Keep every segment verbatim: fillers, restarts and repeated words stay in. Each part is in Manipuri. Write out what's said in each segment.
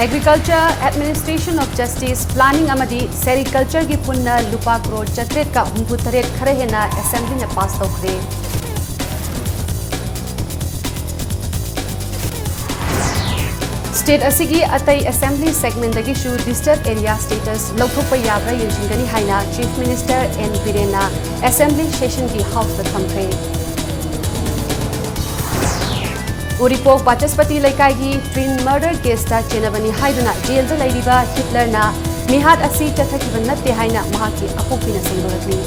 Agriculture, Administration of Justice, Planning ꯑꯃꯗꯤ Sericultureꯒꯤ ꯄꯨꯟꯅ ꯂꯨꯄꯥ ꯀ꯭ꯔꯣꯔ ꯆꯥꯇ꯭ꯔꯦꯠꯀ ꯍꯨꯝꯐꯨ ꯇꯔꯦꯠ ꯈꯔ ꯍꯦꯟꯅ Assemblyꯅ pass ꯇꯧꯈ꯭ꯔꯦ꯫ State ꯑꯁꯤꯒꯤ ꯑꯇꯩ Assembly segmentꯗꯒꯤꯁꯨ disturbed area status ꯂꯧꯊꯣꯛꯄ ꯌꯥꯕ꯭ꯔꯥ ꯌꯦꯡꯁꯤꯟꯒꯅꯤ ꯍꯥꯏꯅ Chief Minister N Birenꯅ Assembly sessionꯒꯤ Houseꯇ ꯊꯝꯈ꯭ꯔꯦ꯫ ꯎꯔꯤꯄꯣꯛ ꯕꯥꯆꯁꯄꯇꯤ ꯂꯩꯀꯥꯏꯒꯤ twin murder caseꯇ ꯆꯦꯟꯅꯕꯅꯤ ꯍꯥꯏꯗꯨꯅ jailꯗ ꯂꯩꯔꯤꯕ ꯍꯤꯠꯂꯔꯅ ꯃꯤꯍꯥꯠ ꯑꯁꯤ ꯆꯠꯊꯈꯤꯕ ꯅꯠꯇꯦ ꯍꯥꯏꯅ ꯃꯍꯥꯛꯀꯤ ꯑꯄꯣꯛꯄꯤꯅ ꯁꯦꯡꯗꯣꯔꯛꯂꯤ꯫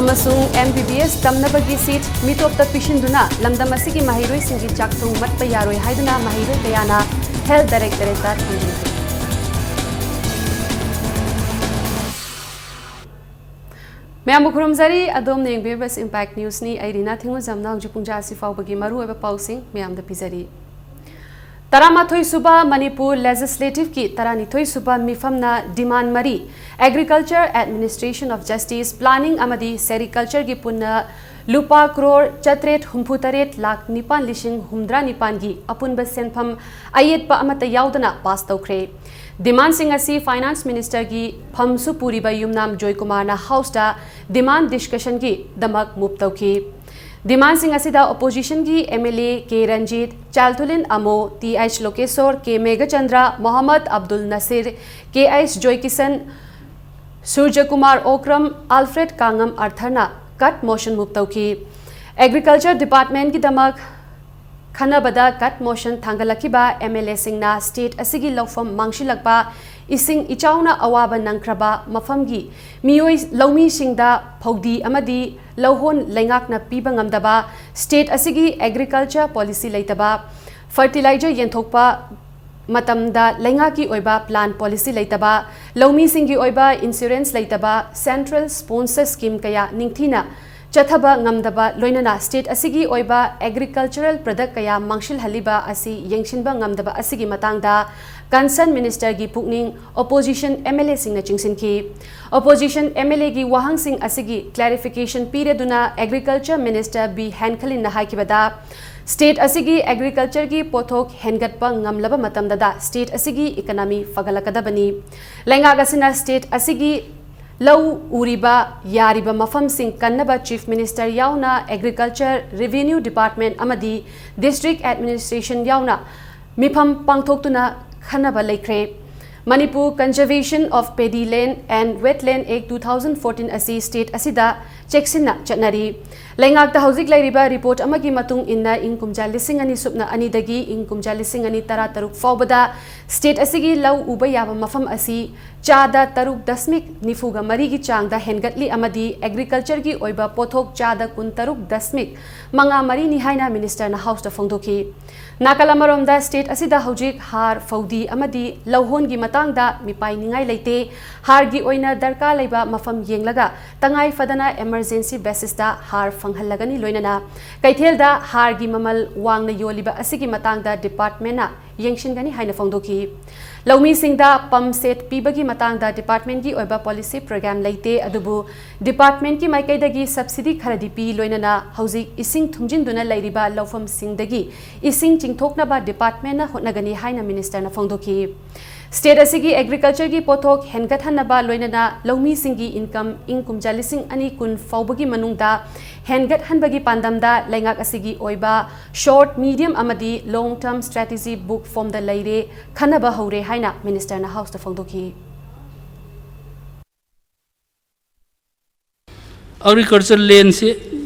ꯑꯃꯁꯨꯡ M B B S ꯇꯝꯅꯕꯒꯤ seat ꯃꯤꯇꯣꯞꯇ ꯄꯤꯁꯤꯟꯗꯨꯅ ꯂꯝꯗꯝ ꯑꯁꯤꯒꯤ ꯃꯍꯩꯔꯣꯏꯁꯤꯡꯒꯤ ꯆꯥꯛꯊꯨꯡ ꯃꯠꯄ ꯌꯥꯔꯣꯏ ꯍꯥꯏꯗꯨꯅ ꯃꯍꯩꯔꯣꯏ ꯀꯌꯥꯅ Health Directorateꯇ ꯊꯦꯡꯖꯤꯟꯈꯤ꯫ ꯃꯌꯥꯝꯕꯨ ꯈꯨꯔꯨꯝꯖꯔꯤ꯫ ꯑꯗꯣꯝꯅ ꯌꯦꯡꯕꯤꯔꯤꯕꯁꯤ Impact Newsꯅꯤ꯫ ꯑꯩ ꯔꯤꯅꯥ ꯊꯤꯡꯉꯨꯖꯝꯅ ꯍꯧꯖꯤꯛ ꯄꯨꯡ ꯑꯁꯤ ꯐꯥꯎꯕꯒꯤ ꯃꯔꯨꯑꯣꯏꯕ ꯄꯥꯎꯁꯤꯡ ꯃꯌꯥꯝꯗ ꯄꯤꯖꯔꯤ꯫ ꯇꯔꯥꯃꯥꯊꯣꯏ ꯁꯨꯕ ꯃꯅꯤꯄꯨꯔ Legislativeꯀꯤ ꯇꯔꯥꯅꯤꯊꯣꯏ ꯁꯨꯕ ꯃꯤꯐꯝꯅ demand ꯃꯔꯤ, Agriculture, Administration of Justice, Planning ꯑꯃꯗꯤ Sericultureꯒꯤ ꯄꯨꯟꯅ ꯂꯨꯄꯥ ꯀ꯭ꯔꯣꯔ ꯆꯥꯇ꯭ꯔꯦꯠ ꯍꯨꯝꯐꯨ ꯇꯔꯦꯠ ꯂꯥꯈ ꯅꯤꯄꯥꯟ ꯂꯤꯁꯤꯡ ꯍꯨꯝꯗ꯭ꯔꯥ ꯅꯤꯄꯥꯟꯒꯤ ꯑꯄꯨꯟꯕ ꯁꯦꯟꯐꯝ ꯑꯌꯦꯠꯄ ꯑꯃꯠꯇ ꯌꯥꯎꯗꯅ pass ꯇꯧꯈ꯭ꯔꯦ꯫ Demandꯁꯤꯡ ꯑꯁꯤ Finance Ministerꯒꯤ ꯐꯝꯁꯨ ꯄꯨꯔꯤꯕ ꯌꯨꯝꯅꯥꯝ ꯖꯣꯏꯀꯨꯃꯥꯔꯅ Houseꯇ demand discussionꯒꯤꯗꯃꯛ move ꯇꯧꯈꯤ꯫ Demandꯁꯤꯡ ꯑꯁꯤꯗ Oppositionꯒꯤ M L A K Ranjit, ꯆꯥꯜꯊꯨꯂꯤꯟ ꯑꯃꯣ, T H Lokeshore, K Meghachandra, Mohammad Abdul Nasir, K H Joykishan, Surjakumar Okram, Alfred Kangam ꯑꯥꯔꯊꯔꯅ cut motion move ꯇꯧꯈꯤ꯫ Agriculture Departmentꯀꯤꯗꯃꯛ ꯈꯟꯅꯕꯗ cut motion ꯊꯥꯡꯒꯠꯂꯛꯈꯤꯕ M L Aꯁꯤꯡꯅ state ꯑꯁꯤꯒꯤ ꯂꯧꯐꯝ ꯃꯥꯡꯁꯤꯜꯂꯛꯄ, ꯏꯁꯤꯡ ꯏꯆꯥꯎꯅ ꯑꯋꯥꯕ ꯅꯪꯈ꯭ꯔꯕ ꯃꯐꯝꯒꯤ ꯃꯤꯑꯣꯏ ꯂꯧꯃꯤꯁꯤꯡꯗ ꯐꯧꯗꯤ ꯑꯃꯗꯤ ꯂꯧꯍꯣꯟ ꯂꯩꯉꯥꯛꯅ ꯄꯤꯕ ꯉꯝꯗꯕ, state ꯑꯁꯤꯒꯤ agriculture policy ꯂꯩꯇꯕ, fertilizer ꯌꯦꯟꯊꯣꯛꯄ ꯃꯇꯝꯗ ꯂꯩꯉꯥꯛꯀꯤ ꯑꯣꯏꯕ plan policy ꯂꯩꯇꯕ, ꯂꯧꯃꯤꯁꯤꯡꯒꯤ ꯑꯣꯏꯕ insurance ꯂꯩꯇꯕ, central sponsor scheme ꯀꯌꯥ ꯅꯤꯡꯊꯤꯅ ꯆꯠꯊꯕ ꯉꯝꯗꯕ, ꯂꯣꯏꯅꯅ state ꯑꯁꯤꯒꯤ ꯑꯣꯏꯕ agricultural product ꯀꯌꯥ ꯃꯥꯡꯁꯤꯜꯍꯜꯂꯤꯕ ꯑꯁꯤ ꯌꯦꯡꯁꯤꯟꯕ ꯉꯝꯗꯕ ꯑꯁꯤꯒꯤ ꯃꯇꯥꯡꯗ Concerned Ministerꯒꯤ ꯄꯨꯛꯅꯤꯡ Opposition MLAꯁꯤꯡꯅ ꯆꯤꯡꯁꯤꯟꯈꯤ꯫ Opposition MLAꯒꯤ ꯋꯥꯍꯪꯁꯤꯡ ꯑꯁꯤꯒꯤ clarification ꯄꯤꯔꯗꯨꯅ Agriculture Minister B ꯍꯦꯟꯈꯂꯤꯟꯅ ꯍꯥꯏꯈꯤꯕꯗ, state ꯑꯁꯤꯒꯤ agricultureꯒꯤ ꯄꯣꯠꯊꯣꯛ ꯍꯦꯟꯒꯠꯄ ꯉꯝꯂꯕ ꯃꯇꯝꯗꯗ state ꯑꯁꯤꯒꯤ economy ꯐꯒꯠꯂꯛꯀꯗꯕꯅꯤ꯫ ꯂꯩꯉꯥꯛ ꯑꯁꯤꯅ state ꯑꯁꯤꯒꯤ ꯂꯧ ꯎꯔꯤꯕ ꯌꯥꯔꯤꯕ ꯃꯐꯝꯁꯤꯡ ꯀꯟꯅꯕ Chief Minister ꯌꯥꯎꯅ Agriculture, Revenue Department ꯑꯃꯗꯤ District Administration ꯌꯥꯎꯅ ꯃꯤꯐꯝ ꯄꯥꯡꯊꯣꯛꯇꯨꯅ ꯈꯟꯅꯕ ꯂꯩꯈ꯭ꯔꯦ꯫ Manipur Conservation of Paddy Land and Wetland Act two thousand fourteen ꯑꯁꯤ state ꯑꯁꯤꯗ ꯆꯦꯛꯁꯤꯟꯅ ꯆꯠꯅꯔꯤ꯫ ꯂꯩꯉꯥꯛꯇ ꯍꯧꯖꯤꯛ ꯂꯩꯔꯤꯕ report ꯑꯃꯒꯤ ꯃꯇꯨꯡ ꯏꯟꯅ, ꯏꯪ ꯀꯨꯝꯖꯥ ꯂꯤꯁꯤꯡ ꯑꯅꯤ ꯁꯨꯞꯅ ꯑꯅꯤꯗꯒꯤ ꯏꯪ ꯀꯨꯝꯖꯥ ꯂꯤꯁꯤꯡ ꯑꯅꯤ ꯇꯔꯥ ꯇꯔꯨꯛ ꯐꯥꯎꯕꯗ state ꯑꯁꯤꯒꯤ ꯂꯧ ꯎꯕ ꯌꯥꯕ ꯃꯐꯝ ꯑꯁꯤ ꯆꯥꯗ ꯇꯔꯨꯛ ꯗꯁꯃꯤꯛ ꯅꯤꯐꯨꯒ ꯃꯔꯤꯒꯤ ꯆꯥꯡꯗ ꯍꯦꯟꯒꯠꯂꯤ ꯑꯃꯗꯤ agricultureꯒꯤ ꯑꯣꯏꯕ ꯄꯣꯠꯊꯣꯛ ꯆꯥꯗ ꯀꯨꯟꯇꯔꯨꯛ ꯗꯁꯃꯤꯛ ꯃꯉꯥ ꯃꯔꯤꯅꯤ ꯍꯥꯏꯅ Ministerꯅ Houseꯇ ꯐꯣꯡꯗꯣꯛꯈꯤ꯫ ꯅꯥꯀꯜ ꯑꯃꯔꯣꯝꯗ, state ꯑꯁꯤꯗ ꯍꯧꯖꯤꯛ ꯍꯥꯔ, ꯐꯧꯗꯤ ꯑꯃꯗꯤ ꯂꯧꯍꯣꯟꯒꯤ ꯃꯇꯥꯡꯗ ꯃꯤꯄꯥꯏꯅꯤꯡꯉꯥꯏ ꯂꯩꯇꯦ꯫ ꯍꯥꯔꯒꯤ ꯑꯣꯏꯅ ꯗꯔꯀꯥꯔ ꯂꯩꯕ ꯃꯐꯝ ꯌꯦꯡꯂꯒ ꯇꯉꯥꯏ ꯐꯗꯅ emergency basisꯇ ꯍꯥꯔ ꯐꯪꯍꯜꯂꯒꯅꯤ꯫ ꯂꯣꯏꯅꯅ ꯀꯩꯊꯦꯜꯗ ꯍꯥꯔꯒꯤ ꯃꯃꯜ ꯋꯥꯡꯅ ꯌꯣꯜꯂꯤꯕ ꯑꯁꯤꯒꯤ ꯃꯇꯥꯡꯗ departmentꯅ ꯌꯦꯡꯁꯤꯟꯒꯅꯤ ꯍꯥꯏꯅ ꯐꯣꯡꯗꯣꯛꯈꯤ꯫ ꯂꯧꯃꯤꯁꯤꯡꯗ pump set ꯄꯤꯕꯒꯤ ꯃꯇꯥꯡꯗ departmentꯀꯤ ꯑꯣꯏꯕ policy program ꯂꯩꯇꯦ, ꯑꯗꯨꯕꯨ departmentꯀꯤ ꯃꯥꯏꯀꯩꯗꯒꯤ subsidy ꯈꯔꯗꯤ ꯄꯤ꯫ ꯂꯣꯏꯅꯅ ꯍꯧꯖꯤꯛ ꯏꯁꯤꯡ ꯊꯨꯝꯖꯤꯟꯗꯨꯅ ꯂꯩꯔꯤꯕ ꯂꯧꯐꯝꯁꯤꯡꯗꯒꯤ ꯏꯁꯤꯡ ꯆꯤꯡꯊꯣꯛꯅꯕ departmentꯅ ꯍꯣꯠꯅꯒꯅꯤ ꯍꯥꯏꯅ Ministerꯅ ꯐꯣꯡꯗꯣꯛꯈꯤ꯫ State ꯑꯁꯤꯒꯤ agricultureꯒꯤ ꯄꯣꯠꯊꯣꯛ ꯍꯦꯟꯒꯠꯍꯟꯅꯕ, ꯂꯣꯏꯅꯅ ꯂꯧꯃꯤꯁꯤꯡꯒꯤ income ꯏꯪ ꯀꯨꯝꯖꯥ ꯂꯤꯁꯤꯡ ꯑꯅꯤ ꯀꯨꯟ ꯐꯥꯎꯕꯒꯤ ꯃꯅꯨꯡꯗ ꯍꯦꯟꯒꯠꯍꯟꯕꯒꯤ ꯄꯥꯟꯗꯝꯗ ꯂꯩꯉꯥꯛ ꯑꯁꯤꯒꯤ ꯑꯣꯏꯕ short, medium ꯑꯃꯗꯤ long term strategy book formꯗ ꯂꯩꯔꯦ, ꯈꯟꯅꯕ ꯍꯧꯔꯦ ꯍꯥꯏꯅ Ministerꯅ Houseꯇ ꯐꯣꯡꯗꯣꯛꯈꯤ꯫ Agriculture landꯁꯤ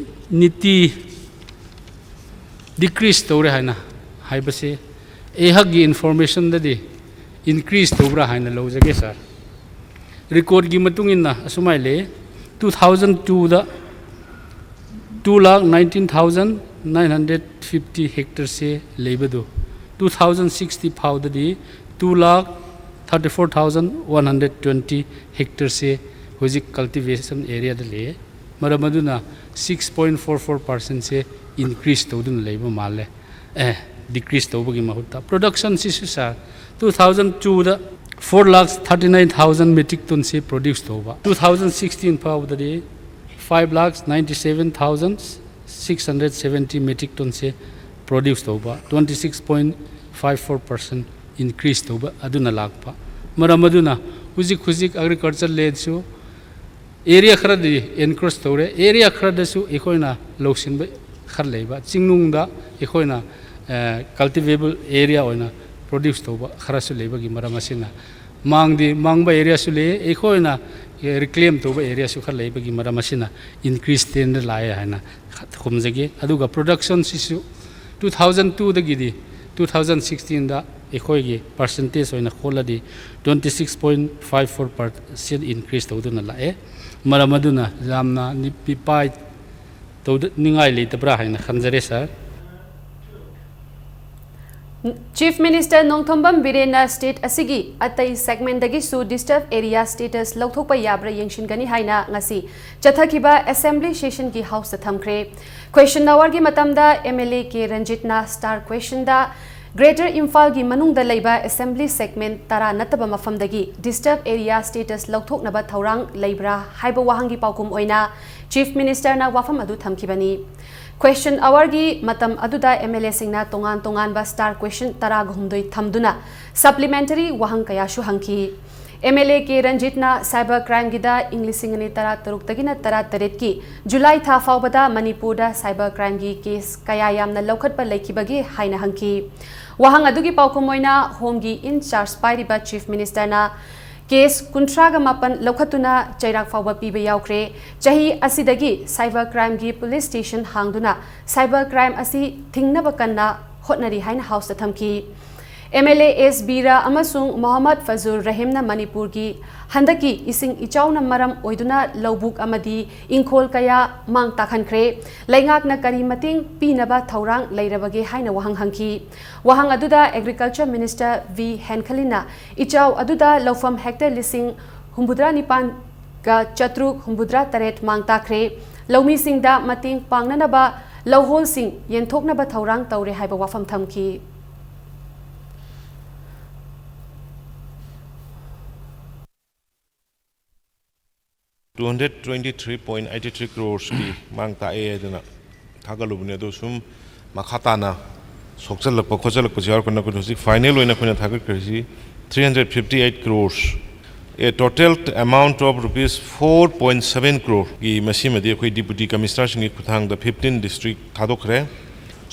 ꯅꯤꯇꯤ decrease ꯇꯧꯔꯦ ꯍꯥꯏꯅ ꯍꯥꯏꯕꯁꯤ ꯑꯩꯍꯥꯛꯀꯤ informationꯗꯗꯤ increase ꯇꯧꯕ꯭ꯔꯥ ꯍꯥꯏꯅ ꯂꯧꯖꯒꯦ, sir꯫ Recordꯀꯤ ꯃꯇꯨꯡ ꯏꯟꯅ ꯑꯁꯨꯃꯥꯏ ꯂꯩ, two thousand twoꯗ two lakh nineteen thousand nine hundred fifty hectareꯁꯦ ꯂꯩꯕꯗꯨ, two thousand sixty ꯐꯥꯎꯗꯗꯤ two lakh thirty four thousand one hundred twenty hectareꯁꯦ ꯍꯧꯖꯤꯛ cultivation areaꯗ ꯂꯩꯌꯦ꯫ ꯃꯔꯝ ꯑꯗꯨꯅ six point four four percentꯁꯦ increase ꯇꯧꯗꯨꯅ ꯂꯩꯕ ꯃꯥꯜꯂꯦ꯫ ꯑꯦ, decrease ꯇꯧꯕꯒꯤ ꯃꯍꯨꯠꯇ production ꯁꯤꯁꯨ sir, two thousand two ꯗ four lakhs thirty nine thousand metric ton ꯁꯤ produce ꯇꯧꯕ, two thousand sixteen ꯐꯥꯎꯕꯗꯗꯤ five lakhs ninety seven thousand six hundred seventy metric ton ꯁꯤ produce ꯇꯧꯕ, twenty six point five four percent increase ꯇꯧꯕ ꯑꯗꯨꯅ ꯂꯥꯛꯄ꯫ ꯃꯔꯝ ꯑꯗꯨꯅ ꯍꯧꯖꯤꯛ ꯍꯧꯖꯤꯛ agriculture land ꯁꯨ area ꯈꯔꯗꯤ encroach ꯇꯧꯔꯦ, area ꯈꯔꯗꯁꯨ ꯑꯩꯈꯣꯏꯅ ꯂꯧꯁꯤꯟꯕ ꯈꯔ ꯂꯩꯕ, ꯆꯤꯡꯅꯨꯡꯗ ꯑꯩꯈꯣꯏꯅ cultivable area ꯑꯣꯏꯅ produce ꯇꯧꯕ ꯈꯔꯁꯨ ꯂꯩꯕꯒꯤ ꯃꯔꯝ ꯑꯁꯤꯅ, ꯃꯥꯡꯗꯤ ꯃꯥꯡꯕ area ꯁꯨ ꯂꯩ, ꯑꯩꯈꯣꯏꯅ reclaim ꯇꯧꯕ area ꯁꯨ ꯈꯔ ꯂꯩꯕꯒꯤ ꯃꯔꯝ ꯑꯁꯤꯅ increase ꯇꯦꯟꯗ ꯂꯥꯛꯑꯦ ꯍꯥꯏꯅ ꯈꯨꯝꯖꯒꯦ꯫ ꯑꯗꯨꯒ production ꯁꯤꯁꯨ two thousand two ꯗꯒꯤꯗꯤ two thousand sixteen ꯗ ꯑꯩꯈꯣꯏꯒꯤ percentage ꯑꯣꯏꯅ ꯈꯣꯠꯂꯗꯤ twenty six point five four percent increase ꯇꯧꯗꯨꯅ ꯂꯥꯛꯑꯦ꯫ ꯃꯔꯝ ꯑꯗꯨꯅ ꯌꯥꯝꯅ ꯅꯤꯄꯤꯄꯥꯏ ꯇꯧꯅꯤꯡꯉꯥꯏ ꯂꯩꯇꯕ꯭ꯔꯥ ꯍꯥꯏꯅ ꯈꯟꯖꯔꯦ sir꯫ Chief Minister Nongthombam ꯕꯤꯔꯦꯟꯅ state ꯑꯁꯤꯒꯤ ꯑꯇꯩ segment ꯗꯒꯤꯁꯨ disturb area status ꯂꯧꯊꯣꯛꯄ ꯌꯥꯕ꯭ꯔꯥ ꯌꯦꯡꯁꯤꯟꯒꯅꯤ ꯍꯥꯏꯅ ꯉꯁꯤ ꯆꯠꯊꯈꯤꯕ assembly session ꯒꯤ house ꯇ ꯊꯝꯈ꯭ꯔꯦ꯫ Question hour ꯒꯤ ꯃꯇꯝꯗ MLA ꯀꯦ ꯔꯟꯖꯤꯠꯅ star question ꯗ Greater ꯏꯝꯐꯥꯜꯒꯤ ꯃꯅꯨꯡꯗ ꯂꯩꯕ assembly segment ꯇꯔꯥ ꯅꯠꯇꯕ ꯃꯐꯝꯗꯒꯤ disturb area status ꯂꯧꯊꯣꯛꯅꯕ ꯊꯧꯔꯥꯡ ꯂꯩꯕ꯭ꯔꯥ ꯍꯥꯏꯕ ꯋꯥꯍꯪꯒꯤ ꯄꯥꯎꯈꯨꯝ ꯑꯣꯏꯅ Chief Minister ꯅ ꯋꯥꯐꯝ ꯑꯗꯨ ꯊꯝꯈꯤꯕꯅꯤ꯫ Question hour ꯒꯤ ꯃꯇꯝ ꯑꯗꯨꯗ MLA ꯁꯤꯡꯅ ꯇꯣꯉꯥꯟ ꯇꯣꯉꯥꯟꯕ star question ꯇꯔꯥꯒ ꯍꯨꯝꯗꯣꯏ ꯊꯝꯗꯨꯅ supplementary ꯋꯥꯍꯪ ꯀꯌꯥꯁꯨ ꯍꯪꯈꯤ꯫ MLA ꯀꯦ ꯔꯟꯖꯤꯠꯅ cyber crime ꯒꯤꯗ ꯏꯪ ꯂꯤꯁꯤꯡ ꯑꯅꯤ ꯇꯔꯥ ꯇꯔꯨꯛꯇꯒꯤꯅ ꯇꯔꯥ ꯇꯔꯦꯠꯀꯤ July ꯊꯥ ꯐꯥꯎꯕꯗ ꯃꯅꯤꯄꯨꯔꯗ cyber crime ꯒꯤ case ꯀꯌꯥ ꯌꯥꯝꯅ ꯂꯧꯈꯠꯄ ꯂꯩꯈꯤꯕꯒꯦ ꯍꯥꯏꯅ ꯍꯪꯈꯤ꯫ ꯋꯥꯍꯪ ꯑꯗꯨꯒꯤ ꯄꯥꯎꯈꯨꯝ ꯑꯣꯏꯅ Home ꯒꯤ in charge ꯄꯥꯏꯔꯤꯕ Chief Minister ꯅ case ꯀꯨꯟꯊ꯭ꯔꯥꯒ ꯃꯥꯄꯟ ꯂꯧꯈꯠꯇꯨꯅ ꯆꯩꯔꯥꯛ ꯐꯥꯎꯕ ꯄꯤꯕ ꯌꯥꯎꯈ꯭ꯔꯦ꯫ ꯆꯍꯤ ꯑꯁꯤꯗꯒꯤ cyber crime ꯒꯤ police station ꯍꯥꯡꯗꯨꯅ cyber crime ꯑꯁꯤ ꯊꯤꯡꯅꯕ ꯀꯟꯅ ꯍꯣꯠꯅꯔꯤ ꯍꯥꯏꯅ house ꯇ ꯊꯝꯈꯤ꯫ MLA ꯑꯦꯁ ꯕꯤꯔꯥ ꯑꯃꯁꯨꯡ ꯃꯣꯍꯝꯃꯗ ꯐꯖꯨꯔ ꯔꯍꯤꯝꯅ ꯃꯅꯤꯄꯨꯔꯒꯤ ꯍꯟꯗꯛꯀꯤ ꯏꯁꯤꯡ ꯏꯆꯥꯎꯅ ꯃꯔꯝ ꯑꯣꯏꯗꯨꯅ ꯂꯧꯕꯨꯛ ꯑꯃꯗꯤ ꯏꯪꯈꯣꯜ ꯀꯌꯥ ꯃꯥꯡ ꯇꯥꯛꯍꯟꯈ꯭ꯔꯦ꯫ ꯂꯩꯉꯥꯛꯅ ꯀꯔꯤ ꯃꯇꯦꯡ ꯄꯤꯅꯕ ꯊꯧꯔꯥꯡ ꯂꯩꯔꯕꯒꯦ ꯍꯥꯏꯅ ꯋꯥꯍꯪ ꯍꯪꯈꯤ꯫ ꯋꯥꯍꯪ ꯑꯗꯨꯗ Agriculture Minister ꯚꯤ ꯍꯦꯟꯈꯂꯤꯟꯅ ꯏꯆꯥꯎ ꯑꯗꯨꯗ ꯂꯧꯐꯝ hectare ꯂꯤꯁꯤꯡ ꯍꯨꯝꯐꯨꯇꯔꯥ ꯅꯤꯄꯥꯟꯒ ꯆꯥꯇ꯭ꯔꯨꯛ ꯍꯨꯝꯐꯨꯇꯔꯥ ꯇꯔꯦꯠ ꯃꯥꯡ ꯇꯥꯛꯈ꯭ꯔꯦ꯫ ꯂꯧꯃꯤꯁꯤꯡꯗ ꯃꯇꯦꯡ ꯄꯥꯡꯅꯅꯕ ꯂꯧꯍꯣꯜꯁꯤꯡ ꯌꯦꯟꯊꯣꯛꯅꯕ ꯊꯧꯔꯥꯡ ꯇꯧꯔꯦ ꯍꯥꯏꯕ ꯋꯥꯐꯝ ꯊꯝꯈꯤ꯫ Two hundred twenty three point eighty three crores ꯀꯤ ꯃꯥꯡ ꯇꯥꯛꯑꯦ ꯍꯥꯏꯗꯅ ꯊꯥꯒꯠꯂꯨꯕꯅꯦ, ꯑꯗꯣ ꯁꯨꯝ ꯃꯈꯥ ꯇꯥꯅ ꯁꯣꯛꯆꯜꯂꯛꯄ ꯈꯣꯠꯆꯜꯂꯛꯄꯁꯨ ꯌꯥꯎꯔꯛꯄꯅ ꯑꯩꯈꯣꯏꯅ ꯍꯧꯖꯤꯛ final ꯑꯣꯏꯅ ꯑꯩꯈꯣꯏꯅ ꯊꯥꯒꯠꯈ꯭ꯔꯤꯁꯤ three hundred fifty eight crores, a total amount of rupees four point seven crore ꯒꯤ, ꯃꯁꯤꯃꯗꯤ ꯑꯩꯈꯣꯏ Deputy Commissioner ꯁꯤꯡꯒꯤ ꯈꯨꯠꯊꯥꯡꯗ fifteen district ꯊꯥꯗꯣꯛꯈ꯭ꯔꯦ꯫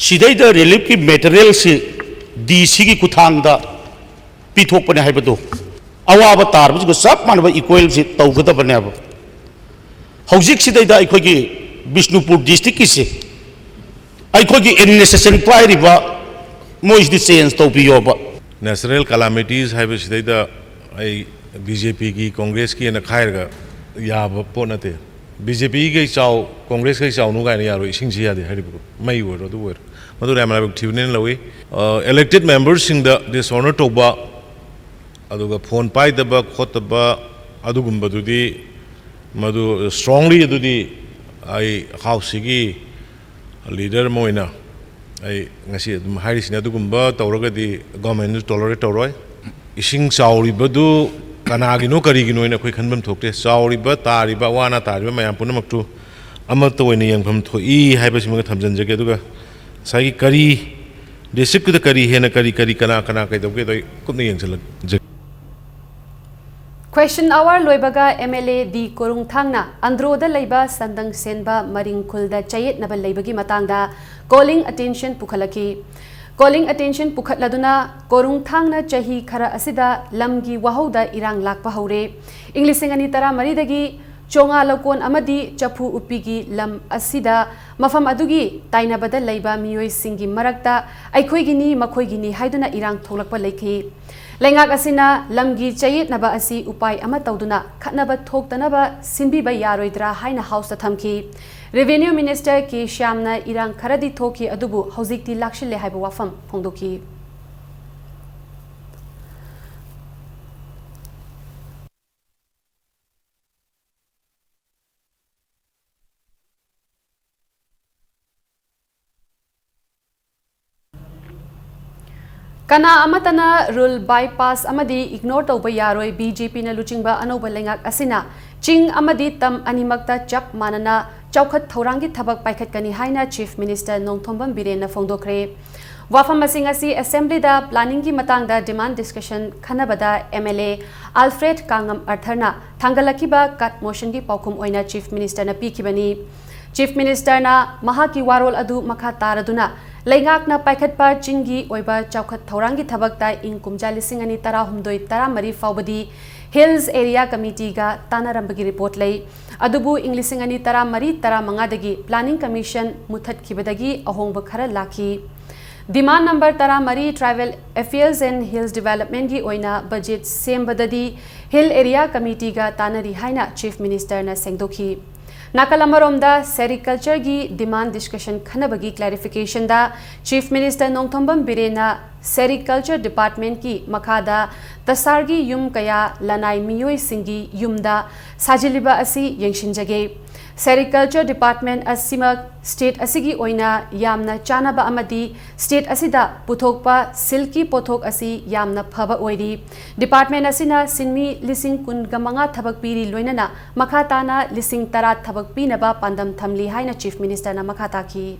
ꯁꯤꯗꯩꯗ relief ꯀꯤ material ꯁꯤ D C ꯒꯤ ꯈꯨꯠꯊꯥꯡꯗ ꯄꯤꯊꯣꯛꯄꯅꯦ ꯍꯥꯏꯕꯗꯣ, ꯑꯋꯥꯕ ꯇꯥꯔꯕꯁꯤꯡꯒ ꯆꯞ ꯃꯥꯟꯅꯕ equal ꯁꯤ ꯇꯧꯒꯗꯕꯅꯦꯕ꯫ ꯍꯧꯖꯤꯛꯁꯤꯗꯩꯗ ꯑꯩꯈꯣꯏꯒꯤ ꯕꯤꯁꯅꯨꯄꯨꯔ district ꯀꯤꯁꯦ ꯑꯩꯈꯣꯏꯒꯤ administration ꯄꯥꯏꯔꯤꯕ ꯃꯣꯏꯁꯤꯗꯤ change ꯇꯧꯕꯤꯌꯣꯕ꯫ Natural calamities ꯍꯥꯏꯕꯁꯤꯗꯩꯗ ꯑꯩ B J P ꯒꯤ, Congress ꯀꯤꯅ ꯈꯥꯏꯔꯒ ꯌꯥꯕ ꯄꯣꯠ ꯅꯠꯇꯦ꯫ B J P ꯒꯩ ꯆꯥꯎ, Congress ꯒꯩ ꯆꯥꯎꯅꯨ ꯀꯥꯏꯅ ꯌꯥꯔꯣꯏ, ꯏꯁꯤꯡꯁꯤ ꯌꯥꯗꯦ ꯍꯥꯏꯔꯤꯕꯀꯣ, ꯃꯩ ꯑꯣꯏꯔꯣ ꯑꯗꯨ ꯑꯣꯏꯔꯣ, ꯃꯗꯨ ꯌꯥꯝ ꯂꯥꯏꯕꯛ ꯊꯤꯕꯅꯦꯅ ꯂꯧꯏ꯫ ꯑ, elected member ꯁꯤꯡꯗ dishonor ꯇꯧꯕ, ꯑꯗꯨꯒ phone ꯄꯥꯏꯗꯕ ꯈꯣꯠꯇꯕ ꯑꯗꯨꯒꯨꯝꯕꯗꯨꯗꯤ, ꯃꯗꯨ strongly ꯑꯗꯨꯗꯤ ꯑꯩ House ꯁꯤꯒꯤ leader ꯑꯃ ꯑꯣꯏꯅ ꯑꯩ ꯉꯁꯤ ꯑꯗꯨꯝ ꯍꯥꯏꯔꯤꯁꯤꯅꯤ, ꯑꯗꯨꯒꯨꯝꯕ ꯇꯧꯔꯒꯗꯤ government ꯅꯁꯨ tolerate ꯇꯧꯔꯣꯏ꯫ ꯏꯁꯤꯡ ꯆꯥꯎꯔꯤꯕꯗꯨ ꯀꯅꯥꯒꯤꯅꯣ ꯀꯔꯤꯒꯤꯅꯣ ꯍꯥꯏꯅ ꯑꯩꯈꯣꯏ ꯈꯟꯐꯝ ꯊꯣꯛꯇꯦ꯫ ꯆꯥꯎꯔꯤꯕ, ꯇꯥꯔꯤꯕ, ꯑꯋꯥ ꯑꯅꯥ ꯇꯥꯔꯤꯕ ꯃꯌꯥꯝ ꯄꯨꯝꯅꯃꯛꯇꯨ ꯑꯃꯠꯇ ꯑꯣꯏꯅ ꯌꯦꯡꯐꯝ ꯊꯣꯛꯏ ꯍꯥꯏꯕꯁꯤꯃꯒ ꯊꯝꯖꯤꯟꯖꯒꯦ꯫ ꯑꯗꯨꯒ ꯉꯁꯥꯏꯒꯤ ꯀꯔꯤ district ꯇꯨꯗ ꯀꯔꯤ ꯍꯦꯟꯅ ꯀꯔꯤ, ꯀꯔꯤ, ꯀꯅꯥ, ꯀꯅꯥ ꯀꯩꯗꯧꯒꯦꯗꯣ ꯑꯩ ꯀꯨꯞꯅ ꯌꯦꯡꯁꯤꯜꯂꯛꯖꯒꯦ꯫ Question hour ꯂꯣꯏꯕꯒ M L A D ꯀꯣꯔꯨꯡꯊꯥꯡꯅ ꯑꯟꯗ꯭ꯔꯣꯗ ꯂꯩꯕ ꯁꯟꯗꯪ ꯁꯦꯟꯕ ꯃꯔꯤꯡ ꯈꯨꯜꯗ ꯆꯌꯦꯠꯅꯕ ꯂꯩꯕꯒꯤ ꯃꯇꯥꯡꯗ calling attention ꯄꯨꯈꯠꯂꯛꯈꯤ꯫ Calling attention ꯄꯨꯈꯠꯂꯗꯨꯅ ꯀꯣꯔꯨꯡꯊꯥꯡꯅ ꯆꯍꯤ ꯈꯔ ꯑꯁꯤꯗ ꯂꯝꯒꯤ ꯋꯥꯍꯧꯗ ꯏꯔꯥꯡ ꯂꯥꯛꯄ ꯍꯧꯔꯦ꯫ ꯏꯪ ꯂꯤꯁꯤꯡ ꯑꯅꯤ ꯇꯔꯥꯃꯔꯤꯗꯒꯤ ꯆꯣꯉꯥ ꯂꯧꯀꯣꯟ ꯑꯃꯗꯤ ꯆꯐꯨ ꯎꯞꯄꯤꯒꯤ ꯂꯝ ꯑꯁꯤꯗ ꯃꯐꯝ ꯑꯗꯨꯒꯤ ꯇꯥꯏꯅꯕꯗ ꯂꯩꯕ ꯃꯤꯑꯣꯏꯁꯤꯡꯒꯤ ꯃꯔꯛꯇ ꯑꯩꯈꯣꯏꯒꯤꯅꯤ, ꯃꯈꯣꯏꯒꯤꯅꯤ ꯍꯥꯏꯗꯨꯅ ꯏꯔꯥꯡ ꯊꯣꯛꯂꯛꯄ ꯂꯩꯈꯤ꯫ ꯂꯩꯉꯥꯛ ꯑꯁꯤꯅ ꯂꯝꯒꯤ ꯆꯌꯦꯠꯅꯕ ꯑꯁꯤ ꯎꯄꯥꯏ ꯑꯃ ꯇꯧꯗꯨꯅ ꯈꯠꯅꯕ ꯊꯣꯛꯇꯅꯕ ꯁꯤꯟꯕꯤꯕ ꯌꯥꯔꯣꯏꯗ꯭ꯔꯥ ꯍꯥꯏꯅ House ꯇ ꯊꯝꯈꯤ꯫ Revenue Minister ꯀꯦ ꯁ꯭ꯌꯥꯝꯅ ꯏꯔꯥꯡ ꯈꯔꯗꯤ ꯊꯣꯛꯈꯤ, ꯑꯗꯨꯕꯨ ꯍꯧꯖꯤꯛꯇꯤ ꯂꯥꯛꯁꯤꯜꯂꯦ ꯍꯥꯏꯕ ꯋꯥꯐꯝ ꯐꯣꯡꯗꯣꯛꯈꯤ꯫ ꯀꯅꯥ ꯑꯃꯠꯇꯅ rule bypass ꯑꯃꯗꯤ ignore ꯇꯧꯕ ꯌꯥꯔꯣꯏ꯫ ꯕꯤ ꯖꯦ ꯄꯤꯅ ꯂꯨꯆꯤꯡꯕ ꯑꯅꯧꯕ ꯂꯩꯉꯥꯛ ꯑꯁꯤꯅ ꯆꯤꯡ ꯑꯃꯗꯤ ꯇꯝ ꯑꯅꯤꯃꯛꯇ ꯆꯞ ꯃꯥꯟꯅꯅ ꯆꯥꯎꯈꯠ ꯊꯧꯔꯥꯡꯒꯤ ꯊꯕꯛ ꯄꯥꯏꯈꯠꯀꯅꯤ ꯍꯥꯏꯅ Chief Minister ꯅꯣꯡꯊꯣꯝꯕꯝ ꯕꯤꯔꯦꯟꯅ ꯐꯣꯡꯗꯣꯛꯈ꯭ꯔꯦ꯫ ꯋꯥꯐꯝ ꯑꯁꯤꯡ ꯑꯁꯤ Assemblyꯗ planningꯒꯤ ꯃꯇꯥꯡꯗ demand discussion ꯈꯟꯅꯕꯗ M L A Alfred ꯀꯥꯡꯉꯝ ꯑꯔꯊꯔꯅ ꯊꯥꯡꯒꯠꯂꯛꯈꯤꯕ cut motionꯒꯤ ꯄꯥꯎꯈꯨꯝ ꯑꯣꯏꯅ Chief Ministerꯅ ꯄꯤꯈꯤꯕꯅꯤ꯫ Chief Ministerꯅ ꯃꯍꯥꯛꯀꯤ ꯋꯥꯔꯣꯜ ꯑꯗꯨ ꯃꯈꯥ ꯇꯥꯔꯗꯨꯅ, ꯂꯩꯉꯥꯛꯅ ꯄꯥꯏꯈꯠꯄ ꯆꯤꯡꯒꯤ ꯑꯣꯏꯕ ꯆꯥꯎꯈꯠ ꯊꯧꯔꯥꯡꯒꯤ ꯊꯕꯛꯇ ꯏꯪ ꯀꯨꯝꯖꯥ ꯂꯤꯁꯤꯡ ꯑꯅꯤ ꯇꯔꯥꯍꯨꯝꯗꯣꯏ ꯇꯔꯥꯃꯔꯤ ꯐꯥꯎꯕꯗꯤ Hills Area Committeeꯒ ꯇꯥꯟꯅꯔꯝꯕꯒꯤ report ꯂꯩ꯫ ꯑꯗꯨꯕꯨ ꯏꯪ ꯂꯤꯁꯤꯡ ꯑꯅꯤ ꯇꯔꯥꯃꯔꯤ ꯇꯔꯥꯃꯉꯥꯗꯒꯤ Planning Commission ꯃꯨꯊꯠꯈꯤꯕꯗꯒꯤ ꯑꯍꯣꯡꯕ ꯈꯔ ꯂꯥꯛꯈꯤ꯫ Demand number ꯇꯔꯥꯃꯔꯤ, Tribal Affairs and Hills Developmentꯒꯤ ꯑꯣꯏꯅ budget ꯁꯦꯝꯕꯗꯗꯤ Hill Area Committeeꯒ ꯇꯥꯟꯅꯔꯤ ꯍꯥꯏꯅ Chief Ministerꯅ ꯁꯦꯡꯗꯣꯛꯈꯤ꯫ ꯅꯥꯀꯜ ꯑꯃꯔꯣꯝꯗ, Sericultureꯒꯤ demand discussion ꯈꯟꯅꯕꯒꯤ clarificationꯗ Chief Minister Nongthombam ꯕꯤꯔꯦꯟꯅ Sericulture Departmentꯀꯤ ꯃꯈꯥꯗ ꯇꯁꯥꯔꯒꯤ ꯌꯨꯝ ꯀꯌꯥ ꯂꯅꯥꯏ ꯃꯤꯑꯣꯏꯁꯤꯡꯒꯤ ꯌꯨꯝꯗ ꯁꯥꯖꯤꯜꯂꯤꯕ ꯑꯁꯤ ꯌꯦꯡꯁꯤꯟꯖꯒꯦ꯫ Sericulture Department ꯑꯁꯤꯃꯛ state ꯑꯁꯤꯒꯤ ꯑꯣꯏꯅ ꯌꯥꯝꯅ ꯆꯥꯅꯕ ꯑꯃꯗꯤ state ꯑꯁꯤꯗ ꯄꯨꯊꯣꯛꯄ silkꯀꯤ ꯄꯣꯠꯊꯣꯛ ꯑꯁꯤ ꯌꯥꯝꯅ ꯐꯕ ꯑꯣꯏꯔꯤ꯫ Department ꯑꯁꯤꯅ ꯁꯤꯟꯃꯤ ꯂꯤꯁꯤꯡ ꯀꯨꯟꯒ ꯃꯉꯥ ꯊꯕꯛ ꯄꯤꯔꯤ, ꯂꯣꯏꯅꯅ ꯃꯈꯥ ꯇꯥꯅ ꯂꯤꯁꯤꯡ ꯇꯔꯥ ꯊꯕꯛ ꯄꯤꯅꯕ ꯄꯥꯟꯗꯝ ꯊꯝꯂꯤ ꯍꯥꯏꯅ Chief Ministerꯅ ꯃꯈꯥ ꯇꯥꯈꯤ꯫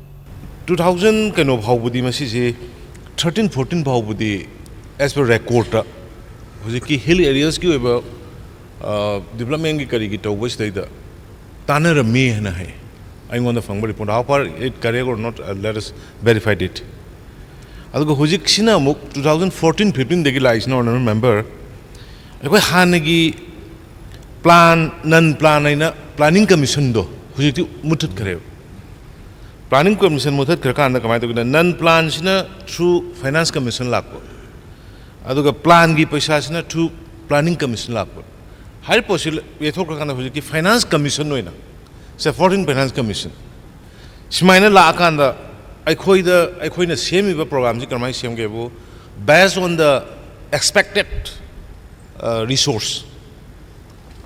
Two thousand ꯀꯩꯅꯣ ꯐꯥꯎꯕꯗꯤ, ꯃꯁꯤꯁꯦ thirteen fourteen ꯐꯥꯎꯕꯗꯤ as per recordꯇ ꯍꯧꯖꯤꯛꯀꯤ hill areasꯀꯤ ꯑꯣꯏꯕ developmentꯀꯤ ꯀꯔꯤꯒꯤ ꯇꯧꯕꯁꯤꯗꯩꯗ ꯇꯥꯟꯅꯔꯝꯃꯤ ꯍꯥꯏꯅ ꯍꯥꯏ꯫ ꯑꯩꯉꯣꯟꯗ ꯐꯪꯕ report, how far it correct or not, uh, let us verify it. ꯑꯗꯨꯒ ꯍꯧꯖꯤꯛꯁꯤꯅ ꯑꯃꯨꯛ two thousand fourteen fifteenꯗꯒꯤ ꯂꯥꯛꯏꯁꯤꯅ, Honourable Member, ꯑꯩꯈꯣꯏ ꯍꯥꯟꯅꯒꯤ plan, non plan ꯍꯥꯏꯅ Planning Commissionꯗꯣ ꯍꯧꯖꯤꯛꯇꯤ ꯃꯨꯠꯊꯠꯈ꯭ꯔꯦꯕ꯫ Planning Commission ꯃꯨꯠꯊꯠꯈ꯭ꯔꯀꯥꯟꯗ ꯀꯃꯥꯏꯅ ꯇꯧꯒꯦꯗ, non planꯁꯤꯅ through Finance Commission ꯂꯥꯛꯄ, ꯑꯗꯨꯒ planꯒꯤ ꯄꯩꯁꯥꯁꯤꯅ through Planning Commission ꯂꯥꯛꯄ꯫ ꯍꯥꯏꯔꯤꯕ ꯄꯣꯠꯁꯤ ꯌꯩꯊꯣꯛꯈ꯭ꯔꯀꯥꯟꯗ ꯍꯧꯖꯤꯛꯇꯤ Finance Commission ꯑꯣꯏꯅ, ꯁꯦ, fourteen Finance Commission, ꯁꯨꯃꯥꯏꯅ ꯂꯥꯛꯑꯀꯥꯟꯗ ꯑꯩꯈꯣꯏꯗ, ꯑꯩꯈꯣꯏꯅ ꯁꯦꯝꯃꯤꯕ programꯁꯤ ꯀꯔꯝꯍꯥꯏꯅ ꯁꯦꯝꯒꯦꯕꯨ, based on the expected resource,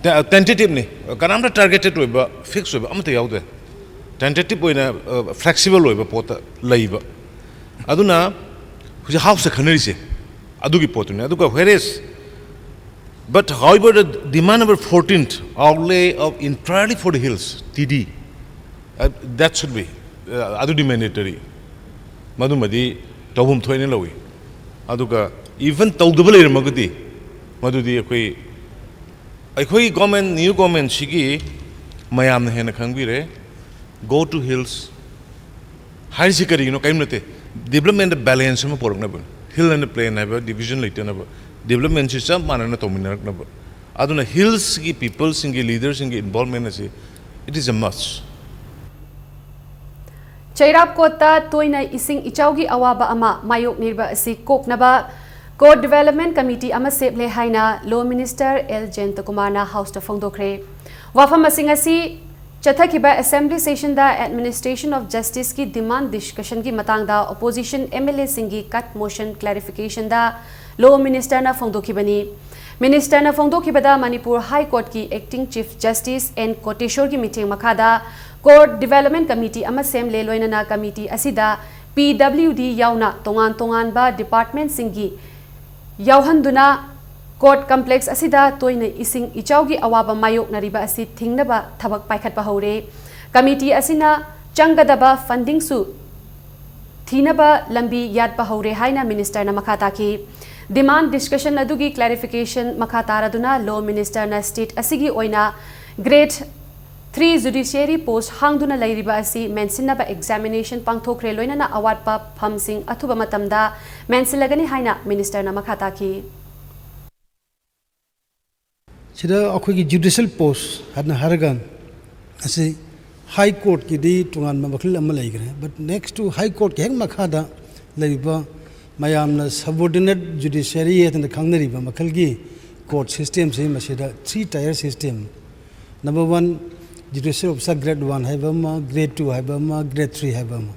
tentative ꯅꯤ, ꯀꯅꯥꯝꯇ targeted ꯑꯣꯏꯕ, fix ꯑꯣꯏꯕ ꯑꯃꯠꯇ ꯌꯥꯎꯗꯦ꯫ Tentative ꯑꯣꯏꯅ flexible ꯑꯣꯏꯕ ꯄꯣꯠꯇ ꯂꯩꯕ꯫ ꯑꯗꯨꯅ ꯍꯧꯖꯤꯛ ꯍꯥꯎꯁꯇ ꯈꯟꯅꯔꯤꯁꯦ ꯑꯗꯨꯒꯤ ꯄꯣꯠꯇꯨꯅꯤ꯫ ꯑꯗꯨꯒ whereas, but however, the demand number fourteen, outlay of entirely for the hills, T D, uh, that should be, uh, ꯑꯗꯨꯗꯤ mandatory, ꯃꯗꯨꯃꯗꯤ ꯇꯧꯐꯝ ꯊꯣꯛꯑꯦꯅ ꯂꯧꯏ꯫ ꯑꯗꯨꯒ even ꯇꯧꯗꯕ ꯂꯩꯔꯝꯃꯒꯗꯤ, ꯃꯗꯨꯗꯤ ꯑꯩꯈꯣꯏ ꯑꯩꯈꯣꯏ government, new governmentꯁꯤꯒꯤ ꯃꯌꯥꯝꯅ ꯍꯦꯟꯅ ꯈꯪꯕꯤꯔꯦ, go to hills ꯍꯥꯏꯔꯤꯁꯤ ꯀꯔꯤꯒꯤꯅꯣ? ꯀꯔꯤꯝ ꯅꯠꯇꯦ, developmentꯗ balance ꯑꯃ ꯄꯨꯔꯛꯅꯕꯅꯤ꯫ Hill and plain ꯍꯥꯏꯕ division ꯂꯩꯇꯅꯕ, developmentꯁꯤ ꯆꯞ ꯃꯥꯟꯅꯅ ꯇꯧꯃꯤꯟꯅꯔꯛꯅꯕ꯫ ꯑꯗꯨꯅ hillsꯀꯤ peopleꯁꯤꯡꯒꯤ, leaderꯁꯤꯡꯒꯤ involvement ꯑꯁꯤ, it is a must꯫ ꯆꯩꯔꯥꯞꯀꯣꯠꯇ ꯇꯣꯏꯅ ꯏꯁꯤꯡ ꯏꯆꯥꯎꯒꯤ ꯑꯋꯥꯕ ꯑꯃ ꯃꯥꯌꯣꯛꯅꯔꯤꯕ ꯑꯁꯤ ꯀꯣꯛꯅꯕ Kote Development Committee ꯑꯃ ꯁꯦꯝꯂꯦ ꯍꯥꯏꯅ Law Minister ꯑꯦꯜ ꯖꯌꯟꯇꯀꯨꯃꯥꯔꯅ ꯍꯥꯎꯁꯇ ꯐꯣꯡꯗꯣꯛꯈ꯭ꯔꯦ꯫ ꯋꯥꯐꯝ ꯑꯁꯤꯡ ꯑꯁꯤ ꯆꯠꯊꯈꯤꯕ assembly sessionꯗ administration of justiceꯀꯤ demand discussionꯒꯤ ꯃꯇꯥꯡꯗ opposition MLAꯁꯤꯡꯒꯤ cut motion clarificationꯗ Law Ministerꯅ ꯐꯣꯡꯗꯣꯛꯈꯤꯕꯅꯤ꯫ Ministerꯅ ꯐꯣꯡꯗꯣꯛꯈꯤꯕꯗ, ꯃꯅꯤꯄꯨꯔ High Courtꯀꯤ Acting Chief Justice ꯑꯦꯟ ꯀꯣꯇꯦꯁꯣꯔꯒꯤ ꯃꯤꯠꯌꯦꯡ ꯃꯈꯥꯗ Kote Development Committee ꯑꯃ ꯁꯦꯝꯂꯦ꯫ ꯂꯣꯏꯅꯅ committee ꯑꯁꯤꯗ PWD ꯌꯥꯎꯅ ꯇꯣꯉꯥꯟ ꯇꯣꯉꯥꯟꯕ departmentꯁꯤꯡꯒꯤ ꯌꯥꯎꯍꯟꯗꯨꯅ Kote complex ꯑꯁꯤꯗ ꯇꯣꯏꯅ ꯏꯁꯤꯡ ꯏꯆꯥꯎꯒꯤ ꯑꯋꯥꯕ ꯃꯥꯌꯣꯛꯅꯔꯤꯕ ꯑꯁꯤ ꯊꯤꯡꯅꯕ ꯊꯕꯛ ꯄꯥꯏꯈꯠꯄ ꯍꯧꯔꯦ꯫ Committee ꯑꯁꯤꯅ ꯆꯪꯒꯗꯕ fundingꯁꯨ ꯊꯤꯅꯕ ꯂꯝꯕꯤ ꯌꯥꯠꯄ ꯍꯧꯔꯦ ꯍꯥꯏꯅ ministerꯅ ꯃꯈꯥ ꯇꯥꯈꯤ꯫ Demand discussion ꯑꯗꯨꯒꯤ clarification ꯃꯈꯥ ꯇꯥꯔꯗꯨꯅ Law Ministerꯅ state ꯑꯁꯤꯒꯤ ꯑꯣꯏꯅ grade three judiciary post ꯍꯥꯡꯗꯨꯅ ꯂꯩꯔꯤꯕ ꯑꯁꯤ ꯃꯦꯟꯁꯤꯟꯅꯕ examination ꯄꯥꯡꯊꯣꯛꯈ꯭ꯔꯦ, ꯂꯣꯏꯅꯅ ꯑꯋꯥꯠꯄ ꯐꯝꯁꯤꯡ ꯑꯊꯨꯕ ꯃꯇꯝꯗ ꯃꯦꯟꯁꯤꯜꯂꯒꯅꯤ ꯍꯥꯏꯅ ministerꯅ ꯃꯈꯥ ꯇꯥꯈꯤ꯫ ꯁꯤꯗ ꯑꯩꯈꯣꯏꯒꯤ judicial post ꯍꯥꯏꯅ ꯍꯥꯏꯔꯒ ꯑꯁꯤ High Courtꯀꯤꯗꯤ ꯇꯣꯉꯥꯟꯕ ꯃꯈꯜ ꯑꯃ ꯂꯩꯈ꯭ꯔꯦ, but next to High Courtꯀꯤ ꯍꯦꯛ ꯃꯈꯥꯗ ꯂꯩꯔꯤꯕ ꯃꯌꯥꯝꯅ subordinate judiciary ꯍꯥꯏꯗꯅ ꯈꯪꯅꯔꯤꯕ ꯃꯈꯜꯒꯤ court systemꯁꯤ ꯃꯁꯤꯗ three tier system, number one, judicial officer grade one ꯍꯥꯏꯕ ꯑꯃ, grade two ꯍꯥꯏꯕ ꯑꯃ, grade three ꯍꯥꯏꯕ ꯑꯃ꯫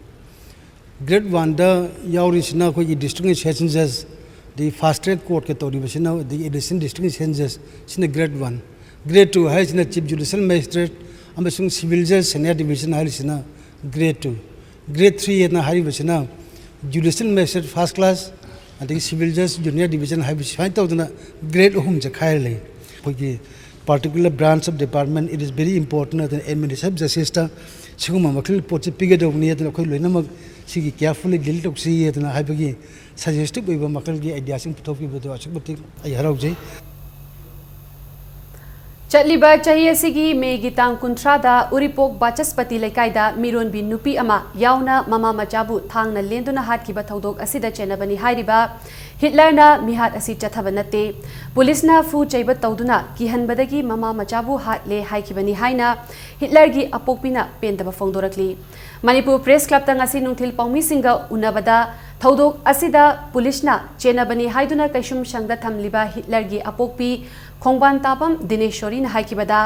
Grade oneꯗ ꯌꯥꯎꯔꯤꯁꯤꯅ ꯑꯩꯈꯣꯏꯒꯤ district session judge, ꯑꯗꯒꯤ fast track courtꯀ ꯇꯧꯔꯤꯕꯁꯤꯅ, ꯑꯗꯒꯤ additional district session judge, ꯁꯤꯅ grade one꯫ Grade two ꯍꯥꯏꯔꯤꯁꯤꯅ chief judicial magistrate ꯑꯃꯁꯨꯡ civil judge senior division ꯍꯥꯏꯔꯤꯁꯤꯅ grade two꯫ Grade three ꯍꯥꯏꯅ ꯍꯥꯏꯔꯤꯕꯁꯤꯅ Judicial magistrate first class, ꯑꯗꯒꯤ civil judge junior division ꯍꯥꯏꯕꯁꯤ ꯁꯨꯃꯥꯏꯅ ꯇꯧꯗꯅ grade ꯑꯍꯨꯝꯁꯦ ꯈꯥꯏꯔ ꯂꯩ꯫ ꯑꯩꯈꯣꯏꯒꯤ particular branch of department, it is very important ꯑꯗꯨꯅ administrative justiceꯇ ꯁꯤꯒꯨꯝꯕ ꯃꯈꯜꯒꯤ ꯄꯣꯠꯁꯤ ꯄꯤꯒꯗꯧꯕꯅꯤ ꯑꯗꯨꯅ ꯑꯩꯈꯣꯏ ꯂꯣꯏꯅꯃꯛ ꯁꯤꯒꯤ carefully deal ꯇꯧꯁꯤ ꯑꯗꯨꯅ ꯍꯥꯏꯕꯒꯤ suggestive ꯑꯣꯏꯕ ꯃꯈꯜꯒꯤ ideaꯁꯤꯡ ꯄꯨꯊꯣꯛꯄꯤꯕꯗꯣ ꯑꯁꯨꯛꯀꯤ ꯃꯇꯤꯛ ꯑꯩ ꯍꯔꯥꯎꯖꯩ꯫ ꯆꯠꯂꯤꯕ ꯆꯍꯤ ꯑꯁꯤꯒꯤ ꯃꯦꯒꯤ ꯇꯥꯡ ꯀꯨꯟꯊ꯭ꯔꯥꯗ ꯎꯔꯤꯄꯣꯛ ꯕꯥꯆꯁꯄꯇꯤ ꯂꯩꯀꯥꯏꯗ ꯃꯤꯔꯣꯟꯕꯤ ꯅꯨꯄꯤ ꯑꯃ ꯌꯥꯎꯅ ꯃꯃꯥ ꯃꯆꯥꯕꯨ ꯊꯥꯡꯅ ꯂꯦꯟꯗꯨꯅ ꯍꯥꯠꯈꯤꯕ ꯊꯧꯗꯣꯛ ꯑꯁꯤꯗ ꯆꯦꯟꯅꯕꯅꯤ ꯍꯥꯏꯔꯤꯕ ꯍꯤꯠꯂꯔꯅ ꯃꯤꯍꯥꯠ ꯑꯁꯤ ꯆꯠꯊꯕ ꯅꯠꯇꯦ꯫ ꯄꯨꯂꯤꯁꯅ ꯐꯨ ꯆꯩꯕ ꯇꯧꯗꯨꯅ ꯀꯤꯍꯟꯕꯗꯒꯤ ꯃꯃꯥ ꯃꯆꯥꯕꯨ ꯍꯥꯠꯂꯦ ꯍꯥꯏꯈꯤꯕꯅꯤ ꯍꯥꯏꯅ ꯍꯤꯠꯂꯔꯒꯤ ꯑꯄꯣꯛꯄꯤꯅ ꯄꯦꯟꯗꯕ ꯐꯣꯡꯗꯣꯔꯛꯂꯤ꯫ ꯃꯅꯤꯄꯨꯔ ꯄ꯭ꯔꯦꯁ ꯀ꯭ꯂꯕꯇ ꯉꯁꯤ ꯅꯨꯡꯊꯤꯜ ꯄꯥꯎꯃꯤꯁꯤꯡꯒ ꯎꯅꯕꯗ ꯊꯧꯗꯣꯛ ꯑꯁꯤꯗ ꯄꯨꯂꯤꯁꯅ ꯆꯦꯟꯅꯕꯅꯤ ꯍꯥꯏꯗꯨꯅ ꯀꯩꯁꯨꯝ ꯁꯪꯗ ꯊꯝꯂꯤꯕ ꯍꯤꯠꯂꯔꯒꯤ ꯑꯄꯣꯛꯄꯤ ꯈꯣꯡꯕꯥꯟ ꯇꯥꯕꯝ ꯗꯤꯅꯦꯁꯣꯔꯤꯅ ꯍꯥꯏꯈꯤꯕꯗ,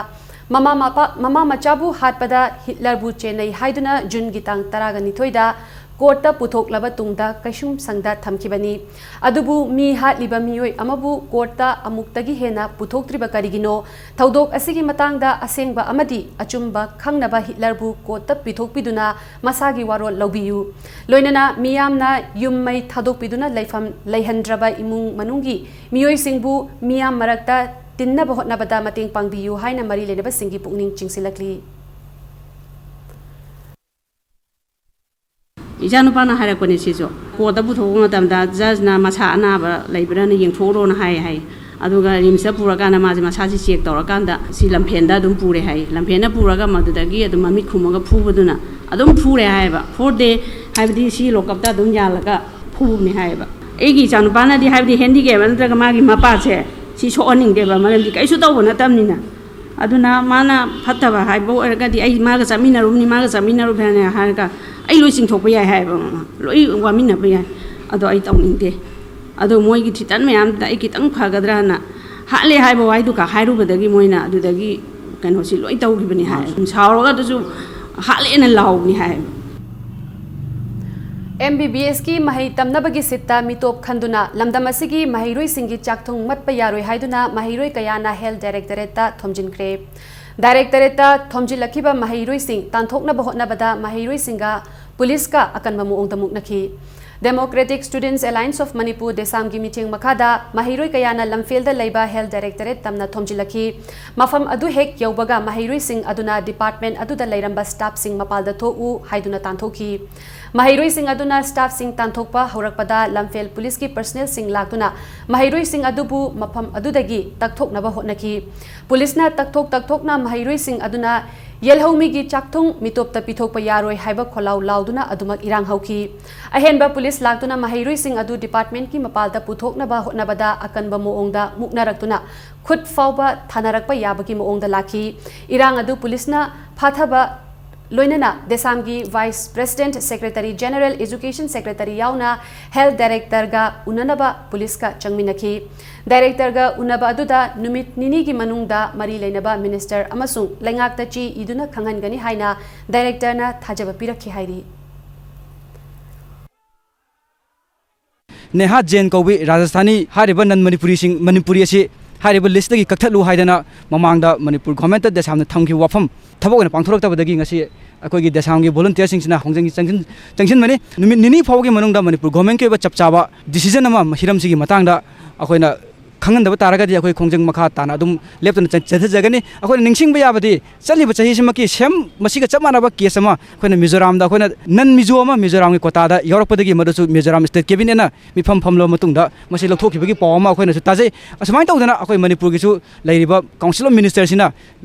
ꯃꯃꯥ ꯃꯄꯥ, ꯃꯃꯥ ꯃꯆꯥꯕꯨ ꯍꯥꯠꯄꯗ ꯍꯤꯠꯂꯔꯕꯨ ꯆꯦꯟꯅꯩ ꯍꯥꯏꯗꯨꯅ ꯖꯨꯟꯒꯤ ꯇꯥꯡ ꯇꯔꯥꯒ ꯅꯤꯊꯣꯏꯗ ꯀꯣꯔꯠꯇ ꯄꯨꯊꯣꯛꯂꯕ ꯇꯨꯡꯗ ꯀꯩꯁꯨꯝ ꯁꯪꯗ ꯊꯝꯈꯤꯕꯅꯤ꯫ ꯑꯗꯨꯕꯨ ꯃꯤ ꯍꯥꯠꯂꯤꯕ ꯃꯤꯑꯣꯏ ꯑꯃꯕꯨ ꯀꯣꯔꯠꯇ ꯑꯃꯨꯛꯇꯒꯤ ꯍꯦꯟꯅ ꯄꯨꯊꯣꯛꯇ꯭ꯔꯤꯕ ꯀꯔꯤꯒꯤꯅꯣ? ꯊꯧꯗꯣꯛ ꯑꯁꯤꯒꯤ ꯃꯇꯥꯡꯗ ꯑꯁꯦꯡꯕ ꯑꯃꯗꯤ ꯑꯆꯨꯝꯕ ꯈꯪꯅꯕ ꯍꯤꯠꯂꯔꯕꯨ ꯀꯣꯔꯠꯇ ꯄꯤꯊꯣꯛꯄꯤꯗꯨꯅ ꯃꯁꯥꯒꯤ ꯋꯥꯔꯣꯜ ꯂꯧꯕꯤꯌꯨ꯫ ꯂꯣꯏꯅꯅ ꯃꯤꯌꯥꯝꯅ ꯌꯨꯝ ꯃꯩ ꯊꯥꯗꯣꯛꯄꯤꯗꯨꯅ ꯂꯩꯐꯝ ꯂꯩꯍꯟꯗ꯭ꯔꯕ ꯏꯃꯨꯡ ꯃꯅꯨꯡꯒꯤ ꯃꯤꯑꯣꯏꯁꯤꯡꯕꯨ ꯃꯤꯌꯥꯝ ꯃꯔꯛꯇ ꯇꯤꯟꯅꯕ ꯍꯣꯠꯅꯕꯗ ꯃꯇꯦꯡ ꯄꯥꯡꯕꯤꯌꯨ ꯍꯥꯏꯅ ꯃꯔꯤ ꯂꯩꯅꯕꯁꯤꯡꯒꯤ ꯄꯨꯛꯅꯤꯡ ꯆꯤꯡꯁꯤꯜꯂꯛꯂꯤ꯫ ꯏꯆꯥꯅꯨꯄꯥꯅ ꯍꯥꯏꯔꯛꯄꯅꯦ ꯁꯤꯁꯨ꯫ ꯀꯣꯔꯠꯇ ꯄꯨꯊꯣꯛꯄ ꯃꯇꯝꯗ ꯖꯖꯅ ꯃꯁꯥ ꯑꯅꯥꯕ ꯂꯩꯕ꯭ꯔꯥꯅ ꯌꯦꯡꯊꯣꯛꯎꯔꯣꯅ ꯍꯥꯏ ꯍꯥꯏ꯫ ꯑꯗꯨꯒ ꯔꯤꯝꯁꯇ ꯄꯨꯔꯀꯥꯟꯗ ꯃꯥꯁꯦ ꯃꯁꯥꯁꯦ ꯆꯦꯛ ꯇꯧꯔꯀꯥꯟꯗ ꯁꯤ ꯂꯝꯐꯦꯟꯗ ꯑꯗꯨꯝ ꯄꯨꯔꯦ ꯍꯥꯏ꯫ ꯂꯝꯐꯦꯟꯗ ꯄꯨꯔꯒ ꯃꯗꯨꯗꯒꯤ ꯑꯗꯨꯝ ꯃꯃꯤꯠ ꯈꯨꯝꯃꯒ ꯐꯨꯕꯗꯨꯅ ꯑꯗꯨꯝ ꯐꯨꯔꯦ ꯍꯥꯏꯌꯦꯕ꯫ ꯐꯣꯔ ꯗꯦ ꯍꯥꯏꯕꯗꯤ ꯁꯤ ꯂꯣꯀꯞꯇ ꯑꯗꯨꯝ ꯌꯥꯜꯂꯒ ꯐꯨꯕꯅꯦ ꯍꯥꯏꯌꯦꯕ꯫ ꯑꯩꯒꯤ ꯏꯆꯥꯅꯨꯄꯥꯅꯗꯤ ꯍꯥꯏꯕꯗꯤ ꯍꯦꯟꯗꯤꯀꯦꯞ ꯅꯠꯇ꯭ꯔꯒ ꯃꯥꯒꯤ ꯃꯄꯥꯁꯦ ꯁꯤ ꯁꯣꯛꯍꯟꯅꯤꯡꯗꯦꯕ, ꯃꯔꯝꯗꯤ ꯀꯩꯁꯨ ꯇꯧꯕ ꯅꯠꯇꯕꯅꯤꯅ꯫ ꯑꯗꯨꯅ ꯃꯥꯅ ꯐꯠꯇꯕ ꯍꯥꯏꯕ ꯑꯣꯏꯔꯒꯗꯤ ꯑꯩ ꯃꯥꯒ ꯆꯠꯃꯤꯟꯅꯔꯨꯕꯅꯤ, ꯃꯥꯒ ꯆꯠꯃꯤꯟꯅꯔꯨꯕꯅꯦ ꯍꯥꯏꯔꯒ ꯑꯩ ꯂꯣꯏ ꯆꯤꯡꯊꯣꯛꯄ ꯌꯥꯏ ꯍꯥꯏꯌꯦꯕ ꯃꯃꯥ꯫ ꯂꯣꯏ ꯋꯥꯃꯤꯟꯅꯕ ꯌꯥꯏ꯫ ꯑꯗꯣ ꯑꯩ ꯇꯧꯅꯤꯡꯗꯦ꯫ ꯑꯗꯣ ꯃꯣꯏꯒꯤ ꯊ꯭ꯔꯤꯇꯟ ꯃꯌꯥꯝꯗꯨꯗ ꯑꯩ ꯈꯤꯇꯪ ꯐꯒꯗ꯭ꯔꯥꯅ ꯍꯥꯠꯂꯦ ꯍꯥꯏꯕ ꯋꯥꯍꯩꯗꯨ ꯈꯛ ꯍꯥꯏꯔꯨꯕꯗꯒꯤ ꯃꯣꯏꯅ ꯑꯗꯨꯗꯒꯤ ꯀꯩꯅꯣꯁꯤ ꯂꯣꯏ ꯇꯧꯈꯤꯕꯅꯤ ꯍꯥꯏ꯫ ꯁꯥꯎꯔꯒ ꯑꯗꯨꯁꯨ ꯍꯥꯠꯂꯦꯅ ꯂꯥꯎꯕꯅꯤ ꯍꯥꯏ꯫ ꯑꯦꯝ ꯕꯤ ꯕꯤ ꯑꯦꯁꯀꯤ ꯃꯍꯩ ꯇꯝꯅꯕꯒꯤ ꯁꯤꯠꯇ ꯃꯤꯇꯣꯞ ꯈꯟꯗꯨꯅ ꯂꯝꯗꯝ ꯑꯁꯤꯒꯤ ꯃꯍꯩꯔꯣꯏꯁꯤꯡꯒꯤ ꯆꯥꯛꯊꯨꯡ ꯃꯠꯄ ꯌꯥꯔꯣꯏ ꯍꯥꯏꯗꯨꯅ ꯃꯍꯩꯔꯣꯏ ꯀꯌꯥꯅ ꯍꯦꯜꯊ ꯗꯥꯏꯔꯦꯛꯇꯣꯔꯦꯠꯇ ꯊꯣꯝꯖꯤꯟꯈ꯭ꯔꯦ꯫ ꯗꯥꯏꯔꯦꯛꯇꯔꯦꯠꯇ ꯊꯣꯝꯖꯤꯜꯂꯛꯈꯤꯕ ꯃꯍꯩꯔꯣꯏꯁꯤꯡ ꯇꯥꯟꯊꯣꯛꯅꯕ ꯍꯣꯠꯅꯕꯗ ꯃꯍꯩꯔꯣꯏꯁꯤꯡꯒ ꯄꯨꯂꯤꯁꯀ ꯑꯀꯟꯕ ꯃꯑꯣꯡꯗ ꯃꯨꯛꯅꯈꯤ꯫ Democratic Students Alliance of Manipur, ꯗꯦꯁꯥꯝꯒꯤ ꯃꯤꯊꯦꯡ ꯃꯈꯥꯗ ꯃꯍꯩꯔꯣꯏ ꯀꯌꯥꯅ ꯂꯝꯐꯦꯜꯗ ꯂꯩꯕ Health Directorate ꯇꯝꯅ ꯊꯣꯝꯖꯤꯜꯂꯛꯈꯤ꯫ ꯃꯐꯝ ꯑꯗꯨ ꯍꯦꯛ ꯌꯧꯕꯒ ꯃꯍꯩꯔꯣꯏꯁꯤꯡ ꯑꯗꯨꯅ department ꯑꯗꯨꯗ ꯂꯩꯔꯝꯕ staffꯁꯤꯡ ꯃꯄꯥꯜꯗ ꯊꯣꯛꯎ ꯍꯥꯏꯗꯨꯅ ꯇꯥꯟꯊꯣꯛꯈꯤ꯫ ꯃꯍꯩꯔꯣꯏꯁꯤꯡ ꯑꯗꯨꯅ staffꯁꯤꯡ ꯇꯥꯟꯊꯣꯛꯄ ꯍꯧꯔꯛꯄꯗ ꯂꯝꯐꯦꯜ ꯄꯨꯂꯤꯁꯀꯤ personnelꯁꯤꯡ ꯂꯥꯛꯇꯨꯅ ꯃꯍꯩꯔꯣꯏꯁꯤꯡ ꯑꯗꯨꯕꯨ ꯃꯐꯝ ꯑꯗꯨꯗꯒꯤ ꯇꯛꯊꯣꯛꯅꯕ ꯍꯣꯠꯅꯈꯤ꯫ ꯄꯨꯂꯤꯁꯅ ꯇꯛꯊꯣꯛ ꯇꯛꯊꯣꯛꯅ ꯃꯍꯩꯔꯣꯏꯁꯤꯡ ꯑꯗꯨꯅ ꯌꯦꯜꯍꯧꯃꯤꯒꯤ ꯆꯥꯛꯊꯨꯡ ꯃꯤꯇꯣꯞꯇ ꯄꯤꯊꯣꯛꯄ ꯌꯥꯔꯣꯏ ꯍꯥꯏꯕ ꯈꯣꯜꯂꯥꯎ ꯂꯥꯎꯗꯨꯅ ꯑꯗꯨꯃꯛ ꯏꯔꯥꯡ ꯍꯧꯈꯤ꯫ ꯑꯍꯦꯟꯕ ꯄꯨꯂꯤꯁ ꯂꯥꯛꯇꯨꯅ ꯃꯍꯩꯔꯣꯏꯁꯤꯡ ꯑꯗꯨ departmentꯀꯤ ꯃꯄꯥꯜꯗ ꯄꯨꯊꯣꯛꯅꯕ ꯍꯣꯠꯅꯕꯗ ꯑꯀꯟꯕ ꯃꯑꯣꯡꯗ ꯃꯨꯛꯅꯔꯛꯇꯨꯅ ꯈꯨꯠ ꯐꯥꯎꯕ ꯊꯥꯅꯔꯛꯄ ꯌꯥꯕꯒꯤ ꯃꯑꯣꯡꯗ ꯂꯥꯛꯈꯤ꯫ ꯏꯔꯥꯡ ꯑꯗꯨ ꯄꯨꯂꯤꯁꯅ ꯐꯥꯊꯕ ꯂꯣꯏꯅꯅ ꯗꯦꯁꯥꯝꯒꯤ Vice President, Secretary General, Education Secretary ꯌꯥꯎꯅ Health Directorꯒ ꯎꯅꯅꯕ ꯄꯨꯂꯤꯁꯀ ꯆꯪꯃꯤꯟꯅꯈꯤ꯫ Directorꯒ ꯎꯅꯕ ꯑꯗꯨꯗ ꯅꯨꯃꯤꯠ ꯅꯤꯅꯤꯒꯤ ꯃꯅꯨꯡꯗ ꯃꯔꯤ ꯂꯩꯅꯕ minister ꯑꯃꯁꯨꯡ ꯂꯩꯉꯥꯛꯇ ꯆꯦ ꯏꯗꯨꯅ ꯈꯪꯍꯟꯒꯅꯤ ꯍꯥꯏꯅ Directorꯅ ꯊꯥꯖꯕ ꯄꯤꯔꯛꯈꯤ ꯍꯥꯏꯔꯤ꯫ ꯅꯦꯍꯥ ꯖꯦꯟ ꯀꯧꯕꯤ ꯔꯥꯖꯁꯊꯥꯅꯤ ꯍꯥꯏꯔꯤꯕ non Manipuriꯁꯤꯡ, ꯃꯅꯤꯄꯨꯔꯤ ꯑꯁꯤ ꯍꯥꯏꯔꯤꯕ listꯇꯒꯤ ꯀꯛꯊꯠꯂꯨ ꯍꯥꯏꯗꯅ ꯃꯃꯥꯡꯗ ꯃꯅꯤꯄꯨꯔ governmentꯇ ꯗꯦꯁꯥꯝꯅ ꯊꯝꯈꯤꯕ ꯋꯥꯐꯝ ꯊꯕꯛ ꯑꯣꯏꯅ ꯄꯥꯡꯊꯣꯔꯛꯇꯕꯗꯒꯤ ꯉꯁꯤ ꯑꯩꯈꯣꯏꯒꯤ ꯗꯦꯁꯥꯝꯒꯤ volunteerꯁꯤꯡꯁꯤꯅ ꯈꯣꯡꯖꯪ ꯆꯪꯁꯤꯟ-, ꯆꯪꯁꯤꯟꯕꯅꯤ꯫ ꯅꯨꯃꯤꯠ ꯅꯤꯅꯤ ꯐꯥꯎꯕꯒꯤ ꯃꯅꯨꯡꯗ ꯃꯅꯤꯄꯨꯔ governmentꯀꯤ ꯑꯣꯏꯕ ꯆꯞ ꯆꯥꯕ decision ꯑꯃ ꯍꯤꯔꯝꯁꯤꯒꯤ ꯃꯇꯥꯡꯗ ꯑꯩꯈꯣꯏꯅ ꯈꯪꯍꯟꯗꯕ ꯇꯥꯔꯒꯗꯤ ꯑꯩꯈꯣꯏ ꯈꯣꯡꯖꯪ ꯃꯈꯥ ꯇꯥꯅ ꯑꯗꯨꯝ ꯂꯦꯞꯇꯅ ꯆꯠ-, ꯆꯠꯊꯖꯒꯅꯤ꯫ ꯑꯩꯈꯣꯏꯅ ꯅꯤꯡꯁꯤꯡꯕ ꯌꯥꯕꯗꯤ ꯆꯠꯂꯤꯕ ꯆꯍꯤꯁꯤꯃꯛꯀꯤ same ꯃꯁꯤꯒ ꯆꯞ ꯃꯥꯟꯅꯕ case ꯑꯃ ꯑꯩꯈꯣꯏꯅ ꯃꯤꯖꯣꯔꯥꯝꯗ ꯑꯩꯈꯣꯏꯅ non Mizo ꯑꯃ ꯃꯤꯖꯣꯔꯥꯝꯒꯤ quotaꯗ ꯌꯥꯎꯔꯛꯄꯗꯒꯤ ꯃꯗꯨꯁꯨ ꯃꯤꯖꯣꯔꯥꯝ state cabinetꯅ ꯃꯤꯐꯝ ꯐꯝꯂꯕ ꯃꯇꯨꯡꯗ ꯃꯁꯤ ꯂꯧꯊꯣꯛꯈꯤꯕꯒꯤ ꯄꯥꯎ ꯑꯃ ꯑꯩꯈꯣꯏꯅꯁꯨ ꯇꯥꯖꯩ꯫ ꯑꯁꯨꯃꯥꯏꯅ ꯇꯧꯗꯅ ꯑꯩꯈꯣꯏ ꯃꯅꯤꯄꯨꯔꯒꯤꯁꯨ ꯂꯩꯔꯤꯕ Council of Ministerꯁꯤꯅ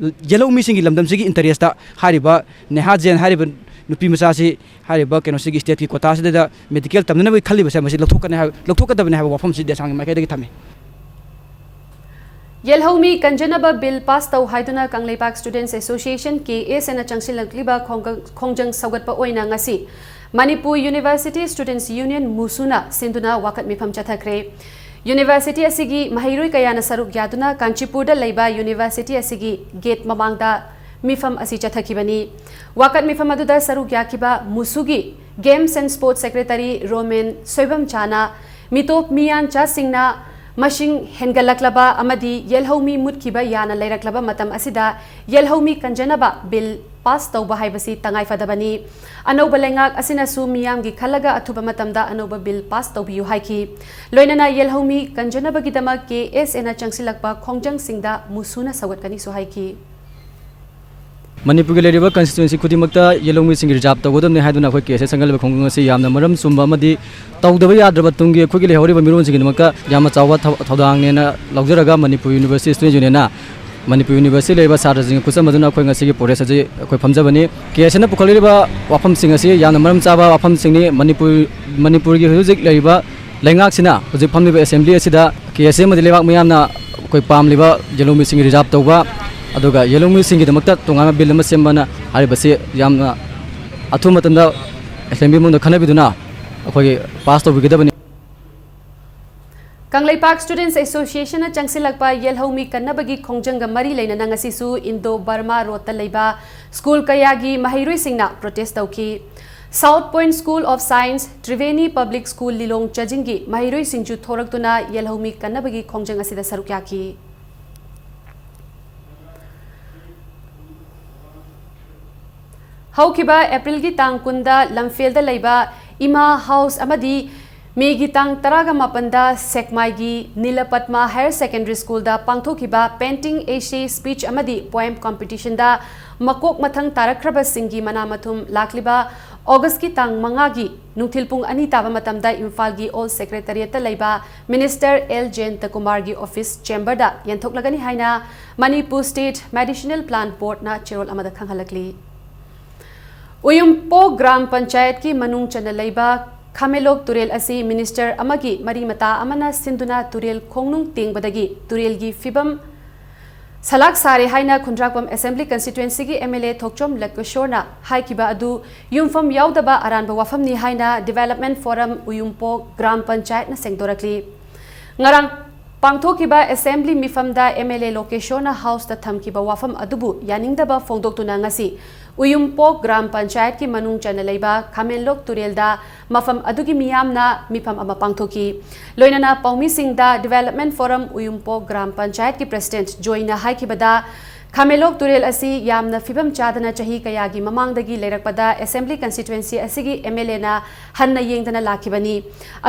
ꯌꯦꯜꯍꯧ ꯃꯤꯁꯤꯡꯒꯤ ꯂꯝꯗꯝꯁꯤꯒꯤ interestꯇ ꯍꯥꯏꯔꯤꯕ ꯅꯦꯍꯥ ꯖꯦꯟ ꯍꯥꯏꯔꯤꯕ ꯅꯨꯄꯤ ꯃꯆꯥꯁꯤ ꯍꯥꯏꯔꯤꯕ ꯀꯩꯅꯣꯁꯤꯒꯤ stateꯀꯤ quotaꯁꯤꯗ medical ꯇꯝꯅꯅꯕꯒꯤ ꯈꯜꯂꯤꯕꯁꯦ ꯃꯁꯤ ꯂꯧꯊꯣꯛꯀꯅꯤ ꯍꯥꯏꯕ, ꯂꯧꯊꯣꯛꯀꯗꯕꯅꯤ ꯍꯥꯏꯕ ꯋꯥꯐꯝꯁꯤ ꯗꯦꯁꯥꯝꯒꯤ ꯃꯥꯏꯀꯩꯗꯒꯤ ꯊꯝꯃꯤ꯫ ꯌꯦꯜꯍꯧꯃꯤ ꯀꯟꯖꯅꯕ bill pass ꯇꯧ ꯍꯥꯏꯗꯨꯅ Kangleipak Students Association, K S Aꯅ ꯆꯪꯁꯤꯜꯂꯛꯂꯤꯕ ꯈꯣꯡꯒ-, ꯈꯣꯡꯖꯪ ꯁꯧꯒꯠꯄ ꯑꯣꯏꯅ ꯉꯁꯤ ꯃꯅꯤꯄꯨꯔ University Students Union, MUSUꯅ ꯁꯤꯟꯗꯨꯅ ꯋꯥꯀꯠ ꯃꯤꯐꯝ ꯆꯠꯊꯈ꯭ꯔꯦ꯫ University ꯑꯁꯤꯒꯤ ꯃꯍꯩꯔꯣꯏ ꯀꯌꯥꯅ ꯁꯔꯨꯛ ꯌꯥꯗꯨꯅ ꯀꯥꯟꯆꯤꯄꯨꯔꯗ ꯂꯩꯕ university ꯑꯁꯤꯒꯤ gate ꯃꯃꯥꯡꯗ ꯃꯤꯐꯝ ꯑꯁꯤ ꯆꯠꯊꯈꯤꯕꯅꯤ꯫ ꯋꯥꯀꯠ ꯃꯤꯐꯝ ꯑꯗꯨꯗ ꯁꯔꯨꯛ ꯌꯥꯈꯤꯕ MUSUꯒꯤ Games and Sports Secretary Romen ꯁꯣꯏꯕꯝꯆꯥꯅ ꯃꯤꯇꯣꯞ ꯃꯤꯌꯥꯟꯆꯥꯁꯤꯡꯅ ꯃꯁꯤꯡ ꯍꯦꯟꯒꯠꯂꯛꯂꯕ ꯑꯃꯗꯤ ꯌꯦꯜꯍꯧꯃꯤ ꯃꯨꯠꯈꯤꯕ ꯌꯥꯅ ꯂꯩꯔꯛꯂꯕ ꯃꯇꯝ ꯑꯁꯤꯗ ꯌꯦꯜꯍꯧꯃꯤ ꯀꯟꯖꯅꯕ ꯕꯤꯜ ꯄꯥꯁ ꯇꯧꯕ ꯍꯥꯏꯕꯁꯤ ꯇꯉꯥꯏ ꯐꯗꯕꯅꯤ꯫ ꯑꯅꯧꯕ ꯂꯩꯉꯥꯛ ꯑꯁꯤꯅꯁꯨ ꯃꯤꯌꯥꯝꯒꯤ ꯈꯜꯂꯒ ꯑꯊꯨꯕ ꯃꯇꯝꯗ ꯑꯅꯧꯕ ꯕꯤꯜ ꯄꯥꯁ ꯇꯧꯕꯤꯌꯨ ꯍꯥꯏꯈꯤ꯫ ꯂꯣꯏꯅꯅ ꯌꯦꯜꯍꯧꯃꯤ ꯀꯟꯖꯅꯕꯒꯤꯗꯃꯛ ꯀꯦ ꯑꯦꯁ ꯑꯦꯅ ꯆꯪꯁꯤꯜꯂꯛꯄ ꯈꯣꯡꯖꯪꯁꯤꯡꯗ ꯃꯨꯁꯨꯅ ꯁꯧꯒꯠꯀꯅꯤꯁꯨ ꯍꯥꯏꯈꯤ꯫ ꯃꯅꯤꯄꯨꯔꯒꯤ ꯂꯩꯔꯤꯕ ꯀꯟꯁꯇꯤꯇ꯭ꯋꯦꯟꯁꯤ ꯈꯨꯗꯤꯡꯃꯛꯇ ꯌꯦꯜꯍꯧꯃꯤꯁꯤꯡꯒꯤ ꯔꯤꯖꯥꯕ ꯇꯧꯒꯗꯕꯅꯤ ꯍꯥꯏꯗꯨꯅ ꯑꯩꯈꯣꯏ ꯀꯦ ꯑꯦꯁ ꯑꯦ ꯆꯪꯒꯜꯂꯤꯕ ꯈꯣꯡꯖꯪ ꯑꯁꯤ ꯌꯥꯝꯅ ꯃꯔꯝ ꯆꯨꯝꯕ ꯑꯃꯗꯤ ꯇꯧꯗꯕ ꯌꯥꯗ꯭ꯔꯕ ꯇꯨꯡꯒꯤ ꯑꯩꯈꯣꯏꯒꯤ ꯂꯩꯍꯧꯔꯤꯕ ꯃꯤꯔꯣꯟꯁꯤꯡꯒꯤꯗꯃꯛꯇ ꯌꯥꯝꯅ ꯆꯥꯎꯕ ꯊꯧ-, ꯊꯧꯗꯥꯡꯅꯦꯅ ꯂꯧꯖꯔꯒ ꯃꯅꯤꯄꯨꯔ ꯌꯨꯅꯤꯚꯔꯁꯤꯇꯤ ꯁ꯭ꯇꯨꯗꯦꯟ ꯌꯨꯅꯤꯌꯟꯅ ꯃꯅꯤꯄꯨꯔ ꯌꯨꯅꯤꯚꯔꯁꯤꯇꯤ ꯂꯩꯔꯤꯕ ꯁꯥꯇ꯭ꯔꯁꯤꯡꯒ ꯈꯨꯠꯁꯝꯅꯗꯨꯅ ꯑꯩꯈꯣꯏ ꯉꯁꯤꯒꯤ ꯄ꯭ꯔꯣꯇꯦꯁ ꯑꯁꯤ ꯑꯩꯈꯣꯏ ꯐꯝꯖꯕꯅꯤ꯫ ꯀꯦ ꯑꯦꯁ ꯑꯦꯅ ꯄꯨꯈꯠꯂꯛꯂꯤꯕ ꯋꯥꯐꯝꯁꯤꯡ ꯑꯁꯤ ꯌꯥꯝꯅ ꯃꯔꯝ ꯆꯥꯕ ꯋꯥꯐꯝꯁꯤꯡꯅꯤ꯫ ꯃꯅꯤꯄꯨꯔ, ꯃꯅꯤꯄꯨꯔꯒꯤ ꯍꯧꯖꯤꯛ ꯍꯧꯖꯤꯛ ꯂꯩꯔꯤꯕ ꯂꯩꯉꯥꯛꯁꯤꯅ ꯍꯧꯖꯤꯛ ꯐꯝꯂꯤꯕ ꯑꯦꯁꯦꯝꯕ꯭ꯂꯤ ꯑꯁꯤꯗ ꯀꯦ ꯑꯦꯁ ꯑꯦ ꯑꯃꯗꯤ ꯂꯩꯕꯥꯛ ꯃꯤꯌꯥꯝꯅ ꯑꯩꯈꯣꯏ ꯄꯥꯝꯂꯤꯕ ꯌꯦꯜꯍꯧꯃꯤꯁꯤꯡꯒꯤ ꯔꯤꯖꯥꯕ ꯇꯧꯕ, ꯑꯗꯨꯒ ꯌꯦꯜꯍꯧꯃꯤꯁꯤꯡꯒꯤꯗꯃꯛꯇ ꯇꯣꯉꯥꯟꯕ ꯕꯤꯜ ꯑꯃ ꯁꯦꯝꯕꯅ ꯍꯥꯏꯔꯤꯕꯁꯤ ꯌꯥꯝꯅ ꯑꯊꯨꯕ ꯃꯇꯝꯗ ꯑꯦꯁꯦꯝꯕ꯭ꯂꯤ ꯃꯅꯨꯡꯗ ꯈꯟꯅꯕꯤꯗꯨꯅ ꯑꯩꯈꯣꯏꯒꯤ ꯄꯥꯁ ꯇꯧꯕꯤꯒꯗꯕꯅꯤ꯫ ꯀꯪꯂꯩꯄꯥꯛ ꯁ꯭ꯇꯨꯗꯦꯟꯠꯁ ꯑꯦꯁꯣꯁꯤꯌꯦꯁꯟꯅ ꯆꯪꯁꯤꯜꯂꯛꯄ ꯌꯦꯜꯍꯧꯃꯤ ꯀꯟꯅꯕꯒꯤ ꯈꯣꯡꯖꯪꯒ ꯃꯔꯤ ꯂꯩꯅꯅ ꯉꯁꯤꯁꯨ ꯏꯟꯗꯣ ꯕꯔꯃꯥ ꯔꯣꯗꯇ ꯂꯩꯕ ꯁ꯭ꯀꯨꯜ ꯀꯌꯥꯒꯤ ꯃꯍꯩꯔꯣꯏꯁꯤꯡꯅ ꯄ꯭ꯔꯣꯇꯦꯁ ꯇꯧꯈꯤ꯫ South Point School of Science, Triveni public school Lilong ꯆꯥꯖꯤꯡꯒꯤ ꯃꯍꯩꯔꯣꯏꯁꯤꯡꯁꯨ ꯊꯣꯔꯛꯇꯨꯅ ꯌꯦꯜꯍꯧꯃꯤ ꯀꯟꯅꯕꯒꯤ ꯈꯣꯡꯖꯪ ꯑꯁꯤꯗ ꯁꯔꯨꯛ ꯌꯥꯈꯤ꯫ ꯍꯧꯈꯤꯕ ꯑꯦꯄ꯭ꯔꯤꯜꯒꯤ ꯇꯥꯡ ꯀꯨꯟꯗ ꯂꯝꯐꯦꯜꯗ ꯂꯩꯕ ꯏꯃꯥ ꯍꯥꯎꯁ ꯑꯃꯗꯤ ꯃꯦꯒꯤ ꯇꯥꯡ ꯇꯔꯥꯒ ꯃꯥꯄꯟꯗ ꯁꯦꯛꯃꯥꯏꯒꯤ ꯅꯤꯂꯄꯠꯃ ꯍꯥꯌꯔ ꯁꯦꯀꯦꯟꯗꯔꯤ ꯁ꯭ꯀꯨꯜꯗ ꯄꯥꯡꯊꯣꯛꯈꯤꯕ ꯄꯦꯟꯇꯤꯡ, ꯑꯦꯁꯦ, ꯁ꯭ꯄꯤꯆ ꯑꯃꯗꯤ ꯄꯣꯏꯝ ꯀꯝꯄꯤꯇꯤꯁꯟꯗ ꯃꯀꯣꯛ ꯃꯊꯪ ꯇꯥꯔꯛꯈ꯭ꯔꯕꯁꯤꯡꯒꯤ ꯃꯅꯥ ꯃꯊꯨꯝ ꯂꯥꯛꯂꯤꯕ ꯑꯣꯒꯁꯀꯤ ꯇꯥꯡ ꯃꯉꯥꯒꯤ ꯅꯨꯡꯊꯤꯜ ꯄꯨꯡ ꯑꯅꯤ ꯇꯥꯕ ꯃꯇꯝꯗ ꯏꯝꯐꯥꯜꯒꯤ ꯑꯣꯜ ꯁꯦꯀ꯭ꯔꯦꯇꯔꯤꯌꯦꯠꯇ ꯂꯩꯕ ꯃꯤꯅꯤꯁꯇꯔ ꯑꯦꯜ ꯖꯌꯟꯇꯀꯨꯃꯥꯔꯒꯤ ꯑꯣꯐꯤꯁ ꯆꯦꯝꯕꯔꯗ ꯌꯦꯟꯊꯣꯛꯂꯒꯅꯤ ꯍꯥꯏꯅ ꯃꯅꯤꯄꯨꯔ ꯁ꯭ꯇꯦꯠ ꯃꯦꯗꯤꯁꯤꯅꯦꯜ ꯄ꯭ꯂꯥꯟ ꯕꯣꯔꯗꯅ ꯆꯦꯔꯣꯜ ꯑꯃꯗ ꯈꯪꯍꯜꯂꯛꯂꯤ꯫ ꯎꯌꯨꯝꯄꯣꯛ ꯒ꯭ꯔꯥꯝ ꯄꯟꯆꯥꯌꯠꯀꯤ ꯃꯅꯨꯡ ꯆꯟꯅ ꯂꯩꯕ ꯈꯥꯃꯦꯂꯣꯛ ꯇꯨꯔꯦꯜ ꯑꯁꯤ ꯃꯤꯅꯤꯁꯇꯔ ꯑꯃꯒꯤ ꯃꯔꯤ ꯃꯇꯥ ꯑꯃꯅ ꯁꯤꯟꯗꯨꯅ ꯇꯨꯔꯦꯜ ꯈꯣꯡꯅꯨꯡ ꯇꯦꯡꯕꯗꯒꯤ ꯇꯨꯔꯦꯜꯒꯤ ꯐꯤꯕꯝ ꯁꯂꯥꯛ ꯁꯥꯔꯦ ꯍꯥꯏꯅ ꯈꯨꯟꯗ꯭ꯔꯥꯛꯄꯝ ꯑꯦꯁꯦꯝꯕ꯭ꯂꯤ ꯀꯟꯁꯇꯤꯇ꯭ꯋꯦꯟꯁꯤꯒꯤ ꯑꯦꯝ ꯑꯦꯜ ꯑꯦ ꯊꯣꯛꯆꯣꯝ ꯂꯀꯦꯁꯣꯔꯅ ꯍꯥꯏꯈꯤꯕ ꯑꯗꯨ ꯌꯨꯝꯐꯝ ꯌꯥꯎꯗꯕ ꯑꯔꯥꯟꯕ ꯋꯥꯐꯝꯅꯤ ꯍꯥꯏꯅ ꯗꯤꯕꯦꯂꯞꯃꯦꯟꯠ ꯐꯣꯔꯝ ꯎꯌꯨꯝꯄꯣꯛ ꯒ꯭ꯔꯥꯝ ꯄꯟꯆꯥꯌꯠꯅ ꯁꯦꯡꯗꯣꯔꯛꯂꯤ꯫ ꯉꯔꯥꯡ ꯄꯥꯡꯊꯣꯛꯈꯤꯕ ꯑꯦꯁꯦꯝꯕ꯭ꯂꯤ ꯃꯤꯐꯝꯗ ꯑꯦꯝ ꯑꯦꯜ ꯑꯦ ꯂꯣꯀꯦꯁꯣꯔꯅ ꯍꯥꯎꯁꯇ ꯊꯝꯈꯤꯕ ꯋꯥꯐꯝ ꯑꯗꯨꯕꯨ ꯌꯥꯅꯤꯡꯗꯕ ꯐꯣꯡꯗꯣꯛꯇꯨꯅ ꯉꯁꯤ ꯎꯌꯨꯝꯄꯣꯛ ꯒ꯭ꯔꯥꯝ ꯄꯟꯆꯥꯌꯠꯀꯤ ꯃꯅꯨꯡ ꯆꯟꯅ ꯂꯩꯕ ꯈꯥꯃꯦꯟꯂꯣꯛ ꯇꯨꯔꯦꯜꯗ ꯃꯐꯝ ꯑꯗꯨꯒꯤ ꯃꯤꯌꯥꯝꯅ ꯃꯤꯐꯝ ꯑꯃ ꯄꯥꯡꯊꯣꯛꯈꯤ꯫ ꯂꯣꯏꯅꯅ ꯄꯥꯎꯃꯤꯁꯤꯡꯗ ꯗꯤꯕꯦꯂꯞꯃꯦꯟ ꯐꯣꯔꯝ ꯎꯌꯨꯝꯄꯣꯛ ꯒ꯭ꯔꯥꯝ ꯄꯟꯆꯥꯌꯠꯀꯤ ꯄ꯭ꯔꯁꯤꯗꯦꯟꯠ ꯖꯣꯏꯅ ꯍꯥꯏꯈꯤꯕꯗ, ꯈꯥꯃꯦꯟꯂꯣꯛ ꯇꯨꯔꯦꯜ ꯑꯁꯤ ꯌꯥꯝꯅ ꯐꯤꯕꯝ ꯆꯥꯗꯅ ꯆꯍꯤ ꯀꯌꯥꯒꯤ ꯃꯃꯥꯡꯗꯒꯤ ꯂꯩꯔꯛꯄꯗ ꯑꯦꯁꯦꯝꯕ꯭ꯂꯤ ꯀꯟꯁꯇꯤꯇ꯭ꯋꯦꯟꯁꯤ ꯑꯁꯤꯒꯤ ꯑꯦꯝ ꯑꯦꯜ ꯑꯦꯅ ꯍꯟꯅ ꯌꯦꯡꯗꯅ ꯂꯥꯛꯈꯤꯕꯅꯤ꯫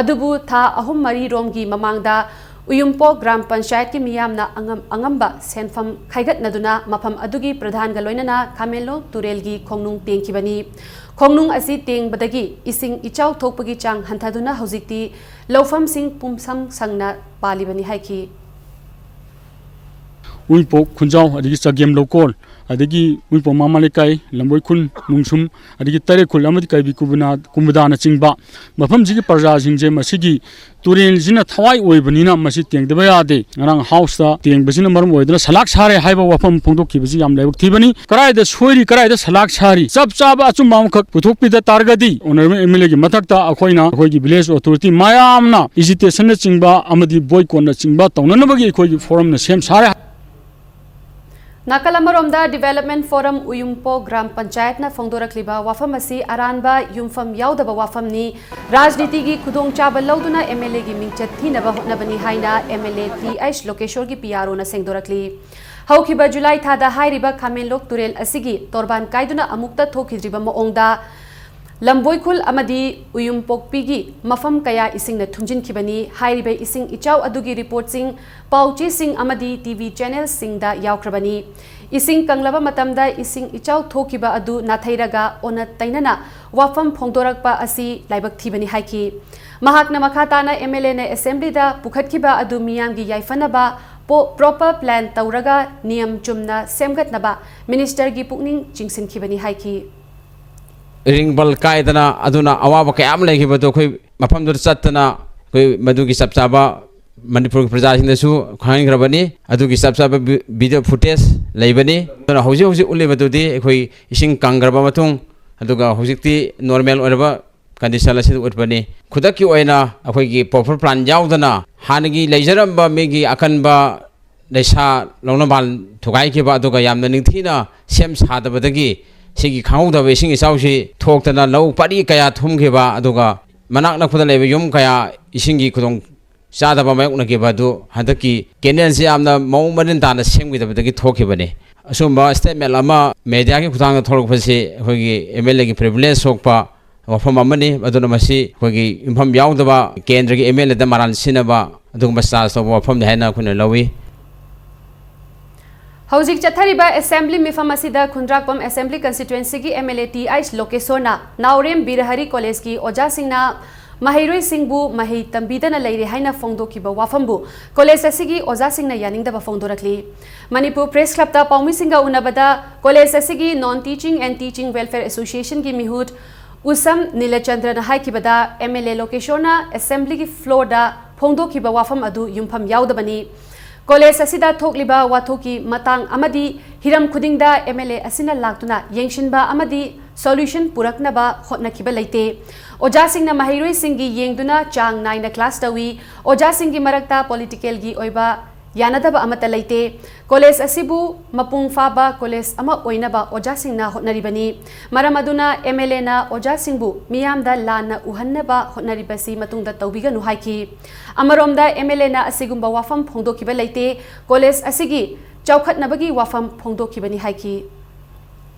ꯑꯗꯨꯕꯨ ꯊꯥ ꯑꯍꯨꯝ ꯃꯔꯤ ꯔꯣꯝꯒꯤ ꯃꯃꯥꯡꯗ ꯎꯌꯨꯝꯄꯣꯛ ꯒ꯭ꯔꯥꯝ ꯄꯟꯆꯥꯌꯠꯀꯤ ꯃꯤꯌꯥꯝꯅ ꯑꯉꯝ ꯑꯉꯝꯕ ꯁꯦꯟꯐꯝ ꯈꯥꯏꯒꯠꯅꯗꯨꯅ ꯃꯐꯝ ꯑꯗꯨꯒꯤ ꯄ꯭ꯔꯙꯥꯟꯒ ꯂꯣꯏꯅꯅ ꯈꯥꯃꯦꯟꯂꯣꯛ ꯇꯨꯔꯦꯜꯒꯤ ꯈꯣꯡꯅꯨꯡ ꯇꯦꯡꯈꯤꯕꯅꯤ꯫ ꯈꯣꯡꯅꯨꯡ ꯑꯁꯤ ꯇꯦꯡꯕꯗꯒꯤ ꯏꯁꯤꯡ ꯏꯆꯥꯎ ꯊꯣꯛꯄꯒꯤ ꯆꯥꯡ ꯍꯟꯊꯗꯨꯅ ꯍꯧꯖꯤꯛꯇꯤ ꯂꯧꯐꯝꯁꯤꯡ ꯄꯨꯝꯁꯪ ꯁꯪꯅ ꯄꯥꯜꯂꯤꯕꯅꯤ ꯍꯥꯏꯈꯤ꯫ ꯎꯏꯄꯣꯛ ꯈꯨꯟꯖꯥꯎ, ꯑꯗꯒꯤ ꯆꯒꯦꯝ ꯂꯧꯀꯣꯜ, ꯑꯗꯒꯤ ꯎꯏꯄꯣꯛ ꯃꯃꯥ ꯂꯩꯀꯥꯏ, ꯂꯝꯕꯣꯏ ꯈꯨꯜ, ꯅꯨꯡꯁꯨꯝ, ꯑꯗꯒꯤ ꯇꯔꯦꯠꯈꯨꯜ ꯑꯃꯗꯤ ꯀꯥꯏꯕꯤ ꯀꯨꯝꯕꯅ-, ꯀꯨꯝꯕꯗꯥꯅꯆꯤꯡꯕ ꯃꯐꯝꯁꯤꯒꯤ ꯄ꯭ꯔꯖꯥꯁꯤꯡꯁꯦ ꯃꯁꯤꯒꯤ ꯇꯨꯔꯦꯜꯁꯤꯅ ꯊꯋꯥꯏ ꯑꯣꯏꯕꯅꯤꯅ ꯃꯁꯤ ꯇꯦꯡꯗꯕ ꯌꯥꯗꯦ꯫ ꯉꯔꯥꯡ ꯍꯥꯎꯁꯇ ꯇꯦꯡꯕꯁꯤꯅ ꯃꯔꯝ ꯑꯣꯏꯗꯨꯅ ꯁꯂꯥꯛ ꯁꯥꯔꯦ ꯍꯥꯏꯕ ꯋꯥꯐꯝ ꯐꯣꯡꯗꯣꯛꯈꯤꯕꯁꯤ ꯌꯥꯝ ꯂꯥꯏꯕꯛ ꯊꯤꯕꯅꯤ꯫ ꯀꯗꯥꯏꯗ ꯁꯣꯏꯔꯤ, ꯀꯗꯥꯏꯗ ꯁꯂꯥꯛ ꯁꯥꯔꯤ, ꯆꯞ ꯆꯥꯕ ꯑꯆꯨꯝꯕ ꯑꯃꯈꯛ ꯄꯨꯊꯣꯛꯄꯤꯗ ꯇꯥꯔꯒꯗꯤ ꯑꯣꯅꯔꯦꯕꯜ ꯑꯦꯝ ꯑꯦꯜ ꯑꯦꯒꯤ ꯃꯊꯛꯇ ꯑꯩꯈꯣꯏꯅ ꯑꯩꯈꯣꯏꯒꯤ ꯚꯤꯂꯦꯖ ꯑꯣꯊꯣꯔꯤꯇꯤ ꯃꯌꯥꯝꯅ ꯑꯦꯖꯤꯇꯦꯁꯟꯅꯆꯤꯡꯕ ꯑꯃꯗꯤ ꯕꯣꯏꯀꯣꯠꯅꯆꯤꯡꯕ ꯇꯧꯅꯅꯕꯒꯤ ꯑꯩꯈꯣꯏꯒꯤ ꯐꯣꯔꯝꯅ ꯁꯦꯝ ꯁꯥꯔꯦ꯫ ꯅꯥꯀꯜ ꯑꯃꯔꯣꯝꯗ, ꯗꯤꯕꯦꯂꯞꯃꯦꯟ ꯐꯣꯔꯝ ꯎꯌꯨꯝꯄꯣꯛ ꯒ꯭ꯔꯥꯝ ꯄꯟꯆꯥꯌꯠꯅ ꯐꯣꯡꯗꯣꯔꯛꯂꯤꯕ ꯋꯥꯐꯝ ꯑꯁꯤ ꯑꯔꯥꯟꯕ, ꯌꯨꯝꯐꯝ ꯌꯥꯎꯗꯕ ꯋꯥꯐꯝꯅꯤ꯫ ꯔꯥꯖꯅꯤꯇꯤꯒꯤ ꯈꯨꯗꯣꯡꯆꯥꯕ ꯂꯧꯗꯨꯅ ꯑꯦꯝ ꯑꯦꯜ ꯑꯦꯒꯤ ꯃꯤꯡꯆꯠ ꯊꯤꯅꯕ ꯍꯣꯠꯅꯕꯅꯤ ꯍꯥꯏꯅ M L A T H ꯂꯣꯀꯦꯁꯣꯔꯒꯤ ꯄꯤ ꯑꯥꯔ ꯑꯣꯅ ꯁꯦꯡꯗꯣꯔꯛꯂꯤ꯫ ꯍꯧꯈꯤꯕ ꯖꯨꯂꯥꯏ ꯊꯥꯗ ꯍꯥꯏꯔꯤꯕ ꯈꯥꯃꯦꯟꯂꯣꯛ ꯇꯨꯔꯦꯜ ꯑꯁꯤꯒꯤ ꯇꯣꯔꯕꯥꯟ ꯀꯥꯏꯗꯨꯅ ꯑꯃꯨꯛꯇ ꯊꯣꯛꯈꯤꯗ꯭ꯔꯤꯕ ꯃꯑꯣꯡꯗ, ꯂꯝꯕꯣꯏꯈꯨꯜ ꯑꯃꯗꯤ ꯎꯌꯨꯝꯄꯣꯛꯄꯤꯒꯤ ꯃꯐꯝ ꯀꯌꯥ ꯏꯁꯤꯡꯅ ꯊꯨꯝꯖꯤꯟꯈꯤꯕꯅꯤ꯫ ꯍꯥꯏꯔꯤꯕ ꯏꯁꯤꯡ ꯏꯆꯥꯎ ꯑꯗꯨꯒꯤ ꯔꯤꯄꯣꯔꯠꯁꯤꯡ ꯄꯥꯎ ꯆꯦꯁꯤꯡ ꯑꯃꯗꯤ ꯇꯤ ꯚꯤ ꯆꯦꯅꯦꯜꯁꯤꯡꯗ ꯌꯥꯎꯈ꯭ꯔꯕꯅꯤ꯫ ꯏꯁꯤꯡ ꯀꯪꯂꯕ ꯃꯇꯝꯗ ꯏꯁꯤꯡ ꯏꯆꯥꯎ ꯊꯣꯛꯈꯤꯕ ꯑꯗꯨ ꯅꯥꯊꯩꯔꯒ ꯑꯣꯟꯅ ꯇꯩꯅꯅ ꯋꯥꯐꯝ ꯐꯣꯡꯗꯣꯔꯛꯄ ꯑꯁꯤ ꯂꯥꯏꯕꯛ ꯊꯤꯕꯅꯤ ꯍꯥꯏꯈꯤ꯫ ꯃꯍꯥꯛꯅ ꯃꯈꯥ ꯇꯥꯅ ꯑꯦꯝ ꯑꯦꯜ ꯑꯦꯅ ꯑꯦꯁꯦꯝꯕ꯭ꯂꯤꯗ ꯄꯨꯈꯠꯈꯤꯕ ꯑꯗꯨ ꯃꯤꯌꯥꯝꯒꯤ ꯌꯥꯏꯐꯅꯕ ꯄꯣ-, ꯄ꯭ꯔꯣꯄꯔ ꯄ꯭ꯂꯥꯟ ꯇꯧꯔꯒ ꯅꯤꯌꯝ ꯆꯨꯝꯅ ꯁꯦꯝꯒꯠꯅꯕ ꯃꯤꯅꯤꯁꯇꯔꯒꯤ ꯄꯨꯛꯅꯤꯡ ꯆꯤꯡꯁꯤꯟꯈꯤꯕꯅꯤ ꯍꯥꯏꯈꯤ꯫ ꯔꯤꯡꯕꯜ ꯀꯥꯏꯗꯅ ꯑꯗꯨꯅ ꯑꯋꯥꯕ ꯀꯌꯥ ꯑꯃ ꯂꯩꯈꯤꯕꯗꯣ ꯑꯩꯈꯣꯏ ꯃꯐꯝꯗꯨꯗ ꯆꯠꯇꯅ ꯑꯩꯈꯣꯏ ꯃꯗꯨꯒꯤ ꯆꯞ ꯆꯥꯕ ꯃꯅꯤꯄꯨꯔꯒꯤ ꯄ꯭ꯔꯖꯥꯁꯤꯡꯗꯁꯨ ꯈꯪꯍꯟꯈ꯭ꯔꯕꯅꯤ꯫ ꯑꯗꯨꯒꯤ ꯆꯞ ꯆꯥꯕ ꯚꯤ-, ꯚꯤꯗꯤꯑꯣ ꯐꯨꯇꯦꯖ ꯂꯩꯕꯅꯤ꯫ ꯑꯗꯨꯅ ꯍꯧꯖꯤꯛ ꯍꯧꯖꯤꯛ ꯎꯠꯂꯤꯕꯗꯨꯗꯤ ꯑꯩꯈꯣꯏ ꯏꯁꯤꯡ ꯀꯪꯈ꯭ꯔꯕ ꯃꯇꯨꯡ, ꯑꯗꯨꯒ ꯍꯧꯖꯤꯛꯇꯤ ꯅꯣꯔꯃꯦꯜ ꯑꯣꯏꯔꯕ ꯀꯟꯗꯤꯁꯟ ꯑꯁꯤꯗ ꯎꯠꯄꯅꯤ꯫ ꯈꯨꯗꯛꯀꯤ ꯑꯣꯏꯅ ꯑꯩꯈꯣꯏꯒꯤ ꯄ꯭ꯔꯣꯄꯔ ꯄ꯭ꯂꯥꯟ ꯌꯥꯎꯗꯅ ꯍꯥꯟꯅꯒꯤ ꯂꯩꯖꯔꯝꯕ ꯃꯤꯒꯤ ꯑꯀꯟꯕ ꯂꯩꯁꯥ ꯂꯧꯅꯕꯥꯟ ꯊꯨꯒꯥꯏꯈꯤꯕ, ꯑꯗꯨꯒ ꯌꯥꯝꯅ ꯅꯤꯡꯊꯤꯅ ꯁꯦꯝ ꯁꯥꯗꯕꯗꯒꯤ ꯁꯤꯒꯤ ꯈꯪꯍꯧꯗꯕ ꯏꯁꯤꯡ ꯏꯆꯥꯎꯁꯤ ꯊꯣꯛꯇꯅ ꯂꯧ ꯄꯔꯤ ꯀꯌꯥ ꯊꯨꯝꯈꯤꯕ, ꯑꯗꯨꯒ ꯃꯅꯥꯛ ꯅꯛꯄꯗ ꯂꯩꯕ ꯌꯨꯝ ꯀꯌꯥ ꯏꯁꯤꯡꯒꯤ ꯈꯨꯗꯣꯡ ꯆꯥꯗꯕ ꯃꯥꯌꯣꯛꯅꯈꯤꯕ ꯑꯗꯨ ꯍꯟꯗꯛꯀꯤ ꯀꯦꯅꯦꯜꯁꯤ ꯌꯥꯝꯅ ꯃꯑꯣꯡ ꯃꯔꯤꯟ ꯇꯥꯅ ꯁꯦꯝꯈꯤꯗꯕꯗꯒꯤ ꯊꯣꯛꯈꯤꯕꯅꯤ꯫ ꯑꯁꯨꯝꯕ ꯁ꯭ꯇꯦꯠꯃꯦꯟ ꯑꯃ ꯃꯦꯗꯤꯌꯥꯒꯤ ꯈꯨꯠꯊꯥꯡꯗ ꯊꯣꯛꯂꯛꯄꯁꯤ ꯑꯩꯈꯣꯏꯒꯤ ꯑꯦꯝ ꯑꯦꯜ ꯑꯦꯒꯤ ꯄ꯭ꯔꯤꯚꯤꯂꯦꯖ ꯊꯣꯛꯄ ꯋꯥꯐꯝ ꯑꯃꯅꯤ꯫ ꯑꯗꯨꯅ ꯃꯁꯤ ꯑꯩꯈꯣꯏꯒꯤ ꯌꯨꯝꯐꯝ ꯌꯥꯎꯗꯕ ꯀꯦꯟꯗ꯭ꯔꯒꯤ ꯑꯦꯝ ꯑꯦꯜ ꯑꯦꯗ ꯃꯔꯥꯜ ꯁꯤꯟꯅꯕ ꯑꯗꯨꯒꯨꯝꯕ ꯆꯥꯔꯖ ꯇꯧꯕ ꯋꯥꯐꯝꯅꯤ ꯍꯥꯏꯅ ꯑꯩꯈꯣꯏꯅ ꯂꯧꯏ꯫ ꯍꯧꯖꯤꯛ ꯆꯠꯊꯔꯤꯕ ꯑꯦꯁꯦꯝꯕ꯭ꯂꯤ ꯃꯤꯐꯝ ꯑꯁꯤꯗ ꯈꯨꯟꯗ꯭ꯔꯥꯛꯄꯝ ꯑꯦꯁꯦꯝꯕ꯭ꯂꯤ ꯀꯟꯁꯇꯤꯇ꯭ꯋꯦꯟꯁꯤꯒꯤ M L A T H ꯂꯣꯀꯦꯁꯣꯔꯅ ꯅꯥꯎꯔꯦꯝ ꯕꯤꯔꯍꯔꯤ ꯀꯣꯂꯦꯖꯀꯤ ꯑꯣꯖꯥꯁꯤꯡꯅ ꯃꯍꯩꯔꯣꯏꯁꯤꯡꯕꯨ ꯃꯍꯩ ꯇꯝꯕꯤꯗꯅ ꯂꯩꯔꯦ ꯍꯥꯏꯅ ꯐꯣꯡꯗꯣꯛꯈꯤꯕ ꯋꯥꯐꯝꯕꯨ ꯀꯣꯂꯦꯖ ꯑꯁꯤꯒꯤ ꯑꯣꯖꯥꯁꯤꯡꯅ ꯌꯥꯅꯤꯡꯗꯕ ꯐꯣꯡꯗꯣꯔꯛꯂꯤ꯫ ꯃꯅꯤꯄꯨꯔ ꯄ꯭ꯔꯦꯁ ꯀ꯭ꯂꯕꯇ ꯄꯥꯎꯃꯤꯁꯤꯡꯒ ꯎꯅꯕꯗ ꯀꯣꯂꯦꯖ ꯑꯁꯤꯒꯤ ꯅꯣꯟ ꯇꯤꯆꯤꯡ ꯑꯦꯟ ꯇꯤꯆꯤꯡ ꯋꯦꯜꯐꯤꯌꯔ ꯑꯦꯁꯣꯁꯤꯌꯦꯁꯟꯒꯤ ꯃꯤꯍꯨꯠ ꯎꯁꯝ ꯅꯤꯂꯆꯟꯗ꯭ꯔꯅ ꯍꯥꯏꯈꯤꯕꯗ, ꯑꯦꯝ ꯑꯦꯜ ꯑꯦ ꯂꯣꯀꯦꯁꯣꯔꯅ ꯑꯦꯁꯦꯝꯕ꯭ꯂꯤꯒꯤ ꯐ꯭ꯂꯣꯔꯗ ꯐꯣꯡꯗꯣꯛꯈꯤꯕ ꯋꯥꯐꯝ ꯑꯗꯨ ꯌꯨꯝꯐꯝ ꯌꯥꯎꯗꯕꯅꯤ꯫ ꯀꯣꯂꯦꯖ ꯑꯁꯤꯗ ꯊꯣꯛꯂꯤꯕ ꯋꯥꯊꯣꯛꯀꯤ ꯃꯇꯥꯡ ꯑꯃꯗꯤ ꯍꯤꯔꯝ ꯈꯨꯗꯤꯡꯗ ꯑꯦꯝ ꯑꯦꯜ ꯑꯦ ꯑꯁꯤꯅ ꯂꯥꯛꯇꯨꯅ ꯌꯦꯡꯁꯤꯟꯕ ꯑꯃꯗꯤ ꯁꯣꯂ꯭ꯌꯨꯁꯟ ꯄꯨꯔꯛꯅꯕ ꯍꯣꯠꯅꯈꯤꯕ ꯂꯩꯇꯦ꯫ ꯑꯣꯖꯥꯁꯤꯡꯅ ꯃꯍꯩꯔꯣꯏꯁꯤꯡꯒꯤ ꯌꯦꯡꯗꯨꯅ ꯆꯥꯡ ꯅꯥꯏꯅ ꯀ꯭ꯂꯥꯁ ꯇꯧꯏ꯫ ꯑꯣꯖꯥꯁꯤꯡꯒꯤ ꯃꯔꯛꯇ ꯄꯣꯂꯤꯇꯤꯀꯦꯜꯒꯤ ꯑꯣꯏꯕ ꯌꯥꯅꯗꯕ ꯑꯃꯠꯇ ꯂꯩꯇꯦ꯫ ꯀꯣꯂꯦꯖ ꯑꯁꯤꯕꯨ ꯃꯄꯨꯡ ꯐꯥꯕ ꯀꯣꯂꯦꯖ ꯑꯃ ꯑꯣꯏꯅꯕ ꯑꯣꯖꯥꯁꯤꯡꯅ ꯍꯣꯠꯅꯔꯤꯕꯅꯤ꯫ ꯃꯔꯝ ꯑꯗꯨꯅ ꯑꯦꯝ ꯑꯦꯜ ꯑꯦꯅ ꯑꯣꯖꯥꯁꯤꯡꯕꯨ ꯃꯤꯌꯥꯝꯗ ꯂꯥꯟꯅ ꯎꯍꯟꯅꯕ ꯍꯣꯠꯅꯔꯤꯕꯁꯤ ꯃꯇꯨꯡꯗ ꯇꯧꯕꯤꯒꯅꯨ ꯍꯥꯏꯈꯤ꯫ ꯑꯃꯔꯣꯝꯗ ꯑꯦꯝ ꯑꯦꯜ ꯑꯦꯅ ꯑꯁꯤꯒꯨꯝꯕ ꯋꯥꯐꯝ ꯐꯣꯡꯗꯣꯛꯈꯤꯕ ꯂꯩꯇꯦ꯫ ꯀꯣꯂꯦꯖ ꯑꯁꯤꯒꯤ ꯆꯥꯎꯈꯠꯅꯕꯒꯤ ꯋꯥꯐꯝ ꯐꯣꯡꯗꯣꯛꯈꯤꯕꯅꯤ ꯍꯥꯏꯈꯤ꯫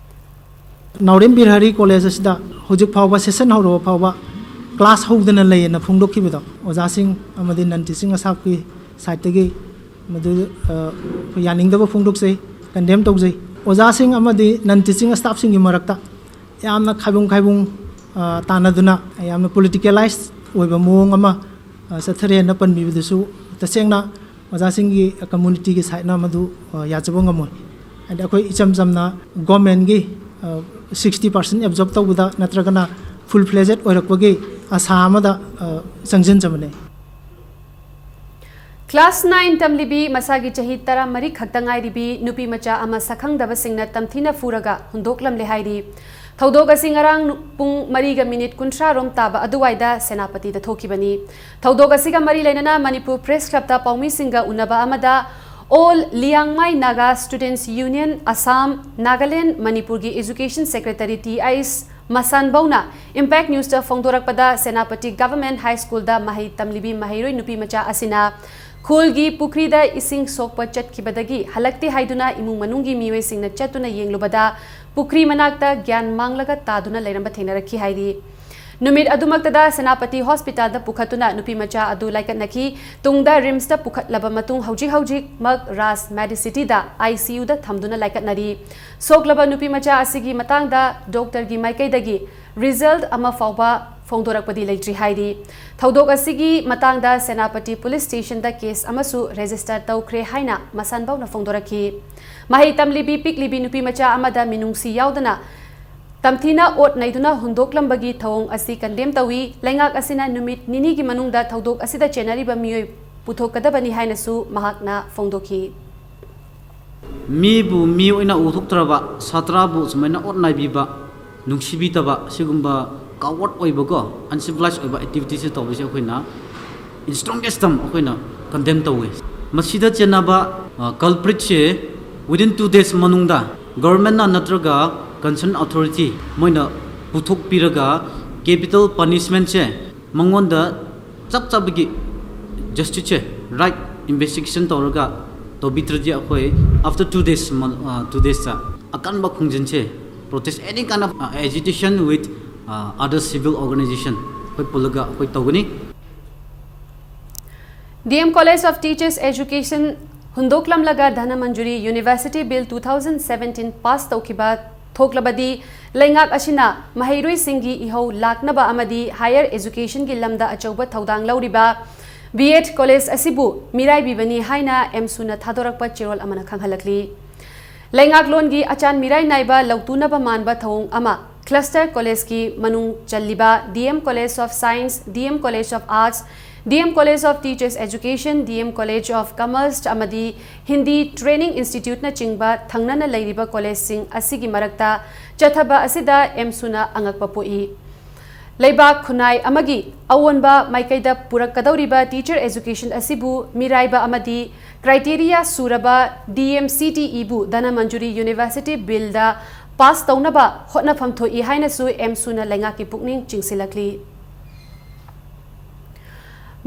ꯅꯥꯎꯔꯦꯝ ꯕꯤꯔꯍꯔꯤ ꯀꯣꯂꯦꯖ ꯑꯁꯤꯗ ꯍꯧꯖꯤꯛ ꯐꯥꯎꯕ ꯁꯦꯁꯟ ꯍꯧꯔꯕ ꯐꯥꯎꯕ ꯀ꯭ꯂꯥꯁ ꯍꯧꯗꯅ ꯂꯩꯌꯦꯅ ꯐꯣꯡꯗꯣꯛꯈꯤꯕꯗꯣ, ꯑꯣꯖꯥꯁꯤꯡ ꯑꯃꯗꯤ ꯅꯟ ꯇꯤꯆꯤꯡ ꯁ꯭ꯇꯥꯐꯀꯤ ꯁꯥꯏꯠꯇꯒꯤ ꯃꯗꯨ, ꯑ, ꯑꯩꯈꯣꯏ ꯌꯥꯅꯤꯡꯗꯕ ꯐꯣꯡꯗꯣꯛꯆꯩ, ꯀꯟꯗꯦꯝ ꯇꯧꯖꯩ꯫ ꯑꯣꯖꯥꯁꯤꯡ ꯑꯃꯗꯤ ꯅꯟ ꯇꯤꯆꯤꯡ ꯁ꯭ꯇꯥꯐꯁꯤꯡꯒꯤ ꯃꯔꯛꯇ ꯌꯥꯝꯅ ꯈꯥꯏꯕꯨꯡ ꯈꯥꯏꯕꯨꯡ, ꯑ, ꯇꯥꯟꯅꯗꯨꯅ ꯌꯥꯝꯅ ꯄꯣꯂꯤꯇꯤꯀꯦꯂꯥꯏꯁ ꯑꯣꯏꯕ ꯃꯑꯣꯡ ꯑꯃ, ꯑ, ꯆꯠꯊꯔꯦꯅ ꯄꯟꯕꯤꯕꯗꯨꯁꯨ ꯇꯁꯦꯡꯅ ꯑꯣꯖꯥꯁꯤꯡꯒꯤ ꯀꯝꯃꯨꯅꯤꯇꯤꯒꯤ ꯁꯥꯏꯠꯅ ꯃꯗꯨ, ꯑ, ꯌꯥꯖꯕ ꯉꯝꯃꯣꯏ꯫ ꯍꯥꯏꯗꯤ ꯑꯩꯈꯣꯏ ꯏꯆꯝ ꯆꯝꯅ ꯒꯣꯔꯃꯦꯟꯒꯤ, ꯑ, ꯁꯤꯛꯁꯇꯤ ꯄꯥꯔꯁꯦꯟ ꯑꯦꯕꯖꯣꯔꯕ ꯇꯧꯕꯗ ꯅꯠꯇ꯭ꯔꯒꯅ ꯐꯨꯜ ꯐ꯭ꯂꯦꯖꯦꯠ ꯑꯣꯏꯔꯛꯄꯒꯤ ꯑꯁꯥ ꯑꯃꯗ, ꯑ, ꯆꯪꯁꯤꯟꯖꯕꯅꯦ꯫ ꯀ꯭ꯂꯥꯁ ꯅꯥꯏꯟ ꯇꯝꯂꯤꯕꯤ, ꯃꯁꯥꯒꯤ ꯆꯍꯤ ꯇꯔꯥꯃꯔꯤ ꯈꯛꯇ ꯉꯥꯏꯔꯤꯕꯤ ꯅꯨꯄꯤ ꯃꯆꯥ ꯑꯃ ꯁꯛꯈꯪꯗꯕꯁꯤꯡꯅ ꯇꯝꯊꯤꯅ ꯐꯨꯔꯒ ꯍꯨꯟꯗꯣꯛꯂꯝꯂꯦ ꯍꯥꯏꯔꯤ꯫ ꯊꯧꯗꯣꯛ ꯑꯁꯤ ꯉꯔꯥꯡ ꯄꯨꯡ ꯃꯔꯤꯒ ꯃꯤꯅꯤꯠ ꯀꯨꯟꯊ꯭ꯔꯥ ꯔꯣꯝ ꯇꯥꯕ ꯑꯗꯨꯋꯥꯏꯗ ꯁꯦꯅꯥꯄꯇꯤꯗ ꯊꯣꯛꯈꯤꯕꯅꯤ꯫ ꯊꯧꯗꯣꯛ ꯑꯁꯤꯒ ꯃꯔꯤ ꯂꯩꯅꯅ ꯃꯅꯤꯄꯨꯔ ꯄ꯭ꯔꯦꯁ ꯀ꯭ꯂꯕꯇ ꯄꯥꯎꯃꯤꯁꯤꯡꯒ ꯎꯅꯕ ꯑꯃꯗ All Liangmai Naga Students Union, Assam, Nagaland, ꯃꯅꯤꯄꯨꯔꯒꯤ Education Secretary ꯇꯤ ꯑꯩꯁ ꯃꯁꯥꯟꯕꯧꯅ Impact Newsꯇ ꯐꯣꯡꯗꯣꯔꯛꯄꯗ, ꯁꯦꯅꯥꯄꯇꯤ Government High Schoolꯗ ꯃꯍꯩ ꯇꯝꯂꯤꯕꯤ ꯃꯍꯩꯔꯣꯏ ꯅꯨꯄꯤ ꯃꯆꯥ ꯑꯁꯤꯅ ꯈꯨꯜꯒꯤ ꯄꯨꯈ꯭ꯔꯤꯗ ꯏꯁꯤꯡ ꯁꯣꯛꯄ ꯆꯠꯈꯤꯕꯗꯒꯤ ꯍꯜꯂꯛꯇꯦ ꯍꯥꯏꯗꯨꯅ ꯏꯃꯨꯡ ꯃꯅꯨꯡꯒꯤ ꯃꯤꯑꯣꯏꯁꯤꯡꯅ ꯆꯠꯇꯨꯅ ꯌꯦꯡꯂꯨꯕꯗ, ꯄꯨꯈ꯭ꯔꯤ ꯃꯅꯥꯛꯇ ꯒ꯭ꯌꯥꯟ ꯃꯥꯡꯂꯒ ꯇꯥꯗꯨꯅ ꯂꯩꯔꯝꯕ ꯊꯦꯡꯅꯔꯛꯈꯤ ꯍꯥꯏꯔꯤ꯫ ꯅꯨꯃꯤꯠ ꯑꯗꯨꯃꯛꯇꯗ ꯁꯦꯅꯥꯄꯇꯤ ꯍꯣꯁꯄꯤꯇꯥꯜꯗ ꯄꯨꯈꯠꯇꯨꯅ ꯅꯨꯄꯤ ꯃꯆꯥ ꯑꯗꯨ ꯂꯥꯏꯀꯠꯅꯈꯤ꯫ ꯇꯨꯡꯗ ꯔꯤꯝꯁꯇ ꯄꯨꯈꯠꯂꯕ ꯃꯇꯨꯡ ꯍꯧꯖꯤꯛ ꯍꯧꯖꯤꯛꯃꯛ ꯔꯥꯖ ꯃꯦꯗꯤꯁꯤꯇꯤꯗ ꯑꯥꯏ ꯁꯤ ꯌꯨꯗ ꯊꯝꯗꯨꯅ ꯂꯥꯏꯀꯠꯅꯔꯤ꯫ ꯁꯣꯛꯂꯕ ꯅꯨꯄꯤ ꯃꯆꯥ ꯑꯁꯤꯒꯤ ꯃꯇꯥꯡꯗ ꯗꯣꯛꯇꯔꯒꯤ ꯃꯥꯏꯀꯩꯗꯒꯤ ꯔꯤꯖꯜꯠ ꯑꯃ ꯐꯥꯎꯕ ꯐꯣꯡꯗꯣꯔꯛꯄꯗꯤ ꯂꯩꯇ꯭ꯔꯤ ꯍꯥꯏꯔꯤ꯫ ꯊꯧꯗꯣꯛ ꯑꯁꯤꯒꯤ ꯃꯇꯥꯡꯗ ꯁꯦꯅꯥꯄꯇꯤ ꯄꯨꯂꯤꯁ ꯁ꯭ꯇꯦꯁꯟꯗ ꯀꯦꯁ ꯑꯃꯁꯨ ꯔꯦꯖꯤꯁꯇꯔ ꯇꯧꯈ꯭ꯔꯦ ꯍꯥꯏꯅ ꯃꯁꯥꯟꯕꯧꯅ ꯐꯣꯡꯗꯣꯔꯛꯈꯤ꯫ ꯃꯍꯩ ꯇꯝꯂꯤꯕꯤ ꯄꯤꯛꯂꯤꯕꯤ ꯅꯨꯄꯤ ꯃꯆꯥ ꯑꯃꯗ ꯃꯤꯅꯨꯡꯁꯤ ꯌꯥꯎꯗꯅ ꯇꯝꯊꯤꯅ ꯑꯣꯠ ꯅꯩꯗꯨꯅ ꯍꯨꯟꯗꯣꯛꯂꯝꯕꯒꯤ ꯊꯧꯑꯣꯡ ꯑꯁꯤ ꯀꯟꯗꯦꯝ ꯇꯧꯏ꯫ ꯂꯩꯉꯥꯛ ꯑꯁꯤꯅ ꯅꯨꯃꯤꯠ ꯅꯤꯅꯤꯒꯤ ꯃꯅꯨꯡꯗ ꯊꯧꯗꯣꯛ ꯑꯁꯤꯗ ꯆꯦꯟꯅꯔꯤꯕ ꯃꯤꯑꯣꯏ ꯄꯨꯊꯣꯛꯀꯗꯕꯅꯤ ꯍꯥꯏꯅꯁꯨ ꯃꯍꯥꯛꯅ ꯐꯣꯡꯗꯣꯛꯈꯤ꯫ ꯃꯤꯕꯨ ꯃꯤ ꯑꯣꯏꯅ ꯎꯊꯣꯛꯇ꯭ꯔꯕ, ꯁꯥꯇ꯭ꯔꯕꯨ ꯁꯨꯃꯥꯏꯅ ꯑꯣꯠ ꯅꯥꯏꯕꯤꯕ, ꯅꯨꯡꯁꯤꯕꯤꯗꯕ, ꯁꯤꯒꯨꯝꯕ coward ꯑꯣꯏꯕꯀꯣ, uncivilized ꯑꯣꯏꯕ activityꯁꯦ ꯇꯧꯕꯁꯦ ꯑꯩꯈꯣꯏꯅ in strongest term ꯑꯩꯈꯣꯏꯅ ꯀꯟꯗꯦꯝ ꯇꯧꯋꯤ꯫ ꯃꯁꯤꯗ ꯆꯦꯟꯅꯕ, ꯑ, culpritꯁꯦ within two days ꯃꯅꯨꯡꯗ governmentꯅ ꯅꯠꯇ꯭ꯔꯒ concerned authority ꯃꯣꯏꯅ ꯄꯨꯊꯣꯛꯄꯤꯔꯒ capital punishmentꯁꯦ ꯃꯉꯣꯟꯗ ꯆꯞ ꯆꯥꯕꯒꯤ justiceꯁꯦ, right investigation ꯇꯧꯔꯒ ꯇꯧꯕꯤꯗ꯭ꯔꯗꯤ ꯑꯩꯈꯣꯏ after two days, ꯃ-, ꯑ, two daysꯇ ꯑꯀꯟꯕ ꯈꯣꯡꯖꯪꯁꯦ, protest, any kind of, ꯑ, agitation with, ꯑ, other civil organisation ꯑꯩꯈꯣꯏ ꯄꯨꯜꯂꯒ ꯑꯩꯈꯣꯏ ꯇꯧꯒꯅꯤ꯫ D M College of Teachers Education ꯍꯨꯟꯗꯣꯛꯂꯝꯂꯒ Dhanamanjuri University Bill two thousand seventeen pass ꯇꯧꯈꯤꯕ ꯊꯣꯛꯂꯕꯗꯤ, ꯂꯩꯉꯥꯛ ꯑꯁꯤꯅ ꯃꯍꯩꯔꯣꯏꯁꯤꯡꯒꯤ ꯏꯍꯧ ꯂꯥꯛꯅꯕ ꯑꯃꯗꯤ higher educationꯒꯤ ꯂꯝꯗ ꯑꯆꯧꯕ ꯊꯧꯗꯥꯡ ꯂꯧꯔꯤꯕ B.Ed college ꯑꯁꯤꯕꯨ ꯃꯤꯔꯥꯏꯕꯤꯕꯅꯤ ꯍꯥꯏꯅ ꯑꯦꯝꯁꯨꯅ ꯊꯥꯗꯣꯔꯛꯄ ꯆꯦꯔꯣꯜ ꯑꯃꯅ ꯈꯪꯍꯜꯂꯛꯂꯤ꯫ ꯂꯩꯉꯥꯛꯂꯣꯟꯒꯤ ꯑꯆꯥꯟ ꯃꯤꯔꯥꯏ ꯅꯥꯏꯕ ꯂꯧꯇꯨꯅꯕ ꯃꯥꯟꯕ ꯊꯧꯑꯣꯡ ꯑꯃ cluster collegeꯀꯤ ꯃꯅꯨꯡ ꯆꯜꯂꯤꯕ D M College of Science, D M College of Arts, D M College of Teachers Education, D M College of Commerce ꯑꯃꯗꯤ Hindi Training Instituteꯅꯆꯤꯡꯕ ꯊꯪꯅꯅ ꯂꯩꯔꯤꯕ ꯀꯣꯂꯦꯖꯁꯤꯡ ꯑꯁꯤꯒꯤ ꯃꯔꯛꯇ ꯆꯠꯊꯕ ꯑꯁꯤꯗ ꯑꯦꯝꯁꯨꯅ ꯑꯉꯛꯄ ꯄꯣꯛꯏ꯫ ꯂꯩꯕꯥꯛ ꯈꯨꯟꯅꯥꯏ ꯑꯃꯒꯤ ꯑꯑꯣꯟꯕ ꯃꯥꯏꯀꯩꯗ ꯄꯨꯔꯛꯀꯗꯧꯔꯤꯕ teacher education ꯑꯁꯤꯕꯨ ꯃꯤꯔꯥꯏꯕ ꯑꯃꯗꯤ criteria ꯁꯨꯔꯕ D M C T Eꯕꯨ Dhanamanjuri University Billꯗ pass ꯇꯧꯅꯕ ꯍꯣꯠꯅꯐꯝ ꯊꯣꯛꯏ ꯍꯥꯏꯅꯁꯨ ꯑꯦꯝꯁꯨꯅ ꯂꯩꯉꯥꯛꯀꯤ ꯄꯨꯛꯅꯤꯡ ꯆꯤꯡꯁꯤꯜꯂꯛꯂꯤ꯫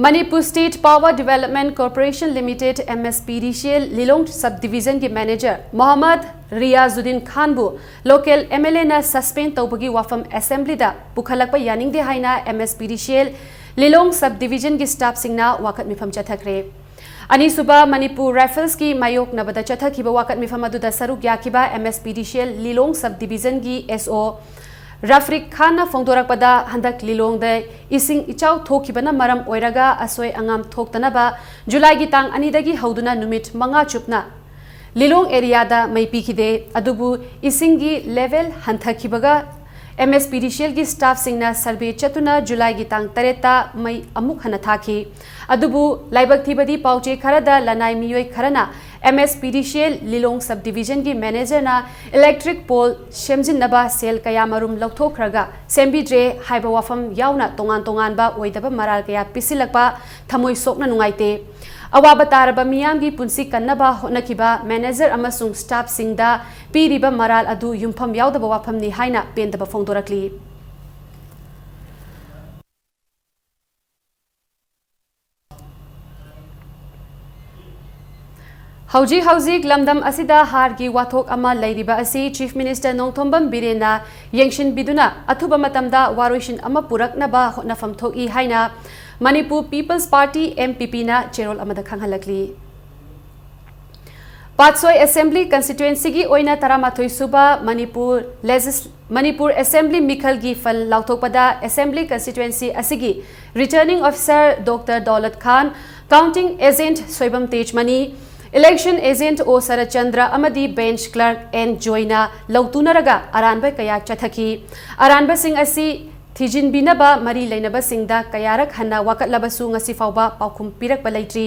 Manipur State Power Development Corporation Limited, M S P D C L, Lilong Subdivisionꯒꯤ manager Mohammad Riyazuddin ꯈꯥꯟꯕꯨ local M L Aꯅ suspend ꯇꯧꯕꯒꯤ ꯋꯥꯐꯝ assemblyꯗ ꯄꯨꯈꯠꯂꯛꯄ ꯌꯥꯅꯤꯡꯗꯦ ꯍꯥꯏꯅ M S P D C L Lilong Subdivisionꯒꯤ staffꯁꯤꯡꯅ ꯋꯥꯀꯠ ꯃꯤꯐꯝ ꯆꯠꯊꯈ꯭ꯔꯦ꯫ ꯑꯅꯤꯁꯨꯕ ꯃꯅꯤꯄꯨꯔ Riflesꯀꯤ ꯃꯥꯌꯣꯛꯅꯕꯗ ꯆꯠꯊꯈꯤꯕ ꯋꯥꯀꯠ ꯃꯤꯐꯝ ꯑꯗꯨꯗ ꯁꯔꯨꯛ ꯌꯥꯈꯤꯕ M S P D C L Lilong Subdivisionꯒꯤ S O ꯔꯐꯤꯛ ꯈꯥꯟꯅ ꯐꯣꯡꯗꯣꯔꯛꯄꯗ, ꯍꯟꯗꯛ ꯂꯤꯂꯣꯡꯗ ꯏꯁꯤꯡ ꯏꯆꯥꯎ ꯊꯣꯛꯈꯤꯕꯅ ꯃꯔꯝ ꯑꯣꯏꯔꯒ ꯑꯁꯣꯏ ꯑꯉꯥꯝ ꯊꯣꯛꯇꯅꯕ ꯖꯨꯂꯥꯏꯒꯤ ꯇꯥꯡ ꯑꯅꯤꯗꯒꯤ ꯍꯧꯗꯨꯅ ꯅꯨꯃꯤꯠ ꯃꯉꯥ ꯆꯨꯞꯅ ꯂꯤꯂꯣꯡ areaꯗ ꯃꯩ ꯄꯤꯈꯤꯗꯦ꯫ ꯑꯗꯨꯕꯨ ꯏꯁꯤꯡꯒꯤ level ꯍꯟꯊꯈꯤꯕꯒ M S P D C Lꯒꯤ staffꯁꯤꯡꯅ survey ꯆꯠꯇꯨꯅ ꯖꯨꯂꯥꯏꯒꯤ ꯇꯥꯡ ꯇꯔꯦꯠꯇ ꯃꯩ ꯑꯃꯨꯛ ꯍꯟꯅ ꯊꯥꯈꯤ꯫ ꯑꯗꯨꯕꯨ ꯂꯥꯏꯕꯛ ꯊꯤꯕꯗꯤ ꯄꯥꯎꯆꯦ ꯈꯔꯗ ꯂꯅꯥꯏ ꯃꯤꯑꯣꯏ ꯈꯔꯅ M S P D C L Lilong Subdivisionꯒꯤ managerꯅ electric pole ꯁꯦꯝꯖꯤꯟꯅꯕ ꯁꯦꯜ ꯀꯌꯥ ꯃꯔꯨꯝ ꯂꯧꯊꯣꯛꯈ꯭ꯔꯒ ꯁꯦꯝꯕꯤꯗ꯭ꯔꯦ ꯍꯥꯏꯕ ꯋꯥꯐꯝ ꯌꯥꯎꯅ ꯇꯣꯉꯥꯟ ꯇꯣꯉꯥꯟꯕ ꯑꯣꯏꯗꯕ ꯃꯔꯥꯜ ꯀꯌꯥ ꯄꯤꯁꯤꯜꯂꯛꯄ ꯊꯃꯣꯏ ꯁꯣꯛꯅ ꯅꯨꯡꯉꯥꯏꯇꯦ꯫ ꯑꯋꯥꯕ ꯇꯥꯔꯕ ꯃꯤꯌꯥꯝꯒꯤ ꯄꯨꯟꯁꯤ ꯀꯟꯅꯕ ꯍꯣꯠꯅꯈꯤꯕ manager ꯑꯃꯁꯨꯡ staffꯁꯤꯡꯗ ꯄꯤꯔꯤꯕ ꯃꯔꯥꯜ ꯑꯗꯨ ꯌꯨꯝꯐꯝ ꯌꯥꯎꯗꯕ ꯋꯥꯐꯝꯅꯤ ꯍꯥꯏꯅ ꯄꯦꯟꯗꯕ ꯐꯣꯡꯗꯣꯔꯛꯂꯤ꯫ ꯍꯧꯖꯤꯛ ꯍꯧꯖꯤꯛ ꯂꯝꯗꯝ ꯑꯁꯤꯗ ꯍꯥꯔꯒꯤ ꯋꯥꯊꯣꯛ ꯑꯃ ꯂꯩꯔꯤꯕ ꯑꯁꯤ Chief Minister ꯅꯣꯡꯊꯣꯝꯕꯝ ꯕꯤꯔꯦꯟꯅ ꯌꯦꯡꯁꯤꯟꯕꯤꯗꯨꯅ ꯑꯊꯨꯕ ꯃꯇꯝꯗ ꯋꯥꯔꯣꯏꯁꯤꯟ ꯑꯃ ꯄꯨꯔꯛꯅꯕ ꯍꯣꯠꯅꯐꯝ ꯊꯣꯛꯏ ꯍꯥꯏꯅ Manipur People's Party, M P Pꯅ ꯆꯦꯔꯣꯜ ꯑꯃꯗ ꯈꯪꯍꯜꯂꯛꯂꯤ꯫ ꯄꯥꯠꯁꯣꯏ Assembly Constituencyꯒꯤ ꯑꯣꯏꯅ ꯇꯔꯥꯃꯥꯊꯣꯏ ꯁꯨꯕ ꯃꯅꯤꯄꯨꯔ Legis-, ꯃꯅꯤꯄꯨꯔ Assembly ꯃꯤꯈꯜꯒꯤ ꯐꯜ ꯂꯥꯎꯊꯣꯛꯄꯗ Assembly Constituency ꯑꯁꯤꯒꯤ Returning Officer Doctor ꯗꯧꯂꯠ ꯈꯥꯟ, Counting Agent Soibam ꯇꯦꯖꯃꯅꯤ, Election Agent ꯑꯣ ꯁꯔꯠꯆꯟꯗ꯭ꯔ ꯑꯃꯗꯤ Bench Clerk ꯑꯦꯟ ꯖꯣꯏꯅ ꯂꯧꯇꯨꯅꯔꯒ ꯑꯔꯥꯟꯕ ꯀꯌꯥ ꯆꯠꯊꯈꯤ꯫ ꯑꯔꯥꯟꯕꯁꯤꯡ ꯑꯁꯤ ꯊꯤꯖꯤꯟꯕꯤꯅꯕ ꯃꯔꯤ ꯂꯩꯅꯕꯁꯤꯡꯗ ꯀꯌꯥꯔꯛ ꯍꯟꯅ ꯋꯥꯀꯠꯂꯕꯁꯨ ꯉꯁꯤ ꯐꯥꯎꯕ ꯄꯥꯎꯈꯨꯝ ꯄꯤꯔꯛꯄ ꯂꯩꯇ꯭ꯔꯤ꯫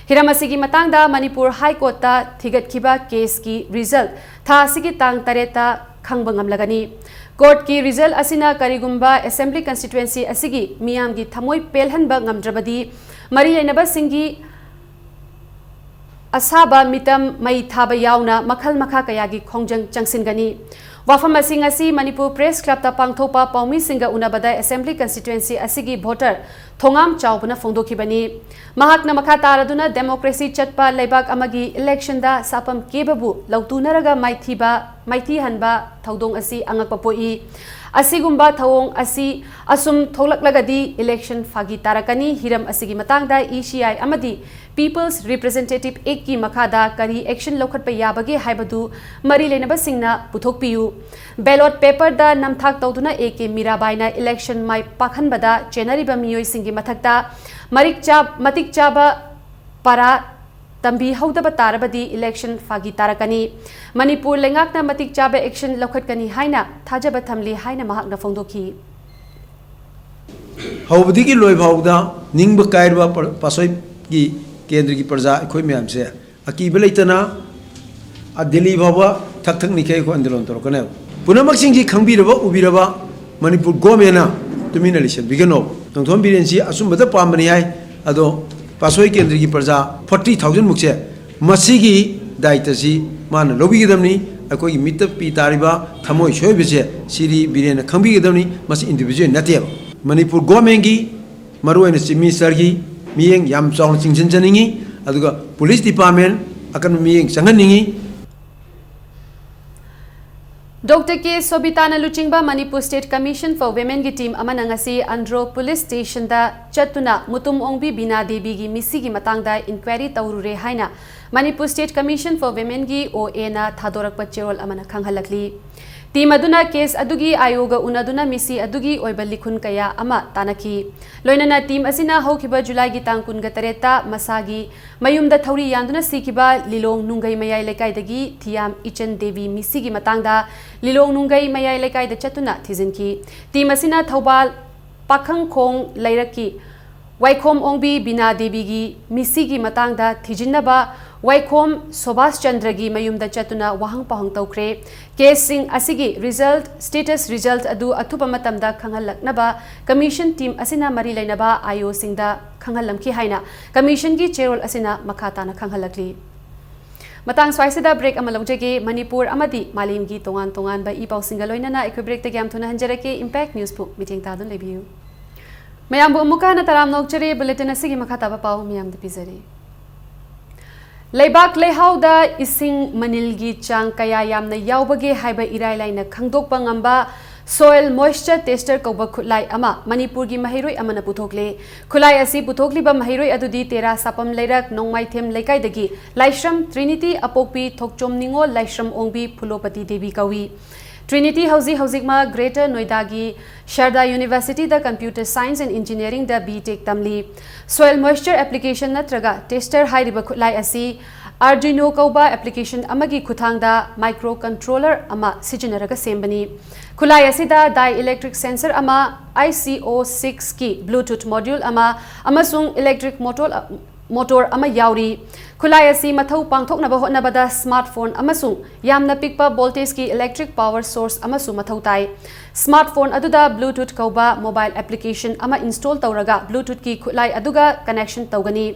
ꯍꯤꯔꯝ ꯑꯁꯤꯒꯤ ꯃꯇꯥꯡꯗ ꯃꯅꯤꯄꯨꯔ ꯍꯥꯏ ꯀꯣꯔꯠꯇ ꯊꯤꯒꯠꯈꯤꯕ ꯀꯦꯁꯀꯤ ꯔꯤꯖꯜ ꯊꯥ ꯑꯁꯤꯒꯤ ꯇꯥꯡ ꯇꯔꯦꯠꯇ ꯈꯪꯕ ꯉꯝꯂꯒꯅꯤ꯫ ꯀꯣꯔꯠꯀꯤ ꯔꯤꯖꯜ ꯑꯁꯤꯅ ꯀꯔꯤꯒꯨꯝꯕ ꯑꯦꯁꯦꯝꯕ꯭ꯂꯤ ꯀꯟꯁꯇꯤꯇ꯭ꯋꯦꯟꯁꯤ ꯑꯁꯤꯒꯤ ꯃꯤꯌꯥꯝꯒꯤ ꯊꯃꯣꯏ ꯄꯦꯜꯍꯟꯕ ꯉꯝꯗ꯭ꯔꯕꯗꯤ, ꯃꯔꯤ ꯂꯩꯅꯕꯁꯤꯡꯒꯤ ꯑꯁꯥꯕ ꯃꯤꯇꯝ ꯃꯩ ꯊꯥꯕ ꯌꯥꯎꯅ ꯃꯈꯜ ꯃꯈꯥ ꯀꯌꯥꯒꯤ ꯈꯣꯡꯖꯪ ꯆꯪꯁꯤꯟꯒꯅꯤ꯫ ꯋꯥꯐꯝ ꯑꯁꯤ ꯉꯁꯤ ꯃꯅꯤꯄꯨꯔ ꯄ꯭ꯔꯦꯁ ꯀ꯭ꯂꯕꯇ ꯄꯥꯡꯊꯣꯛꯄ ꯄꯥꯎꯃꯤꯁꯤꯡꯒ ꯎꯅꯕꯗ ꯑꯦꯁꯦꯝꯕ꯭ꯂꯤ ꯀꯟꯁꯇꯤꯇ꯭ꯋꯦꯟꯁꯤ ꯑꯁꯤꯒꯤ ꯚꯣꯇꯔ ꯊꯣꯉꯥꯝ ꯆꯥꯎꯕꯅ ꯐꯣꯡꯗꯣꯛꯈꯤꯕꯅꯤ꯫ ꯃꯍꯥꯛꯅ ꯃꯈꯥ ꯇꯥꯔꯗꯨꯅ ꯗꯦꯃꯣꯀ꯭ꯔꯦꯁꯤ ꯆꯠꯄ ꯂꯩꯕꯥꯛ ꯑꯃꯒꯤ ꯏꯂꯦꯛꯁꯟꯗ ꯁꯥꯐꯝ ꯀꯦꯕꯕꯨ ꯂꯧꯇꯨꯅꯔꯒ ꯃꯥꯏꯊꯤꯕ, ꯃꯥꯏꯊꯤꯍꯟꯕ ꯊꯧꯗꯣꯡ ꯑꯁꯤ ꯑꯉꯛꯄ ꯄꯣꯛꯏ꯫ ꯑꯁꯤꯒꯨꯝꯕ ꯊꯧꯑꯣꯡ ꯑꯁꯤ ꯑꯁꯨꯝ ꯊꯣꯛꯂꯛꯂꯒꯗꯤ ꯏꯂꯦꯛꯁꯟ ꯐꯥꯒꯤ ꯇꯥꯔꯛꯀꯅꯤ꯫ ꯍꯤꯔꯝ ꯑꯁꯤꯒꯤ ꯃꯇꯥꯡꯗ ꯏ ꯁꯤ ꯑꯥꯏ ꯑꯃꯗꯤ ꯄꯤꯄꯜꯁ ꯔꯤꯄ꯭ꯔꯖꯦꯟꯇꯦꯇꯤꯚ ꯑꯦꯛꯀꯤ ꯃꯈꯥꯗ ꯀꯔꯤ ꯑꯦꯛꯁꯟ ꯂꯧꯈꯠꯄ ꯌꯥꯕꯒꯦ ꯍꯥꯏꯕꯗꯨ ꯃꯔꯤ ꯂꯩꯅꯕꯁꯤꯡꯅ ꯄꯨꯊꯣꯛꯄꯤꯌꯨ꯫ ꯕꯦꯂꯣꯠ ꯄꯦꯄꯔꯗ ꯅꯝꯊꯥꯛ ꯇꯧꯗꯨꯅ ꯑꯦ ꯀꯦ ꯃꯤꯔꯥꯕꯥꯏꯅ ꯏꯂꯦꯛꯁꯟ ꯃꯥꯏ ꯄꯥꯛꯍꯟꯕꯗ ꯆꯦꯟꯅꯔꯤꯕ ꯃꯤꯑꯣꯏꯁꯤꯡꯒꯤ ꯃꯊꯛꯇ ꯃꯔꯤꯛ ꯆꯥ-, ꯃꯇꯤꯛ ꯆꯥꯕ ꯄꯔꯥ ꯇꯝꯕꯤꯍꯧꯗꯕ ꯇꯥꯔꯕꯗꯤ ꯏꯂꯦꯛꯁꯟ ꯐꯥꯒꯤ ꯇꯥꯔꯛꯀꯅꯤ꯫ ꯃꯅꯤꯄꯨꯔ ꯂꯩꯉꯥꯛꯅ ꯃꯇꯤꯛ ꯆꯥꯕ ꯑꯦꯛꯁꯟ ꯂꯧꯈꯠꯀꯅꯤ ꯍꯥꯏꯅ ꯊꯥꯖꯕ ꯊꯝꯂꯤ ꯍꯥꯏꯅ ꯃꯍꯥꯛꯅ ꯐꯣꯡꯗꯣꯛꯈꯤ꯫ ꯍꯧꯕꯗꯒꯤ ꯂꯣꯏ ꯐꯥꯎꯕꯗ ꯅꯤꯡꯕ ꯀꯥꯏꯔꯕ ꯄ-, ꯄꯥꯠꯁꯣꯏꯒꯤ ꯀꯦꯟꯗ꯭ꯔꯒꯤ ꯄ꯭ꯔꯖꯥ ꯑꯩꯈꯣꯏ ꯃꯌꯥꯝꯁꯦ ꯑꯀꯤꯕ ꯂꯩꯇꯅ, ꯑ, ꯗꯤꯜꯂꯤ ꯐꯥꯎꯕ ꯊꯛ ꯊꯛ ꯅꯤꯛꯈꯩ ꯑꯩꯈꯣꯏ ꯑꯟꯗꯣꯂꯟ ꯇꯧꯔꯛꯀꯅꯦꯕ꯫ ꯄꯨꯝꯅꯃꯛꯁꯤꯡꯁꯤ ꯈꯪꯕꯤꯔꯕ, ꯎꯕꯤꯔꯕ ꯃꯅꯤꯄꯨꯔ ꯒꯣꯔꯃꯦꯟꯅ ꯇꯨꯃꯤꯟꯅ ꯂꯩꯁꯟꯕꯤꯒꯅꯣ꯫ ꯇꯣꯡꯊꯣꯝ ꯕꯤꯔꯦꯟꯁꯤ ꯑꯆꯨꯝꯕꯗ ꯄꯥꯝꯕꯅꯤ ꯍꯥꯏ, ꯑꯗꯣ ꯄꯥꯠꯁꯣꯏ ꯀꯦꯟꯗ꯭ꯔꯒꯤ ꯄ꯭ꯔꯖꯥ forty thousand ꯃꯨꯛꯁꯦ ꯃꯁꯤꯒꯤ ꯗꯥꯏꯇꯁꯤ ꯃꯥꯅ ꯂꯧꯕꯤꯒꯗꯕꯅꯤ꯫ ꯑꯩꯈꯣꯏꯒꯤ ꯃꯤꯠꯇ ꯄꯤ ꯇꯥꯔꯤꯕ ꯊꯃꯣꯏ ꯁꯣꯏꯕꯁꯦ ꯁꯤꯔꯤ ꯕꯤꯔꯦꯟꯅ ꯈꯪꯕꯤꯒꯗꯕꯅꯤ꯫ ꯃꯁꯤ ꯏꯟꯗꯤꯚꯤꯖꯨꯋꯦꯜ ꯅꯠꯇꯦꯕ꯫ ꯃꯅꯤꯄꯨꯔ ꯒꯣꯔꯃꯦꯟꯒꯤ, ꯃꯔꯨꯑꯣꯏꯅ ꯆꯤꯐ ꯃꯤꯅꯤꯁꯇꯔꯒꯤ ꯃꯤꯠꯌꯦꯡ ꯌꯥꯝ ꯆꯥꯎꯅ ꯆꯤꯡꯁꯤꯟꯖꯅꯤꯡꯉꯤ, ꯑꯗꯨꯒ ꯄꯨꯂꯤꯁ ꯗꯤꯄꯥꯔꯠꯃꯦꯟ ꯑꯀꯟꯕ ꯃꯤꯠꯌꯦꯡ ꯆꯪꯍꯟꯅꯤꯡꯉꯤ꯫ ꯗꯣꯛꯇꯔ ꯀꯦ ꯁꯣꯕꯤꯇꯥꯅ ꯂꯨꯆꯤꯡꯕ ꯃꯅꯤꯄꯨꯔ ꯁ꯭ꯇꯦꯠ ꯀꯃꯤꯁꯟ ꯐꯣꯔ ꯋꯤꯃꯦꯟꯒꯤ ꯇꯤꯝ ꯑꯃꯅ ꯉꯁꯤ ꯑꯟꯗ꯭ꯔꯣ ꯄꯨꯂꯤꯁ ꯁ꯭ꯇꯦꯁꯟꯗ ꯆꯠꯇꯨꯅ ꯃꯨꯇꯨꯝ ꯑꯣꯡꯕꯤ ꯕꯤꯅꯥ ꯗꯦꯕꯤꯒꯤ ꯃꯤꯁꯤꯒꯤ ꯃꯇꯥꯡꯗ ꯏꯟꯀ꯭ꯋꯥꯏꯔꯤ ꯇꯧꯔꯨꯔꯦ ꯍꯥꯏꯅ ꯃꯅꯤꯄꯨꯔ ꯁ꯭ꯇꯦꯠ ꯀꯃꯤꯁꯟ ꯐꯣꯔ ꯋꯤꯃꯦꯟꯒꯤ ꯑꯣ ꯑꯦꯅ ꯊꯥꯗꯣꯔꯛꯄ ꯆꯦꯔꯣꯜ ꯑꯃꯅ ꯈꯪꯍꯜꯂꯛꯂꯤ꯫ ꯇꯤꯝ ꯑꯗꯨꯅ ꯀꯦꯁ ꯑꯗꯨꯒꯤ ꯑꯥꯏ ꯑꯣꯒ ꯎꯅꯗꯨꯅ ꯃꯤꯁꯤ ꯑꯗꯨꯒꯤ ꯑꯣꯏꯕ ꯂꯤꯈꯨꯟ ꯀꯌꯥ ꯑꯃ ꯇꯥꯟꯅꯈꯤ꯫ ꯂꯣꯏꯅꯅ ꯇꯤꯝ ꯑꯁꯤꯅ ꯍꯧꯈꯤꯕ ꯖꯨꯂꯥꯏꯒꯤ ꯇꯥꯡ ꯀꯨꯟꯒ ꯇꯔꯦꯠꯇ ꯃꯁꯥꯒꯤ ꯃꯌꯨꯝꯗ ꯊꯧꯔꯤ ꯌꯥꯟꯗꯨꯅ ꯁꯤꯈꯤꯕ ꯂꯤꯂꯣꯡ ꯅꯨꯡꯒꯩ ꯃꯌꯥꯏ ꯂꯩꯀꯥꯏꯗꯒꯤ ꯊꯤꯌꯥꯝ ꯏꯆꯟ ꯗꯦꯕꯤ ꯃꯤꯁꯤꯒꯤ ꯃꯇꯥꯡꯗ ꯂꯤꯂꯣꯡ ꯅꯨꯡꯒꯩ ꯃꯌꯥꯏ ꯂꯩꯀꯥꯏꯗ ꯆꯠꯇꯨꯅ ꯊꯤꯖꯤꯟꯈꯤ꯫ ꯇꯤꯝ ꯑꯁꯤꯅ ꯊꯧꯕꯥꯜ ꯄꯥꯈꯪꯈꯣꯡ ꯂꯩꯔꯛꯀꯤ ꯋꯥꯏꯈꯣꯝ ꯑꯣꯡꯕꯤ ꯕꯤꯅꯥ ꯗꯦꯕꯤꯒꯤ ꯃꯤꯁꯤꯒꯤ ꯃꯇꯥꯡꯗ ꯊꯤꯖꯤꯟꯅꯕ ꯋꯥꯏꯈꯣꯝ ꯁꯣꯕꯥꯁ ꯆꯟꯗ꯭ꯔꯒꯤ ꯃꯌꯨꯝꯗ ꯆꯠꯇꯨꯅ ꯋꯥꯍꯪ ꯄꯥꯎꯍꯪ ꯇꯧꯈ꯭ꯔꯦ꯫ ꯀꯦꯁꯁꯤꯡ ꯑꯁꯤꯒꯤ ꯔꯤꯖꯜꯠ, ꯁ꯭ꯇꯦꯇꯁ ꯔꯤꯖꯜꯠ ꯑꯗꯨ ꯑꯊꯨꯕ ꯃꯇꯝꯗ ꯈꯪꯍꯜꯂꯛꯅꯕ ꯀꯃꯤꯁꯟ ꯇꯤꯝ ꯑꯁꯤꯅ ꯃꯔꯤ ꯂꯩꯅꯕ ꯑꯥꯏ ꯑꯣꯁꯤꯡꯗ ꯈꯪꯍꯜꯂꯝꯈꯤ ꯍꯥꯏꯅ ꯀꯃꯤꯁꯟꯒꯤ ꯆꯦꯔꯣꯜ ꯑꯁꯤꯅ ꯃꯈꯥ ꯇꯥꯅ ꯈꯪꯍꯜꯂꯛꯂꯤ꯫ ꯃꯇꯥꯡ ꯁ꯭ꯋꯥꯏꯁꯤꯗ ꯕ꯭ꯔꯦꯛ ꯑꯃ ꯂꯧꯖꯒꯦ꯫ ꯃꯅꯤꯄꯨꯔ ꯑꯃꯗꯤ ꯃꯥꯂꯦꯝꯒꯤ ꯇꯣꯉꯥꯟ ꯇꯣꯉꯥꯟꯕ ꯏ ꯄꯥꯎꯁꯤꯡꯒ ꯂꯣꯏꯅꯅ ꯑꯩꯈꯣꯏ ꯕ꯭ꯔꯦꯛꯇꯒꯤ ꯌꯥꯝ ꯊꯨꯅ ꯍꯟꯖꯔꯛꯀꯦ꯫ ꯏꯝꯄꯦꯛ ꯅ꯭ꯌꯨꯁꯄꯨ ꯃꯤꯠꯌꯦꯡ ꯇꯥꯗꯨꯅ ꯂꯩꯕꯤꯌꯨ꯫ ꯃꯌꯥꯝꯕꯨ ꯑꯃꯨꯛꯀ ꯍꯟꯅ ꯇꯔꯥꯝꯅ ꯑꯣꯛꯆꯔꯤ꯫ ꯕꯨꯂꯦꯇꯤꯟ ꯑꯁꯤꯒꯤ ꯃꯈꯥ ꯇꯥꯕ ꯄꯥꯎ ꯃꯤꯌꯥꯝꯗ ꯄꯤꯖꯔꯤ꯫ ꯂꯩꯕꯥꯛ ꯂꯩꯍꯥꯎꯗ ꯏꯁꯤꯡ ꯃꯅꯤꯜꯒꯤ ꯆꯥꯡ ꯀꯌꯥ ꯌꯥꯝꯅ ꯌꯥꯎꯕꯒꯦ ꯍꯥꯏꯕ ꯏꯔꯥꯏ ꯂꯥꯏꯅ ꯈꯪꯗꯣꯛꯄ ꯉꯝꯕ soil moisture tester ꯀꯧꯕ ꯈꯨꯠꯂꯥꯏ ꯑꯃ ꯃꯅꯤꯄꯨꯔꯒꯤ ꯃꯍꯩꯔꯣꯏ ꯑꯃꯅ ꯄꯨꯊꯣꯛꯂꯦ꯫ ꯈꯨꯠꯂꯥꯏ ꯑꯁꯤ ꯄꯨꯊꯣꯛꯂꯤꯕ ꯃꯍꯩꯔꯣꯏ ꯑꯗꯨꯗꯤ ꯇꯦꯔꯥ ꯁꯥꯄꯝ ꯂꯩꯔꯛ ꯅꯣꯡꯃꯥꯏꯊꯦꯝ ꯂꯩꯀꯥꯏꯗꯒꯤ ꯂꯥꯏꯁ꯭ꯔꯝ ꯇ꯭ꯔꯤꯅꯤꯇꯤ ꯑꯄꯣꯛꯄꯤ ꯊꯣꯛꯆꯣꯝ ꯅꯤꯉꯣꯜ ꯂꯥꯏꯁ꯭ꯔꯝ ꯑꯣꯡꯕꯤ ꯐꯨꯂꯣꯄꯇꯤ ꯗꯦꯕꯤ ꯀꯧꯏ꯫ ꯇ꯭ꯔꯤꯅꯤꯇꯤ ꯍꯧꯖꯤꯛ ꯍꯧꯖꯤꯛꯃꯛ Greater Noida ꯒꯤ ꯁꯔꯗꯥ University the Computer Science and Engineering the B Tech ꯇꯝꯂꯤ꯫ Soil moisture application ꯅꯠꯇ꯭ꯔꯒ tester ꯍꯥꯏꯔꯤꯕ ꯈꯨꯠꯂꯥꯏ ꯑꯁꯤ Arduino ꯀꯧꯕ application ꯑꯃꯒꯤ ꯈꯨꯠꯊꯥꯡꯗ microcontroller ꯑꯃ ꯁꯤꯖꯤꯟꯅꯔꯒ ꯁꯦꯝꯕꯅꯤ꯫ ꯈꯨꯠꯂꯥꯏ ꯑꯁꯤꯗ dielectric sensor ꯑꯃ, I C O six ꯀꯤ Bluetooth module ꯑꯃ ꯑꯃꯁꯨꯡ electric motor motor ꯑꯃ ꯌꯥꯎꯔꯤ꯫ ꯈꯨꯠꯂꯥꯏ ꯑꯁꯤ ꯃꯊꯧ ꯄꯥꯡꯊꯣꯛꯅꯕ ꯍꯣꯠꯅꯕꯗ smartphone ꯑꯃꯁꯨꯡ ꯌꯥꯝꯅ ꯄꯤꯛꯄ voltage ꯀꯤ electric power source ꯑꯃꯁꯨ ꯃꯊꯧ ꯇꯥꯏ꯫ Smartphone ꯑꯗꯨꯗ Bluetooth ꯀꯧꯕ mobile application ꯑꯃ install ꯇꯧꯔꯒ Bluetooth ꯀꯤ ꯈꯨꯠꯂꯥꯏ ꯑꯗꯨꯒ connection ꯇꯧꯒꯅꯤ꯫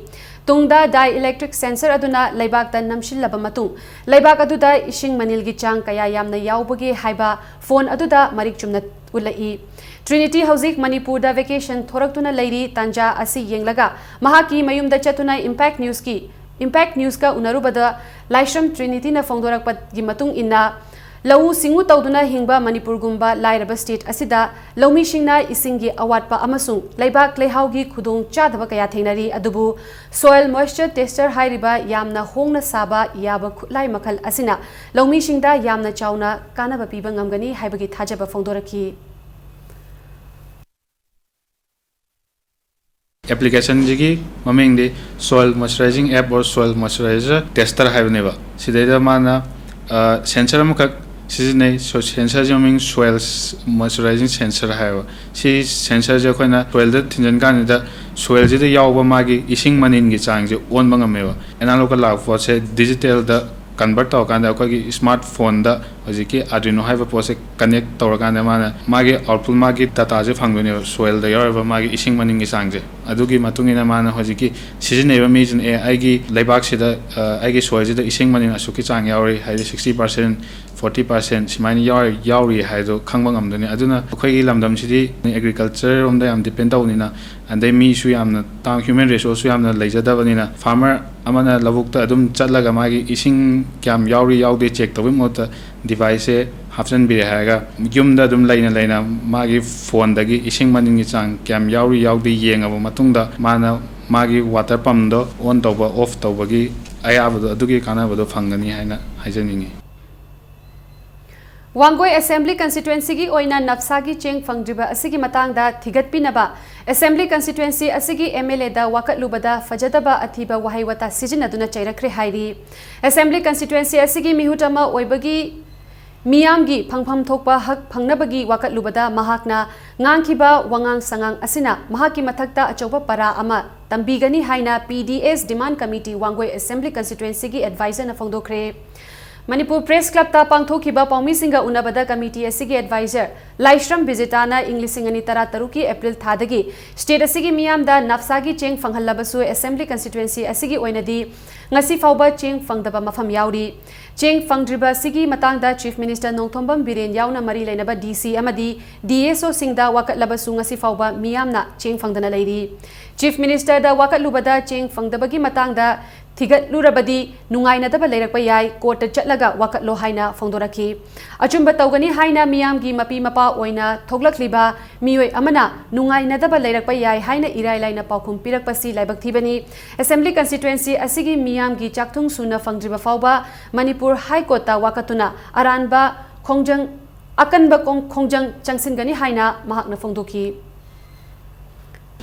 ꯇꯨꯡꯗ dielectric sensor ꯑꯗꯨꯅ ꯂꯩꯕꯥꯛꯇ ꯅꯝꯁꯤꯜꯂꯕ ꯃꯇꯨꯡ, ꯂꯩꯕꯥꯛ ꯑꯗꯨꯗ ꯏꯁꯤꯡ ꯃꯅꯤꯜꯒꯤ ꯆꯥꯡ ꯀꯌꯥ ꯌꯥꯝꯅ ꯌꯥꯎꯕꯒꯦ ꯍꯥꯏꯕ phone ꯑꯗꯨꯗ ꯃꯔꯤꯛ ꯆꯨꯝꯅ ꯎꯠꯂꯛꯏ꯫ ꯇ꯭ꯔꯤꯅꯤꯇꯤ ꯍꯧꯖꯤꯛ ꯃꯅꯤꯄꯨꯔꯗ vacation ꯊꯣꯔꯛꯇꯨꯅ ꯂꯩꯔꯤ꯫ ꯇꯥꯟꯖꯥ ꯑꯁꯤ ꯌꯦꯡꯂꯒ ꯃꯍꯥꯛꯀꯤ ꯃꯌꯨꯝꯗ ꯆꯠꯇꯨꯅ Impact News ꯀꯤ, Impact News ꯀ ꯎꯅꯔꯨꯕꯗ ꯂꯥꯏꯁ꯭ꯔꯝ ꯇ꯭ꯔꯤꯅꯤꯇꯤꯅ ꯐꯣꯡꯗꯣꯔꯛꯄꯒꯤ ꯃꯇꯨꯡ ꯏꯟꯅ, ꯂꯧꯎ ꯁꯤꯡꯎ ꯇꯧꯗꯨꯅ ꯍꯤꯡꯕ ꯃꯅꯤꯄꯨꯔꯒꯨꯝꯕ ꯂꯥꯏꯔꯕ state ꯑꯁꯤꯗ ꯂꯧꯃꯤꯁꯤꯡꯅ ꯏꯁꯤꯡꯒꯤ ꯑꯋꯥꯠꯄ ꯑꯃꯁꯨꯡ ꯂꯩꯕꯥꯛ ꯂꯩꯍꯥꯎꯒꯤ ꯈꯨꯗꯣꯡ ꯆꯥꯗꯕ ꯀꯌꯥ ꯊꯦꯡꯅꯔꯤ꯫ ꯑꯗꯨꯕꯨ soil moisture tester ꯍꯥꯏꯔꯤꯕ ꯌꯥꯝꯅ ꯍꯣꯡꯅ ꯁꯥꯕ ꯌꯥꯕ ꯈꯨꯠꯂꯥꯏ ꯃꯈꯜ ꯑꯁꯤꯅ ꯂꯧꯃꯤꯁꯤꯡꯗ ꯌꯥꯝꯅ ꯆꯥꯎꯅ ꯀꯥꯟꯅꯕ ꯄꯤꯕ ꯉꯝꯒꯅꯤ ꯍꯥꯏꯕꯒꯤ ꯊꯥꯖꯕ ꯐꯣꯡꯗꯣꯔꯛꯈꯤ꯫ ꯑꯦꯄ꯭ꯂꯤꯀꯦꯁꯟꯁꯤꯒꯤ ꯃꯃꯤꯡꯗꯤ soil moisturizing app or soil moisturizer tester ꯍꯥꯏꯕꯅꯦꯕ꯫ ꯁꯤꯗꯩꯗ ꯃꯥꯅ ꯁꯦꯟꯁꯔ ꯑꯃꯈꯛ ꯁꯤꯖꯤꯟꯅꯩ꯫ ꯁꯦꯟꯁꯔꯁꯤ ꯃꯃꯤꯡ soil moisturizing sensor ꯍꯥꯏꯕ꯫ ꯁꯤ ꯁꯦꯟꯁꯔꯁꯦ ꯑꯩꯈꯣꯏꯅ soilꯗ ꯊꯤꯟꯖꯤꯟ ꯀꯥꯟꯁꯤꯗ soilꯁꯤꯗ ꯌꯥꯎꯕ ꯃꯥꯒꯤ ꯏꯁꯤꯡ ꯃꯅꯤꯟꯒꯤ ꯆꯥꯡꯁꯦ ꯑꯣꯟꯕ ꯉꯝꯃꯦꯕ꯫ ꯑꯦꯅꯥꯂꯣꯛꯀ ꯂꯥꯛꯄ ꯄꯣꯠꯁꯦ ꯗꯤꯖꯤꯇꯦꯜꯗ convert ꯇꯧꯔꯀꯥꯟꯗ ꯑꯩꯈꯣꯏꯒꯤ smart phoneꯗ ꯍꯧꯖꯤꯛꯀꯤ Arduino ꯍꯥꯏꯕ ꯄꯣꯠꯁꯦ connect ꯇꯧꯔꯀꯥꯟꯗ ꯃꯥꯅ ꯃꯥꯒꯤ output, ꯃꯥꯒꯤ dataꯁꯦ ꯐꯪꯗꯣꯏꯅꯦꯕ, soilꯗ ꯌꯥꯎꯔꯤꯕ ꯃꯥꯒꯤ ꯏꯁꯤꯡ ꯃꯅꯤꯟꯒꯤ ꯆꯥꯡꯁꯦ꯫ ꯑꯗꯨꯒꯤ ꯃꯇꯨꯡ ꯏꯟꯅ ꯃꯥꯅ ꯍꯧꯖꯤꯛꯀꯤ ꯁꯤꯖꯤꯟꯅꯔꯤꯕ ꯃꯤꯁꯤꯅ, "ꯑꯦ, ꯑꯩꯒꯤ ꯂꯩꯕꯥꯛꯁꯤꯗ, ꯑ, ꯑꯩꯒꯤ soilꯁꯤꯗ ꯏꯁꯤꯡ ꯃꯅꯤꯟ ꯑꯁꯨꯛꯀꯤ ꯆꯥꯡ ꯌꯥꯎꯔꯤ", ꯍꯥꯏꯗꯤ sixty percent, forty percent ꯁꯨꯃꯥꯏꯅ ꯌꯥꯎꯔꯤ, ꯌꯥꯎꯔꯤ ꯍꯥꯏꯗꯣ ꯈꯪꯕ ꯉꯝꯗꯣꯏꯅꯤ꯫ ꯑꯗꯨꯅ ꯑꯩꯈꯣꯏꯒꯤ ꯂꯝꯗꯝꯁꯤꯗꯤ agriculture ꯔꯣꯝꯗ ꯌꯥꯝ depend ꯇꯧꯕꯅꯤꯅ, ꯑꯗꯩ ꯃꯤꯁꯨ ꯌꯥꯝꯅ ꯇꯥꯡ-, human resourceꯁꯨ ꯌꯥꯝꯅ ꯂꯩꯖꯗꯕꯅꯤꯅ, farmer ꯑꯃꯅ ꯂꯧꯕꯨꯛꯇ ꯑꯗꯨꯝ ꯆꯠꯂꯒ ꯃꯥꯒꯤ ꯏꯁꯤꯡ ꯀꯌꯥꯝ ꯌꯥꯎꯔꯤ ꯌꯥꯎꯗꯦ check ꯇꯧꯕꯒꯤ ꯃꯍꯨꯠꯇ deviceꯁꯦ ꯍꯥꯞꯆꯤꯟꯕꯤꯔꯦ ꯍꯥꯏꯔꯒ, ꯌꯨꯝꯗ ꯑꯗꯨꯝ ꯂꯩꯅ ꯂꯩꯅ ꯃꯥꯒꯤ phoneꯗꯒꯤ ꯏꯁꯤꯡ ꯃꯅꯤꯟꯒꯤ ꯆꯥꯡ ꯀꯌꯥꯝ ꯌꯥꯎꯔꯤ ꯌꯥꯎꯗꯦ ꯌꯦꯡꯉꯕ ꯃꯇꯨꯡꯗ, ꯃꯥꯅ ꯃꯥꯒꯤ water pumpꯗꯣ on ꯇꯧꯕ, off ꯇꯧꯕꯒꯤ ꯑꯌꯥꯕꯗꯣ, ꯑꯗꯨꯒꯤ ꯀꯥꯟꯅꯕꯗꯣ ꯐꯪꯒꯅꯤ ꯍꯥꯏꯅ ꯍꯥꯏꯖꯅꯤꯡꯉꯤ꯫ ꯋꯥꯡꯒꯣꯏ Assembly Constituencyꯒꯤ ꯑꯣꯏꯅ ꯅꯞꯁꯥꯒꯤ ꯆꯦꯡ ꯐꯪꯗ꯭ꯔꯤꯕ ꯑꯁꯤꯒꯤ ꯃꯇꯥꯡꯗ ꯊꯤꯒꯠꯄꯤꯅꯕ Assembly Constituency ꯑꯁꯤꯒꯤ MLAꯗ ꯋꯥꯀꯠꯂꯨꯕꯗ ꯐꯖꯗꯕ ꯑꯊꯤꯕ ꯋꯥꯍꯩ ꯋꯥꯇꯥ ꯁꯤꯖꯤꯟꯅꯗꯨꯅ ꯆꯩꯔꯛꯈ꯭ꯔꯦ ꯍꯥꯏꯔꯤ꯫ Assembly Constituency ꯑꯁꯤꯒꯤ ꯃꯤꯍꯨꯠ ꯑꯃ ꯑꯣꯏꯕꯒꯤ ꯃꯤꯌꯥꯝꯒꯤ ꯐꯪꯐꯝ ꯊꯣꯛꯄ ꯍꯛ ꯐꯪꯅꯕꯒꯤ ꯋꯥꯀꯠꯂꯨꯕꯗ ꯃꯍꯥꯛꯅ ꯉꯥꯡꯈꯤꯕ ꯋꯥꯉꯥꯡ ꯁꯉꯥꯡ ꯑꯁꯤꯅ ꯃꯍꯥꯛꯀꯤ ꯃꯊꯛꯇ ꯑꯆꯧꯕ ꯄꯔꯥ ꯑꯃ ꯇꯝꯕꯤꯒꯅꯤ ꯍꯥꯏꯅ PDS Demand Committee Wangoi Assembly Constituencyꯒꯤ advisorꯅ ꯐꯣꯡꯗꯣꯛꯈ꯭ꯔꯦ꯫ Manipur Press Clubꯇ ꯄꯥꯡꯊꯣꯛꯈꯤꯕ ꯄꯥꯎꯃꯤꯁꯤꯡꯒ ꯎꯅꯕꯗ committee ꯑꯁꯤꯒꯤ advisor ꯂꯥꯏꯁ꯭ꯔꯝ ꯕꯤꯖꯤꯇꯥꯅ ꯏꯪ ꯂꯤꯁꯤꯡ ꯑꯅꯤ ꯇꯔꯥ ꯇꯔꯨꯛꯀꯤ April ꯊꯥꯗꯒꯤ state ꯑꯁꯤꯒꯤ ꯃꯤꯌꯥꯝꯗ ꯅꯞꯁꯥꯒꯤ ꯆꯦꯡ ꯐꯪꯍꯜꯂꯕꯁꯨ Assembly Constituency ꯑꯁꯤꯒꯤ ꯑꯣꯏꯅꯗꯤ ꯉꯁꯤ ꯐꯥꯎꯕ ꯆꯦꯡ ꯐꯪꯗꯕ ꯃꯐꯝ ꯌꯥꯎꯔꯤ꯫ ꯆꯦꯡ ꯐꯪꯗ꯭ꯔꯤꯕ ꯑꯁꯤꯒꯤ ꯃꯇꯥꯡꯗ Chief Minister ꯅꯣꯡꯊꯣꯝꯕꯝ ꯕꯤꯔꯦꯟ ꯌꯥꯎꯅ ꯃꯔꯤ ꯂꯩꯅꯕ DC ꯑꯃꯗꯤ DSOꯁꯤꯡꯗ ꯋꯥꯀꯠꯂꯕꯁꯨ ꯉꯁꯤ ꯐꯥꯎꯕ ꯃꯤꯌꯥꯝꯅ ꯆꯦꯡ ꯐꯪꯗꯅ ꯂꯩꯔꯤ꯫ Chief Ministerꯗ ꯋꯥꯀꯠꯂꯨꯕꯗ ꯆꯦꯡ ꯐꯪꯗꯕꯒꯤ ꯃꯇꯥꯡꯗ ꯊꯤꯒꯠꯂꯨꯔꯕꯗꯤ ꯅꯨꯡꯉꯥꯏꯅꯗꯕ ꯂꯩꯔꯛꯄ ꯌꯥꯏ, ꯀꯣꯔꯠꯇ ꯆꯠꯂꯒ ꯋꯥꯀꯠꯂꯣ ꯍꯥꯏꯅ ꯐꯣꯡꯗꯣꯔꯛꯈꯤ꯫ ꯑꯆꯨꯝꯕ ꯇꯧꯒꯅꯤ ꯍꯥꯏꯅ ꯃꯤꯌꯥꯝꯒꯤ ꯃꯄꯤ ꯃꯄꯥ ꯑꯣꯏꯅ ꯊꯣꯛꯂꯛꯂꯤꯕ ꯃꯤꯑꯣꯏ ꯑꯃꯅ ꯅꯨꯡꯉꯥꯏꯅꯗꯕ ꯂꯩꯔꯛꯄ ꯌꯥꯏ ꯍꯥꯏꯅ ꯏꯔꯥꯏ ꯂꯥꯏꯅ ꯄꯥꯎꯈꯨꯝ ꯄꯤꯔꯛꯄꯁꯤ ꯂꯥꯏꯕꯛ ꯊꯤꯕꯅꯤ꯫ ꯑꯦꯁꯦꯝꯕ꯭ꯂꯤ ꯀꯟꯁꯇꯤꯇ꯭ꯋꯦꯟꯁꯤ ꯑꯁꯤꯒꯤ ꯃꯤꯌꯥꯝꯒꯤ ꯆꯥꯛꯊꯨꯡ ꯁꯨꯅ ꯐꯪꯗ꯭ꯔꯤꯕ ꯐꯥꯎꯕ ꯃꯅꯤꯄꯨꯔ ꯍꯥꯏ ꯀꯣꯔꯠꯇ ꯋꯥꯀꯠꯇꯨꯅ ꯑꯔꯥꯟꯕ ꯈꯣꯡꯖꯪ, ꯑꯀꯟꯕ ꯈꯣꯡ-, ꯈꯣꯡꯖꯪ ꯆꯪꯁꯤꯟꯒꯅꯤ ꯍꯥꯏꯅ ꯃꯍꯥꯛꯅ ꯐꯣꯡꯗꯣꯛꯈꯤ꯫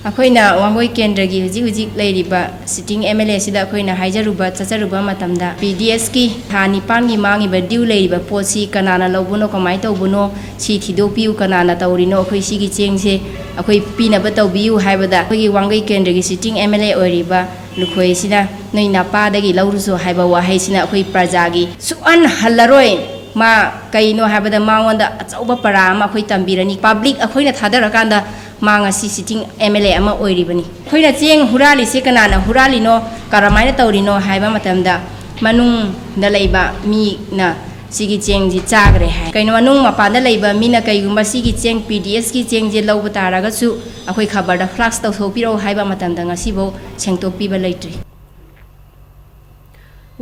ꯑꯩꯈꯣꯏꯅ ꯋꯥꯡꯒꯣꯏ ꯀꯦꯟꯗ꯭ꯔꯒꯤ ꯍꯧꯖꯤꯛ ꯍꯧꯖꯤꯛ ꯂꯩꯔꯤꯕ sitting M L A ꯑꯁꯤꯗ ꯑꯩꯈꯣꯏꯅ ꯍꯥꯏꯖꯔꯨꯕ ꯆꯠꯆꯔꯨꯕ ꯃꯇꯝꯗ, P D S ꯀꯤ ꯊꯥ ꯅꯤꯄꯥꯟꯒꯤ ꯃꯥꯡꯉꯤꯕ due ꯂꯩꯔꯤꯕ ꯄꯣꯠꯁꯤ ꯀꯅꯥꯅ ꯂꯧꯕꯅꯣ, ꯀꯃꯥꯏꯅ ꯇꯧꯕꯅꯣ, ꯁꯤ ꯊꯤꯗꯣꯛꯄꯤꯌꯨ, ꯀꯅꯥꯅ ꯇꯧꯔꯤꯅꯣ, ꯑꯩꯈꯣꯏ ꯁꯤꯒꯤ ꯆꯦꯡꯁꯦ ꯑꯩꯈꯣꯏ ꯄꯤꯅꯕ ꯇꯧꯕꯤꯌꯨ ꯍꯥꯏꯕꯗ, ꯑꯩꯈꯣꯏꯒꯤ ꯋꯥꯡꯒꯣꯏ ꯀꯦꯟꯗ꯭ꯔꯒꯤ sitting M L A ꯑꯣꯏꯔꯤꯕ ꯂꯨꯈꯣꯏ ꯑꯁꯤꯅ, "ꯅꯣꯏ ꯅꯄꯥꯗꯒꯤ ꯂꯧꯔꯨꯁꯨ" ꯍꯥꯏꯕ ꯋꯥꯍꯩꯁꯤꯅ ꯑꯩꯈꯣꯏ ꯄ꯭ꯔꯖꯥꯒꯤ ꯁꯨꯛꯍꯟ ꯍꯜꯂꯔꯣꯏ꯫ ꯃꯥ ꯀꯩꯅꯣ ꯍꯥꯏꯕꯗ ꯃꯉꯣꯟꯗ ꯑꯆꯧꯕ ꯄꯔꯥ ꯑꯃ ꯑꯩꯈꯣꯏ ꯇꯝꯕꯤꯔꯅꯤ꯫ Public ꯑꯩꯈꯣꯏꯅ ꯊꯥꯗꯔꯀꯥꯟꯗ ꯃꯥ ꯉꯁꯤ sitting M L A ꯑꯃ ꯑꯣꯏꯔꯤꯕꯅꯤ꯫ ꯑꯩꯈꯣꯏꯅ ꯆꯦꯡ ꯍꯨꯔꯥꯜꯂꯤꯁꯦ ꯀꯅꯥꯅ ꯍꯨꯔꯥꯜꯂꯤꯅꯣ, ꯀꯔꯝꯍꯥꯏꯅ ꯇꯧꯔꯤꯅꯣ ꯍꯥꯏꯕ ꯃꯇꯝꯗ, ꯃꯅꯨꯡꯗ ꯂꯩꯕ ꯃꯤꯅ ꯁꯤꯒꯤ ꯆꯦꯡꯁꯤ ꯆꯥꯈ꯭ꯔꯦ ꯍꯥꯏ꯫ ꯀꯩꯅꯣ, ꯃꯅꯨꯡ ꯃꯄꯥꯟꯗ ꯂꯩꯕ ꯃꯤꯅ ꯀꯩꯒꯨꯝꯕ ꯁꯤꯒꯤ ꯆꯦꯡ P D S ꯀꯤ ꯆꯦꯡꯁꯦ ꯂꯧꯕ ꯇꯥꯔꯒꯁꯨ ꯑꯩꯈꯣꯏ ꯈꯕꯔꯗ flash ꯇꯧꯊꯣꯛꯄꯤꯔꯛꯎ ꯍꯥꯏꯕ ꯃꯇꯝꯗ ꯉꯁꯤꯐꯥꯎ ꯁꯦꯡꯗꯣꯛꯄꯤꯕ ꯂꯩꯇ꯭ꯔꯤ꯫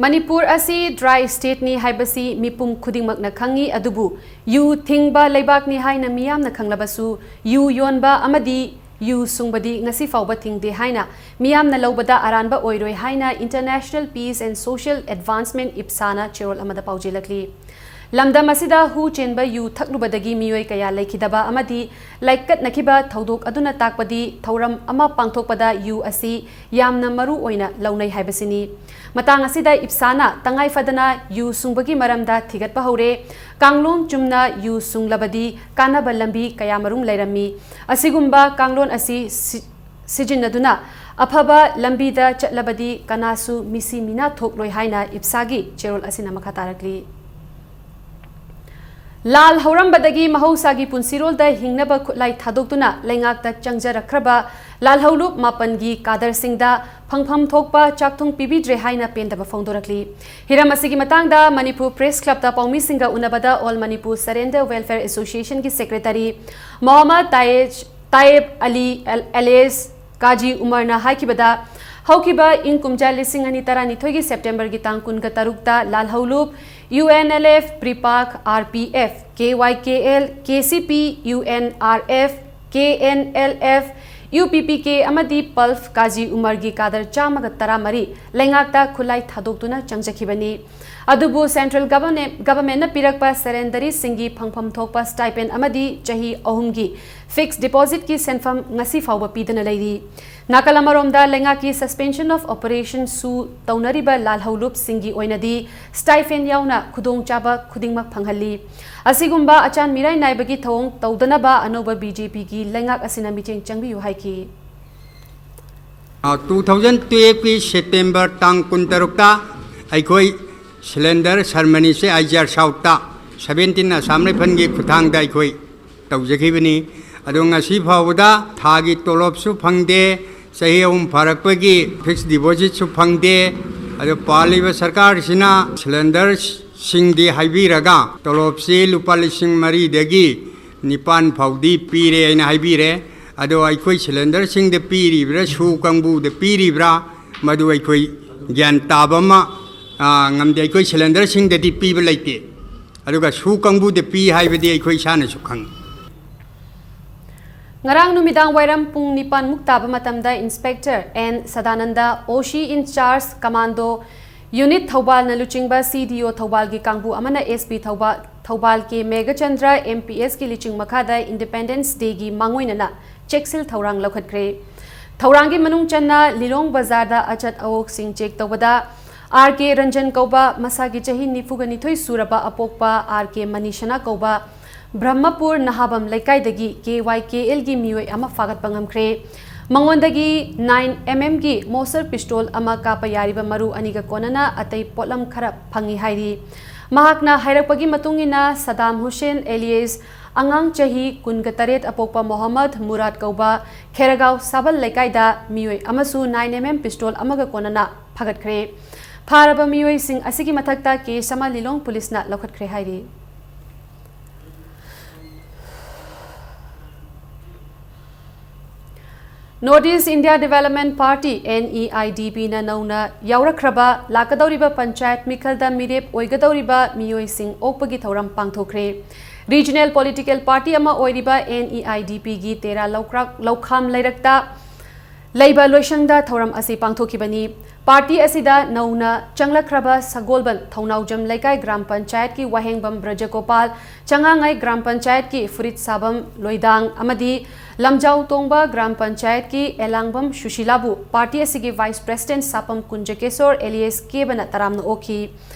ꯃꯅꯤꯄꯨꯔ ꯑꯁꯤ dry stateꯅꯤ ꯍꯥꯏꯕꯁꯤ ꯃꯤꯄꯨꯝ ꯈꯨꯗꯤꯡꯃꯛꯅ ꯈꯪꯏ, ꯑꯗꯨꯕꯨ ꯌꯨ ꯊꯤꯡꯕ ꯂꯩꯕꯥꯛꯅꯤ ꯍꯥꯏꯅ ꯃꯤꯌꯥꯝꯅ ꯈꯪꯂꯕꯁꯨ, ꯌꯨ ꯌꯣꯟꯕ ꯑꯃꯗꯤ ꯌꯨ ꯁꯨꯡꯕꯗꯤ ꯉꯁꯤ ꯐꯥꯎꯕ ꯊꯤꯡꯗꯦ ꯍꯥꯏꯅ ꯃꯤꯌꯥꯝꯅ ꯂꯧꯕꯗ ꯑꯔꯥꯟꯕ ꯑꯣꯏꯔꯣꯏ ꯍꯥꯏꯅ International Peace and Social Advancement, ꯏꯞꯁꯥꯅ ꯆꯦꯔꯣꯜ ꯑꯃꯗ ꯄꯥꯎꯖꯦꯜꯂꯛꯂꯤ꯫ ꯂꯝꯗꯝ ꯑꯁꯤꯗ ꯍꯨ ꯆꯦꯟꯕ ꯌꯨ ꯊꯛꯂꯨꯕꯗꯒꯤ ꯃꯤꯑꯣꯏ ꯀꯌꯥ ꯂꯩꯈꯤꯗꯕ ꯑꯃꯗꯤ ꯂꯩꯀꯠꯅꯈꯤꯕ ꯊꯧꯗꯣꯛ ꯑꯗꯨꯅ ꯇꯥꯛꯄꯗꯤ ꯊꯧꯔꯝ ꯑꯃ ꯄꯥꯡꯊꯣꯛꯄꯗ ꯌꯨ ꯑꯁꯤ ꯌꯥꯝꯅ ꯃꯔꯨ ꯑꯣꯏꯅ ꯂꯧꯅꯩ ꯍꯥꯏꯕꯁꯤꯅꯤ꯫ ꯃꯇꯥꯡ ꯑꯁꯤꯗ ꯏꯞꯁꯥꯅ ꯇꯉꯥꯏ ꯐꯗꯅ ꯌꯨ ꯁꯨꯡꯕꯒꯤ ꯃꯔꯝꯗ ꯊꯤꯒꯠꯄ ꯍꯧꯔꯦ꯫ ꯀꯥꯡꯂꯣꯟ ꯆꯨꯝꯅ ꯌꯨ ꯁꯨꯡꯂꯕꯗꯤ ꯀꯥꯟꯅꯕ ꯂꯝꯕꯤ ꯀꯌꯥꯃꯔꯨꯝ ꯂꯩꯔꯝꯃꯤ꯫ ꯑꯁꯤꯒꯨꯝꯕ ꯀꯥꯡꯂꯣꯟ ꯑꯁꯤ ꯁꯤ-, ꯁꯤꯖꯤꯟꯅꯗꯨꯅ ꯑꯐꯕ ꯂꯝꯕꯤꯗ ꯆꯠꯂꯕꯗꯤ ꯀꯅꯥꯁꯨ ꯃꯤꯁꯤ ꯃꯤꯅꯥ ꯊꯣꯛꯂꯣꯏ ꯍꯥꯏꯅ ꯏꯞꯁꯥꯒꯤ ꯆꯦꯔꯣꯜ ꯑꯁꯤꯅ ꯃꯈꯥ ꯇꯥꯔꯛꯂꯤ꯫ ꯂꯥꯜ ꯍꯧꯔꯝꯕꯗꯒꯤ ꯃꯍꯧꯁꯥꯒꯤ ꯄꯨꯟꯁꯤꯔꯣꯜꯗ ꯍꯤꯡꯅꯕ ꯈꯨꯠꯂꯥꯏ ꯊꯥꯗꯣꯛꯇꯨꯅ ꯂꯩꯉꯥꯛꯇ ꯆꯪꯖꯔꯛꯈ꯭ꯔꯕ ꯂꯥꯜꯍꯧꯂꯨꯞ ꯃꯥꯄꯟꯒꯤ ꯀꯥꯗꯔꯁꯤꯡꯗ ꯐꯪꯐꯝ ꯊꯣꯛꯄ ꯆꯥꯛꯊꯨꯡ ꯄꯤꯕꯤꯗ꯭ꯔꯦ ꯍꯥꯏꯅ ꯄꯦꯟꯗꯕ ꯐꯣꯡꯗꯣꯔꯛꯂꯤ꯫ ꯍꯤꯔꯝ ꯑꯁꯤꯒꯤ ꯃꯇꯥꯡꯗ ꯃꯅꯤꯄꯨꯔ ꯄ꯭ꯔꯦꯁ ꯀ꯭ꯂꯕꯇ ꯄꯥꯎꯃꯤꯁꯤꯡꯒ ꯎꯅꯕꯗ All Manipur Surrender Welfare Associationꯒꯤ ꯁꯦꯀ꯭ꯔꯦꯇꯔꯤ ꯃꯣꯍꯝꯃꯗ ꯇꯥꯌꯦꯖ, ꯇꯥꯌꯦꯕ ꯑꯂꯤ ꯑꯦꯜ-, ꯑꯦꯂꯤꯌꯥꯁ ꯀꯥꯖꯤ ꯎꯃꯔꯅ ꯍꯥꯏꯈꯤꯕꯗ, ꯍꯧꯈꯤꯕ ꯏꯪ ꯀꯨꯝꯖꯥ ꯂꯤꯁꯤꯡ ꯑꯅꯤ ꯇꯔꯥꯅꯤꯊꯣꯏꯒꯤ ꯁꯦꯞꯇꯦꯝꯕꯔꯒꯤ ꯇꯥꯡ ꯀꯨꯟꯒ ꯇꯔꯨꯛꯇ ꯂꯥꯜꯍꯧꯂꯨꯞ, UNLF, PREPAK, RPF, KYKL, KCP, UNRF, KNLF, UPPK ꯑꯃꯗꯤ PULF ꯀꯥꯖꯤ ꯎꯃꯔꯒꯤ ꯀꯥꯗꯔ ꯆꯥꯝꯃꯒ ꯇꯔꯥꯃꯔꯤ ꯂꯩꯉꯥꯛꯇ ꯈꯨꯠꯂꯥꯏ ꯊꯥꯗꯣꯛꯇꯨꯅ ꯆꯪꯖꯈꯤꯕꯅꯤ꯫ ꯑꯗꯨꯕꯨ central government, governmentꯅ ꯄꯤꯔꯛꯄ surrendereeꯁꯤꯡꯒꯤ ꯐꯪꯐꯝ ꯊꯣꯛꯄ stipend ꯑꯃꯗꯤ ꯆꯍꯤ ꯑꯍꯨꯝꯒꯤ fixed depositꯀꯤ ꯁꯦꯟꯐꯝ ꯉꯁꯤ ꯐꯥꯎꯕ ꯄꯤꯗꯅ ꯂꯩꯔꯤ꯫ ꯅꯥꯀꯜ ꯑꯃꯔꯣꯝꯗ, ꯂꯩꯉꯥꯛꯀꯤ suspension of operationꯁꯨ ꯇꯧꯅꯔꯤꯕ ꯂꯥꯜꯍꯧꯂꯨꯞꯁꯤꯡꯒꯤ ꯑꯣꯏꯅꯗꯤ stipend ꯌꯥꯎꯅ ꯈꯨꯗꯣꯡꯆꯥꯕ ꯈꯨꯗꯤꯡꯃꯛ ꯐꯪꯍꯜꯂꯤ꯫ ꯑꯁꯤꯒꯨꯝꯕ ꯑꯆꯥꯟ ꯃꯤꯔꯥꯏ ꯅꯥꯏꯕꯒꯤ ꯊꯧꯑꯣꯡ ꯇꯧꯗꯅꯕ ꯑꯅꯧꯕ BJPꯒꯤ ꯂꯩꯉꯥꯛ ꯑꯁꯤꯅ ꯃꯤꯠꯌꯦꯡ ꯆꯪꯕꯤꯌꯨ ꯍꯥꯏꯈꯤ꯫ ꯇꯨ ꯊꯥꯎꯖꯟ ꯇꯨꯌꯦꯜꯐꯀꯤ ꯁꯦꯞꯇꯦꯝꯕꯔ ꯇꯥꯡ ꯀꯨꯟꯇꯔꯨꯛꯇ ꯑꯩꯈꯣꯏ cylinder ceremonyꯁꯦ IGR Southꯇ seventeen Assam Riflesꯀꯤ ꯈꯨꯠꯊꯥꯡꯗ ꯑꯩꯈꯣꯏ ꯇꯧꯖꯈꯤꯕꯅꯤ꯫ ꯑꯗꯣ ꯉꯁꯤ ꯐꯥꯎꯕꯗ ꯊꯥꯒꯤ ꯇꯣꯂꯣꯞꯁꯨ ꯐꯪꯗꯦ, ꯆꯍꯤ ꯑꯍꯨꯝ ꯐꯥꯔꯛꯄꯒꯤ fixed depositꯁꯨ ꯐꯪꯗꯦ꯫ ꯑꯗꯣ ꯄꯥꯜꯂꯤꯕ ꯁꯔꯀꯥꯔꯁꯤꯅ cylinderꯁꯤꯡꯗꯤ ꯍꯥꯏꯕꯤꯔꯒ ꯇꯣꯂꯣꯞꯁꯤ ꯂꯨꯄꯥ ꯂꯤꯁꯤꯡ ꯃꯔꯤꯗꯒꯤ ꯅꯤꯄꯥꯟ ꯐꯥꯎꯗꯤ ꯄꯤꯔꯦ ꯍꯥꯏꯅ ꯍꯥꯏꯕꯤꯔꯦ꯫ ꯑꯗꯣ ꯑꯩꯈꯣꯏ cylinderꯁꯤꯡꯗ ꯄꯤꯔꯤꯕ꯭ꯔꯥ, ꯁꯨ ꯀꯥꯡꯕꯨꯗ ꯄꯤꯔꯤꯕ꯭ꯔꯥ, ꯃꯗꯨ ꯑꯩꯈꯣꯏ ꯒ꯭ꯌꯥꯟ ꯇꯥꯕ ꯑꯃ, ꯑ, ꯉꯝꯗꯦ꯫ ꯑꯩꯈꯣꯏ cylinderꯁꯤꯡꯗꯗꯤ ꯄꯤꯕ ꯂꯩꯇꯦ, ꯑꯗꯨꯒ ꯁꯨ ꯀꯥꯡꯕꯨꯗ ꯄꯤ ꯍꯥꯏꯕꯗꯤ ꯑꯩꯈꯣꯏ ꯏꯁꯥꯅꯁꯨ ꯈꯪꯉꯤ꯫ ꯉꯔꯥꯡ ꯅꯨꯃꯤꯗꯥꯡ ꯋꯥꯏꯔꯝ ꯄꯨꯡ ꯅꯤꯄꯥꯟ ꯃꯨꯛ ꯇꯥꯕ ꯃꯇꯝꯗ Inspector N Sadananda, OC in charge Commando Unit ꯊꯧꯕꯥꯜꯅ ꯂꯨꯆꯤꯡꯕ CDO ꯊꯧꯕꯥꯜꯒꯤ ꯀꯥꯡꯕꯨ ꯑꯃꯅ SP ꯊꯧꯕꯥꯜ, ꯊꯧꯕꯥꯜ ꯀꯦ ꯃꯦꯘꯆꯟꯗ꯭ꯔ MPSꯀꯤ ꯂꯨꯆꯤꯡ ꯃꯈꯥꯗ Independence Dayꯒꯤ ꯃꯥꯡꯑꯣꯏꯅꯅ ꯆꯦꯛꯁꯤꯜ ꯊꯧꯔꯥꯡ ꯂꯧꯈꯠꯈ꯭ꯔꯦ꯫ ꯊꯧꯔꯥꯡꯒꯤ ꯃꯅꯨꯡ ꯆꯟꯅ ꯂꯤꯂꯣꯡ ꯕꯖꯥꯔꯗ ꯑꯆꯠ ꯑꯋꯣꯛꯁꯤꯡ check ꯇꯧꯕꯗ, R K ꯔꯟꯖꯟ ꯀꯧꯕ ꯃꯁꯥꯒꯤ ꯆꯍꯤ ꯅꯤꯐꯨꯒ ꯅꯤꯊꯣꯏ ꯁꯨꯔꯕ ꯑꯄꯣꯛꯄ R K ꯃꯅꯤꯁꯅꯥ ꯀꯧꯕ ꯕ꯭ꯔꯍꯃꯄꯨꯔ ꯅꯍꯥꯕꯝ ꯂꯩꯀꯥꯏꯗꯒꯤ KYKLꯒꯤ ꯃꯤꯑꯣꯏ ꯑꯃ ꯐꯥꯒꯠꯄ ꯉꯝꯈ꯭ꯔꯦ꯫ ꯃꯉꯣꯟꯗꯒꯤ nine mmꯒꯤ Mauser pistol ꯑꯃ ꯀꯥꯞꯄ ꯌꯥꯔꯤꯕ ꯃꯔꯨ ꯑꯅꯤꯒ ꯀꯣꯟꯅꯅ ꯑꯇꯩ ꯄꯣꯠꯂꯝ ꯈꯔ ꯐꯪꯏ ꯍꯥꯏꯔꯤ꯫ ꯃꯍꯥꯛꯅ ꯍꯥꯏꯔꯛꯄꯒꯤ ꯃꯇꯨꯡ ꯏꯟꯅ, ꯁꯗꯥꯝ ꯍꯨꯁꯦꯟ alias ꯑꯉꯥꯡ ꯆꯍꯤ ꯀꯨꯟꯒ ꯇꯔꯦꯠ ꯑꯄꯣꯛꯄ ꯃꯣꯍꯝꯃꯗ ꯃꯨꯔꯥꯗ ꯀꯧꯕ ꯈꯦꯔꯒꯥꯎ ꯁꯥꯕꯜ ꯂꯩꯀꯥꯏꯗ ꯃꯤꯑꯣꯏ ꯑꯃꯁꯨ nine mm pistol ꯑꯃꯒ ꯀꯣꯟꯅꯅ ꯐꯥꯒꯠꯈ꯭ꯔꯦ꯫ ꯐꯥꯔꯕ ꯃꯤꯑꯣꯏꯁꯤꯡ ꯑꯁꯤꯒꯤ ꯃꯊꯛꯇ case ꯑꯃ ꯂꯤꯂꯣꯡ ꯄꯨꯂꯤꯁꯅ ꯂꯧꯈꯠꯈ꯭ꯔꯦ ꯍꯥꯏꯔꯤ꯫ North East India Development Party, NEIDP, ꯅ ꯅꯧꯅ ꯌꯥꯎꯔꯛꯈ꯭ꯔꯕ ꯂꯥꯛꯀꯗꯧꯔꯤꯕ ꯄꯟꯆꯥꯌꯠ ꯃꯤꯈꯜꯗ ꯃꯤꯔꯦꯞ ꯑꯣꯏꯒꯗꯧꯔꯤꯕ ꯃꯤꯑꯣꯏꯁꯤꯡ ꯑꯣꯛꯄꯒꯤ ꯊꯧꯔꯝ ꯄꯥꯡꯊꯣꯛꯈ꯭ꯔꯦ꯫ Regional political party ꯑꯃ ꯑꯣꯏꯔꯤꯕ NEIDP ꯒꯤ ꯇꯦꯔꯥ ꯂꯧꯈ꯭ꯔꯥꯛ-, ꯂꯧꯈꯥꯝ ꯂꯩꯔꯛꯇ ꯂꯩꯕ ꯂꯣꯏꯁꯪꯗ ꯊꯧꯔꯝ ꯑꯁꯤ ꯄꯥꯡꯊꯣꯛꯈꯤꯕꯅꯤ꯫ ꯄꯥꯔꯇꯤ ꯑꯁꯤꯗ ꯅꯧꯅ ꯆꯪꯂꯛꯈ꯭ꯔꯕ ꯁꯒꯣꯜꯕꯟ ꯊꯧꯅꯥꯎꯖꯝ ꯂꯩꯀꯥꯏ ꯒ꯭ꯔꯥꯝ ꯄꯟꯆꯥꯌꯠꯀꯤ ꯋꯥꯍꯦꯡꯕꯝ ꯕ꯭ꯔꯖꯒꯣꯄꯥꯜ, ꯆꯉꯥꯡꯉꯩ ꯒ꯭ꯔꯥꯝ ꯄꯟꯆꯥꯌꯠꯀꯤ ꯐꯨꯔꯤꯠ ꯁꯥꯕꯝ ꯂꯣꯏꯗꯥꯡ ꯑꯃꯗꯤ ꯂꯝꯖꯥꯎ ꯇꯣꯡꯕ ꯒ꯭ꯔꯥꯝ ꯄꯟꯆꯥꯌꯠꯀꯤ ꯑꯦꯂꯥꯡꯕꯝ ꯁꯨꯁꯤꯂꯥꯕꯨ ꯄꯥꯔꯇꯤ ꯑꯁꯤꯒꯤ vice president ꯁꯥꯄꯝ ꯀꯨꯟꯖꯀꯦꯁꯣꯔ alias ꯀꯦꯕꯅ ꯇꯔꯥꯝꯅ ꯑꯣꯛꯈꯤ꯫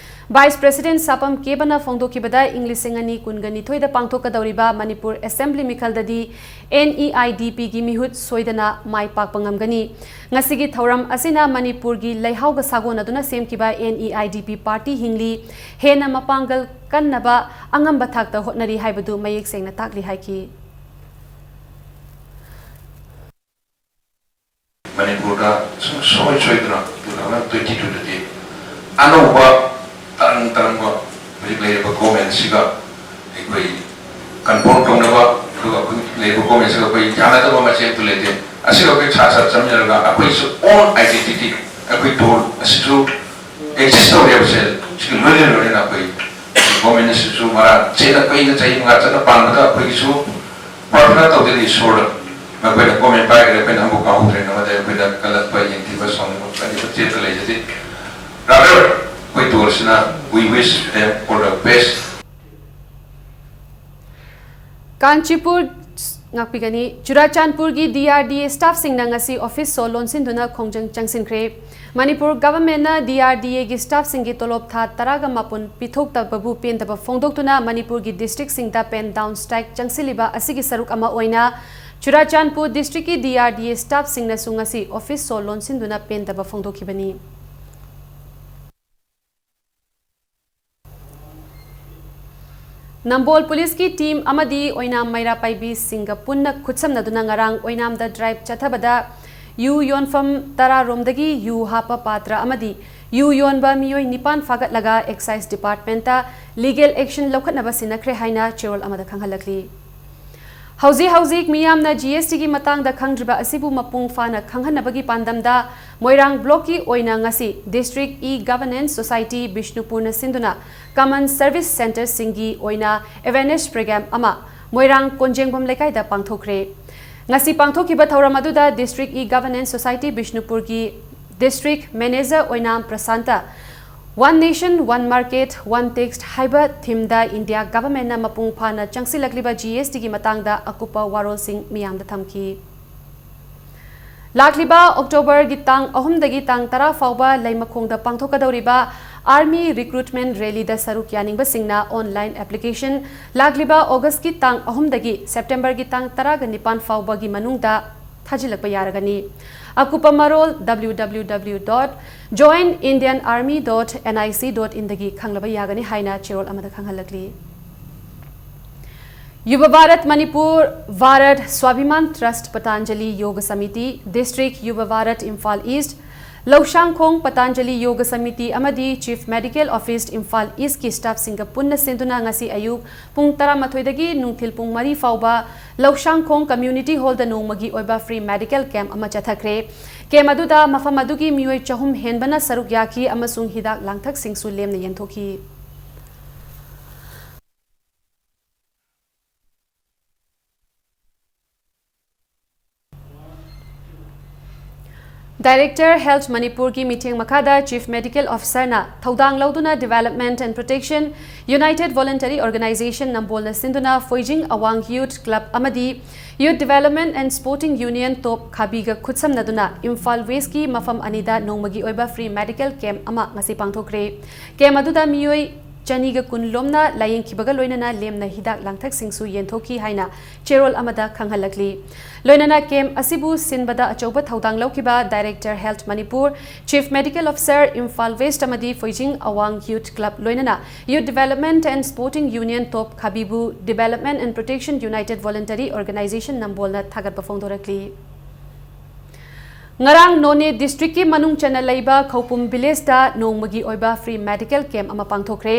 Vice president ꯁꯥꯄꯝ ꯀꯦꯕꯅ ꯐꯣꯡꯗꯣꯛꯈꯤꯕꯗ ꯏꯪ ꯂꯤꯁꯤꯡ ꯑꯅꯤ ꯀꯨꯟꯒꯅꯤꯊꯣꯏꯗ ꯄꯥꯡꯊꯣꯛꯀꯗꯧꯔꯤꯕ ꯃꯅꯤꯄꯨꯔ assembly ꯃꯤꯈꯜꯗꯗꯤ NEIDP ꯒꯤ ꯃꯤꯍꯨꯠ ꯁꯣꯏꯗꯅ ꯃꯥꯏ ꯄꯥꯛꯄ ꯉꯝꯒꯅꯤ꯫ ꯉꯁꯤꯒꯤ ꯊꯧꯔꯝ ꯑꯁꯤꯅ ꯃꯅꯤꯄꯨꯔꯒꯤ ꯂꯩꯍꯥꯎꯒ ꯁꯥꯒꯣꯟꯅꯗꯨꯅ ꯁꯦꯝꯈꯤꯕ NEIDP ꯄꯥꯔꯇꯤ ꯍꯤꯡꯂꯤ, ꯍꯦꯟꯅ ꯃꯄꯥꯡꯒꯜ ꯀꯟꯅꯕ ꯑꯉꯝꯕ ꯊꯥꯛꯇ ꯍꯣꯠꯅꯔꯤ ꯍꯥꯏꯕꯗꯨ ꯃꯌꯦꯛ ꯁꯦꯡꯅ ꯇꯥꯛꯂꯤ ꯍꯥꯏꯈꯤ꯫ ꯃꯅꯤꯄꯨꯔꯗ ꯁꯨꯡꯁꯣꯏ ꯁꯣꯏꯗꯅ two thousand twenty two ꯗꯗꯤ ꯑꯅꯧꯕ ꯇꯔꯪ ꯇꯔꯪꯕ ꯍꯧꯖꯤꯛ ꯂꯩꯔꯤꯕ government ꯁꯤꯒ ꯑꯩꯈꯣꯏ conform ꯇꯧꯅꯕ, ꯑꯗꯨꯒ ꯑꯩꯈꯣꯏ ꯂꯩꯔꯤꯕ government ꯁꯤꯒ ꯑꯩꯈꯣꯏ ꯌꯥꯅꯗꯕ ꯃꯆꯦꯠ ꯑꯃꯠꯇ ꯂꯩꯇꯦ꯫ ꯑꯁꯤꯒ ꯑꯩꯈꯣꯏ ꯁꯥ ꯁꯥ ꯆꯠꯃꯤꯟꯅꯔꯒ ꯑꯩꯈꯣꯏꯁꯨ own identity, ꯑꯩꯈꯣꯏ ꯇꯣꯜ ꯑꯁꯤꯁꯨ exist ꯇꯧꯔꯦ ꯍꯥꯏꯕꯁꯦ ꯁꯤꯒ ꯂꯣꯏꯅ ꯂꯣꯏꯅꯅ ꯑꯩꯈꯣꯏ government ꯑꯁꯤꯁꯨ ꯃꯔꯥ ꯆꯦꯠꯅ ꯀꯨꯏꯅ ꯆꯍꯤ ꯃꯉꯥ ꯆꯠꯅ ꯄꯥꯟꯕꯗ ꯑꯩꯈꯣꯏꯒꯤꯁꯨ ꯄ꯭ꯔꯥꯔꯊꯅꯥ ꯇꯧꯗꯣꯏꯅꯤ ꯏꯁꯣꯔꯗ꯫ ꯃꯈꯣꯏꯅ government ꯄꯥꯏꯈ꯭ꯔꯦ, ꯑꯩꯈꯣꯏꯅ ꯑꯃꯨꯛ ꯀꯥꯎꯍꯧꯗ꯭ꯔꯦ꯫ ꯅꯉꯣꯟꯗ ꯑꯩꯈꯣꯏꯗ ꯀꯜꯂꯛꯄ, ꯌꯦꯡꯊꯤꯕ, ꯁꯥꯎꯅꯤꯡꯕ ꯀꯔꯤꯒꯨꯝꯕ ꯆꯦꯠꯄ ꯂꯩꯖꯗꯦ꯫ Rather, ꯑꯩꯈꯣꯏ ꯇꯣꯜꯁꯤꯅ we wish them all the best꯫ Kanchipur, ꯉꯥꯛꯄꯤꯒꯅꯤ꯫ ꯆꯨꯔꯥꯆꯥꯟꯄꯨꯔꯒꯤ DRDA staff ꯁꯤꯡꯅ ꯉꯁꯤ office ꯁꯣ ꯂꯣꯟꯁꯤꯟꯗꯨꯅ ꯈꯣꯡꯖꯪ ꯆꯪꯁꯤꯟꯈ꯭ꯔꯦ꯫ ꯃꯅꯤꯄꯨꯔ government ꯅ DRDA ꯒꯤ staff ꯁꯤꯡꯒꯤ ꯇꯣꯂꯣꯞ ꯊꯥ ꯇꯔꯥꯒ ꯃꯥꯄꯟ ꯄꯤꯊꯣꯛꯇꯕꯕꯨ ꯄꯦꯟꯗꯕ ꯐꯣꯡꯗꯣꯛꯇꯨꯅ ꯃꯅꯤꯄꯨꯔꯒꯤ district ꯁꯤꯡꯗ pen down strike ꯆꯪꯁꯤꯜꯂꯤꯕ ꯑꯁꯤꯒꯤ ꯁꯔꯨꯛ ꯑꯃ ꯑꯣꯏꯅ ꯆꯨꯔꯥꯆꯥꯟꯄꯨꯔ district ꯀꯤ DRDA staff ꯁꯤꯡꯅꯁꯨ ꯉꯁꯤ office ꯁꯣ ꯂꯣꯟꯁꯤꯟꯗꯨꯅ ꯄꯦꯟꯗꯕ ꯐꯣꯡꯗꯣꯛꯈꯤꯕꯅꯤ꯫ ꯅꯝꯕꯣꯜ ꯄꯨꯂꯤꯁꯀꯤ team ꯑꯃꯗꯤ ꯑꯣꯏꯅꯥꯝ ꯃꯩꯔꯥ ꯄꯥꯏꯕꯤꯁꯤꯡꯒ ꯄꯨꯟꯅ ꯈꯨꯠꯁꯝꯅꯗꯨꯅ ꯉꯔꯥꯡ ꯑꯣꯏꯅꯥꯝꯗ drive ꯆꯠꯊꯕꯗ ꯌꯨ ꯌꯣꯟꯐꯝ ꯇꯔꯥ ꯔꯣꯝꯗꯒꯤ ꯌꯨ ꯍꯥꯞꯄ ꯄꯥꯇ꯭ꯔ ꯑꯃꯗꯤ ꯌꯨ ꯌꯣꯟꯕ ꯃꯤꯑꯣꯏ ꯅꯤꯄꯥꯟ ꯐꯥꯒꯠꯂꯒ excise department ꯇ legal action ꯂꯧꯈꯠꯅꯕ ꯁꯤꯟꯅꯈ꯭ꯔꯦ ꯍꯥꯏꯅ ꯆꯦꯔꯣꯜ ꯑꯃꯗ ꯈꯪꯍꯜꯂꯛꯂꯤ꯫ ꯍꯧꯖꯤꯛ ꯍꯧꯖꯤꯛ ꯃꯤꯌꯥꯝꯅ ꯖꯤ ꯑꯦꯁ ꯇꯤꯒꯤ ꯃꯇꯥꯡꯗ ꯈꯪꯗ꯭ꯔꯤꯕ ꯑꯁꯤꯕꯨ ꯃꯄꯨꯡ ꯐꯥꯅ ꯈꯪꯍꯟꯅꯕꯒꯤ ꯄꯥꯟꯗꯝꯗ ꯃꯣꯏꯔꯥꯡ ꯕ꯭ꯂꯣꯛꯀꯤ ꯑꯣꯏꯅ ꯉꯁꯤ District E-Governance Society ꯕꯤꯁꯅꯨꯄꯨꯔꯅ ꯁꯤꯟꯗꯨꯅ Common Service Centreꯁꯤꯡꯒꯤ ꯑꯣꯏꯅ awareness program ꯑꯃ ꯃꯣꯏꯔꯥꯡ ꯀꯣꯟꯖꯦꯡꯕꯝ ꯂꯩꯀꯥꯏꯗ ꯄꯥꯡꯊꯣꯛꯈ꯭ꯔꯦ꯫ ꯉꯁꯤ ꯄꯥꯡꯊꯣꯛꯈꯤꯕ ꯊꯧꯔꯝ ꯑꯗꯨꯗ District E-Governance Society ꯕꯤꯁꯅꯨꯄꯨꯔꯒꯤ District Manager ꯑꯣꯏꯅꯥꯝ Prasanta One Nation, One Market, One Tax ꯍꯥꯏꯕ themeꯗ ꯏꯟꯗꯤꯌꯥ ꯒꯚꯔꯟꯃꯦꯟꯠꯅ ꯃꯄꯨꯡ ꯐꯥꯅ ꯆꯪꯁꯤꯜꯂꯛꯂꯤꯕ ꯖꯤ ꯑꯦꯁ ꯇꯤꯒꯤ ꯃꯇꯥꯡꯗ ꯑꯀꯨꯞꯄ ꯋꯥꯔꯣꯜꯁꯤꯡ ꯃꯤꯌꯥꯝꯗ ꯊꯝꯈꯤ꯫ ꯂꯥꯛꯂꯤꯕ ꯑꯣꯛꯇꯣꯕꯔꯒꯤ ꯇꯥꯡ ꯑꯍꯨꯝꯗꯒꯤ ꯇꯥꯡ ꯇꯔꯥ ꯐꯥꯎꯕ ꯂꯩꯃꯈꯣꯡꯗ ꯄꯥꯡꯊꯣꯛꯀꯗꯧꯔꯤꯕ Army Recruitment Rallyꯗ ꯁꯔꯨꯛ ꯌꯥꯅꯤꯡꯕꯁꯤꯡꯅ online application ꯂꯥꯛꯂꯤꯕ ꯑꯣꯒꯁꯀꯤ ꯇꯥꯡ ꯑꯍꯨꯝꯗꯒꯤ ꯁꯦꯞꯇꯦꯝꯕꯔꯒꯤ ꯇꯥꯡ ꯇꯔꯥꯒ ꯅꯤꯄꯥꯟ ꯐꯥꯎꯕꯒꯤ ꯃꯅꯨꯡꯗ ꯊꯥꯖꯤꯜꯂꯛꯄ ꯌꯥꯔꯒꯅꯤ꯫ ꯑꯀꯨꯞꯄ ꯃꯔꯣꯜ W W W dot join Indian Army dot N I C dot inꯗꯒꯤ ꯈꯪꯂꯕ ꯌꯥꯒꯅꯤ ꯍꯥꯏꯅ ꯆꯦꯔꯣꯜ ꯑꯃꯗ ꯈꯪꯍꯜꯂꯛꯂꯤ꯫ Yuva Bharat Manipur, Bharat Swabhiman Trust, Patanjali Yoga Samiti, District Yuva Bharat Imphal East, ꯂꯧꯁꯥꯡꯈꯣꯡ Patanjali ꯌꯣꯒ ꯁꯃꯤꯇꯤ ꯑꯃꯗꯤ Chief Medical Office Imphal Eastꯀꯤ staffꯁꯤꯡꯒ ꯄꯨꯟꯅ ꯁꯤꯟꯗꯨꯅ ꯉꯁꯤ ꯑꯌꯨꯛ ꯄꯨꯡ ꯇꯔꯥꯃꯥꯊꯣꯏꯗꯒꯤ ꯅꯨꯡꯊꯤꯜ ꯄꯨꯡ ꯃꯔꯤ ꯐꯥꯎꯕ ꯂꯧꯁꯥꯡꯈꯣꯡ Community Hallꯗ ꯅꯣꯡꯃꯒꯤ ꯑꯣꯏꯕ free medical camp ꯑꯃ ꯆꯠꯊꯈ꯭ꯔꯦ꯫ Camp ꯑꯗꯨꯗ ꯃꯐꯝ ꯑꯗꯨꯒꯤ ꯃꯤꯑꯣꯏ ꯆꯍꯨꯝ ꯍꯦꯟꯕꯅ ꯁꯔꯨꯛ ꯌꯥꯈꯤ ꯑꯃꯁꯨꯡ ꯍꯤꯗꯥꯛ ꯂꯥꯡꯊꯛꯁꯤꯡꯁꯨ ꯂꯦꯝꯅ ꯌꯦꯟꯊꯣꯛꯈꯤ꯫ Director Health ꯃꯅꯤꯄꯨꯔꯒꯤ ꯃꯤꯠꯌꯦꯡ ꯃꯈꯥꯗ Chief Medical Officerꯅ ꯊꯧꯗꯥꯡ ꯂꯧꯗꯨꯅ Development and Protection United Voluntary Organization ꯅꯝꯕꯣꯜꯅ ꯁꯤꯟꯗꯨꯅ ꯐꯣꯏꯖꯤꯡ ꯑꯋꯥꯡ Youth Club ꯑꯃꯗꯤ Youth Development and Sporting Union top ꯈꯥꯕꯤꯒ ꯈꯨꯠꯁꯝꯅꯗꯨꯅ Imphal Westꯀꯤ ꯃꯐꯝ ꯑꯅꯤꯗ ꯅꯣꯡꯃꯒꯤ ꯑꯣꯏꯕ free medical camp ꯑꯃ ꯉꯁꯤ ꯄꯥꯡꯊꯣꯛꯈ꯭ꯔꯦ꯫ Camp ꯑꯗꯨꯗ ꯃꯤꯑꯣꯏ ꯆꯅꯤꯒ ꯀꯨꯟ ꯂꯣꯝꯅ ꯂꯥꯌꯦꯡꯈꯤꯕꯒ ꯂꯣꯏꯅꯅ ꯂꯦꯝꯅ ꯍꯤꯗꯥꯛ ꯂꯥꯡꯊꯛꯁꯤꯡꯁꯨ ꯌꯦꯟꯊꯣꯛꯈꯤ ꯍꯥꯏꯅ ꯆꯦꯔꯣꯜ ꯑꯃꯗ ꯈꯪꯍꯜꯂꯛꯂꯤ꯫ ꯂꯣꯏꯅꯅ camp ꯑꯁꯤꯕꯨ ꯁꯤꯟꯕꯗ ꯑꯆꯧꯕ ꯊꯧꯗꯥꯡ ꯂꯧꯈꯤꯕ Director Health Manipur, Chief Medical Officer Imphal West ꯑꯃꯗꯤ ꯐꯣꯏꯖꯤꯡ ꯑꯋꯥꯡ Youth Club ꯂꯣꯏꯅꯅ Youth Development and Sporting Union top ꯈꯥꯕꯤꯕꯨ Development and Protection United Voluntary Organization ꯅꯝꯕꯣꯜꯅ ꯊꯥꯒꯠꯄ ꯐꯣꯡꯗꯣꯔꯛꯂꯤ꯫ ꯉꯔꯥꯡ ꯅꯣꯅꯦ ꯗꯤꯁꯇ꯭ꯔꯤꯛꯀꯤ ꯃꯅꯨꯡ ꯆꯟꯅ ꯂꯩꯕ ꯈꯧꯄꯨꯝ ꯚꯤꯂꯦꯖꯇ ꯅꯣꯡꯃꯒꯤ ꯑꯣꯏꯕ ꯐ꯭ꯔꯤ ꯃꯦꯗꯤꯀꯦꯜ ꯀꯦꯝꯞ ꯑꯃ ꯄꯥꯡꯊꯣꯛꯈ꯭ꯔꯦ꯫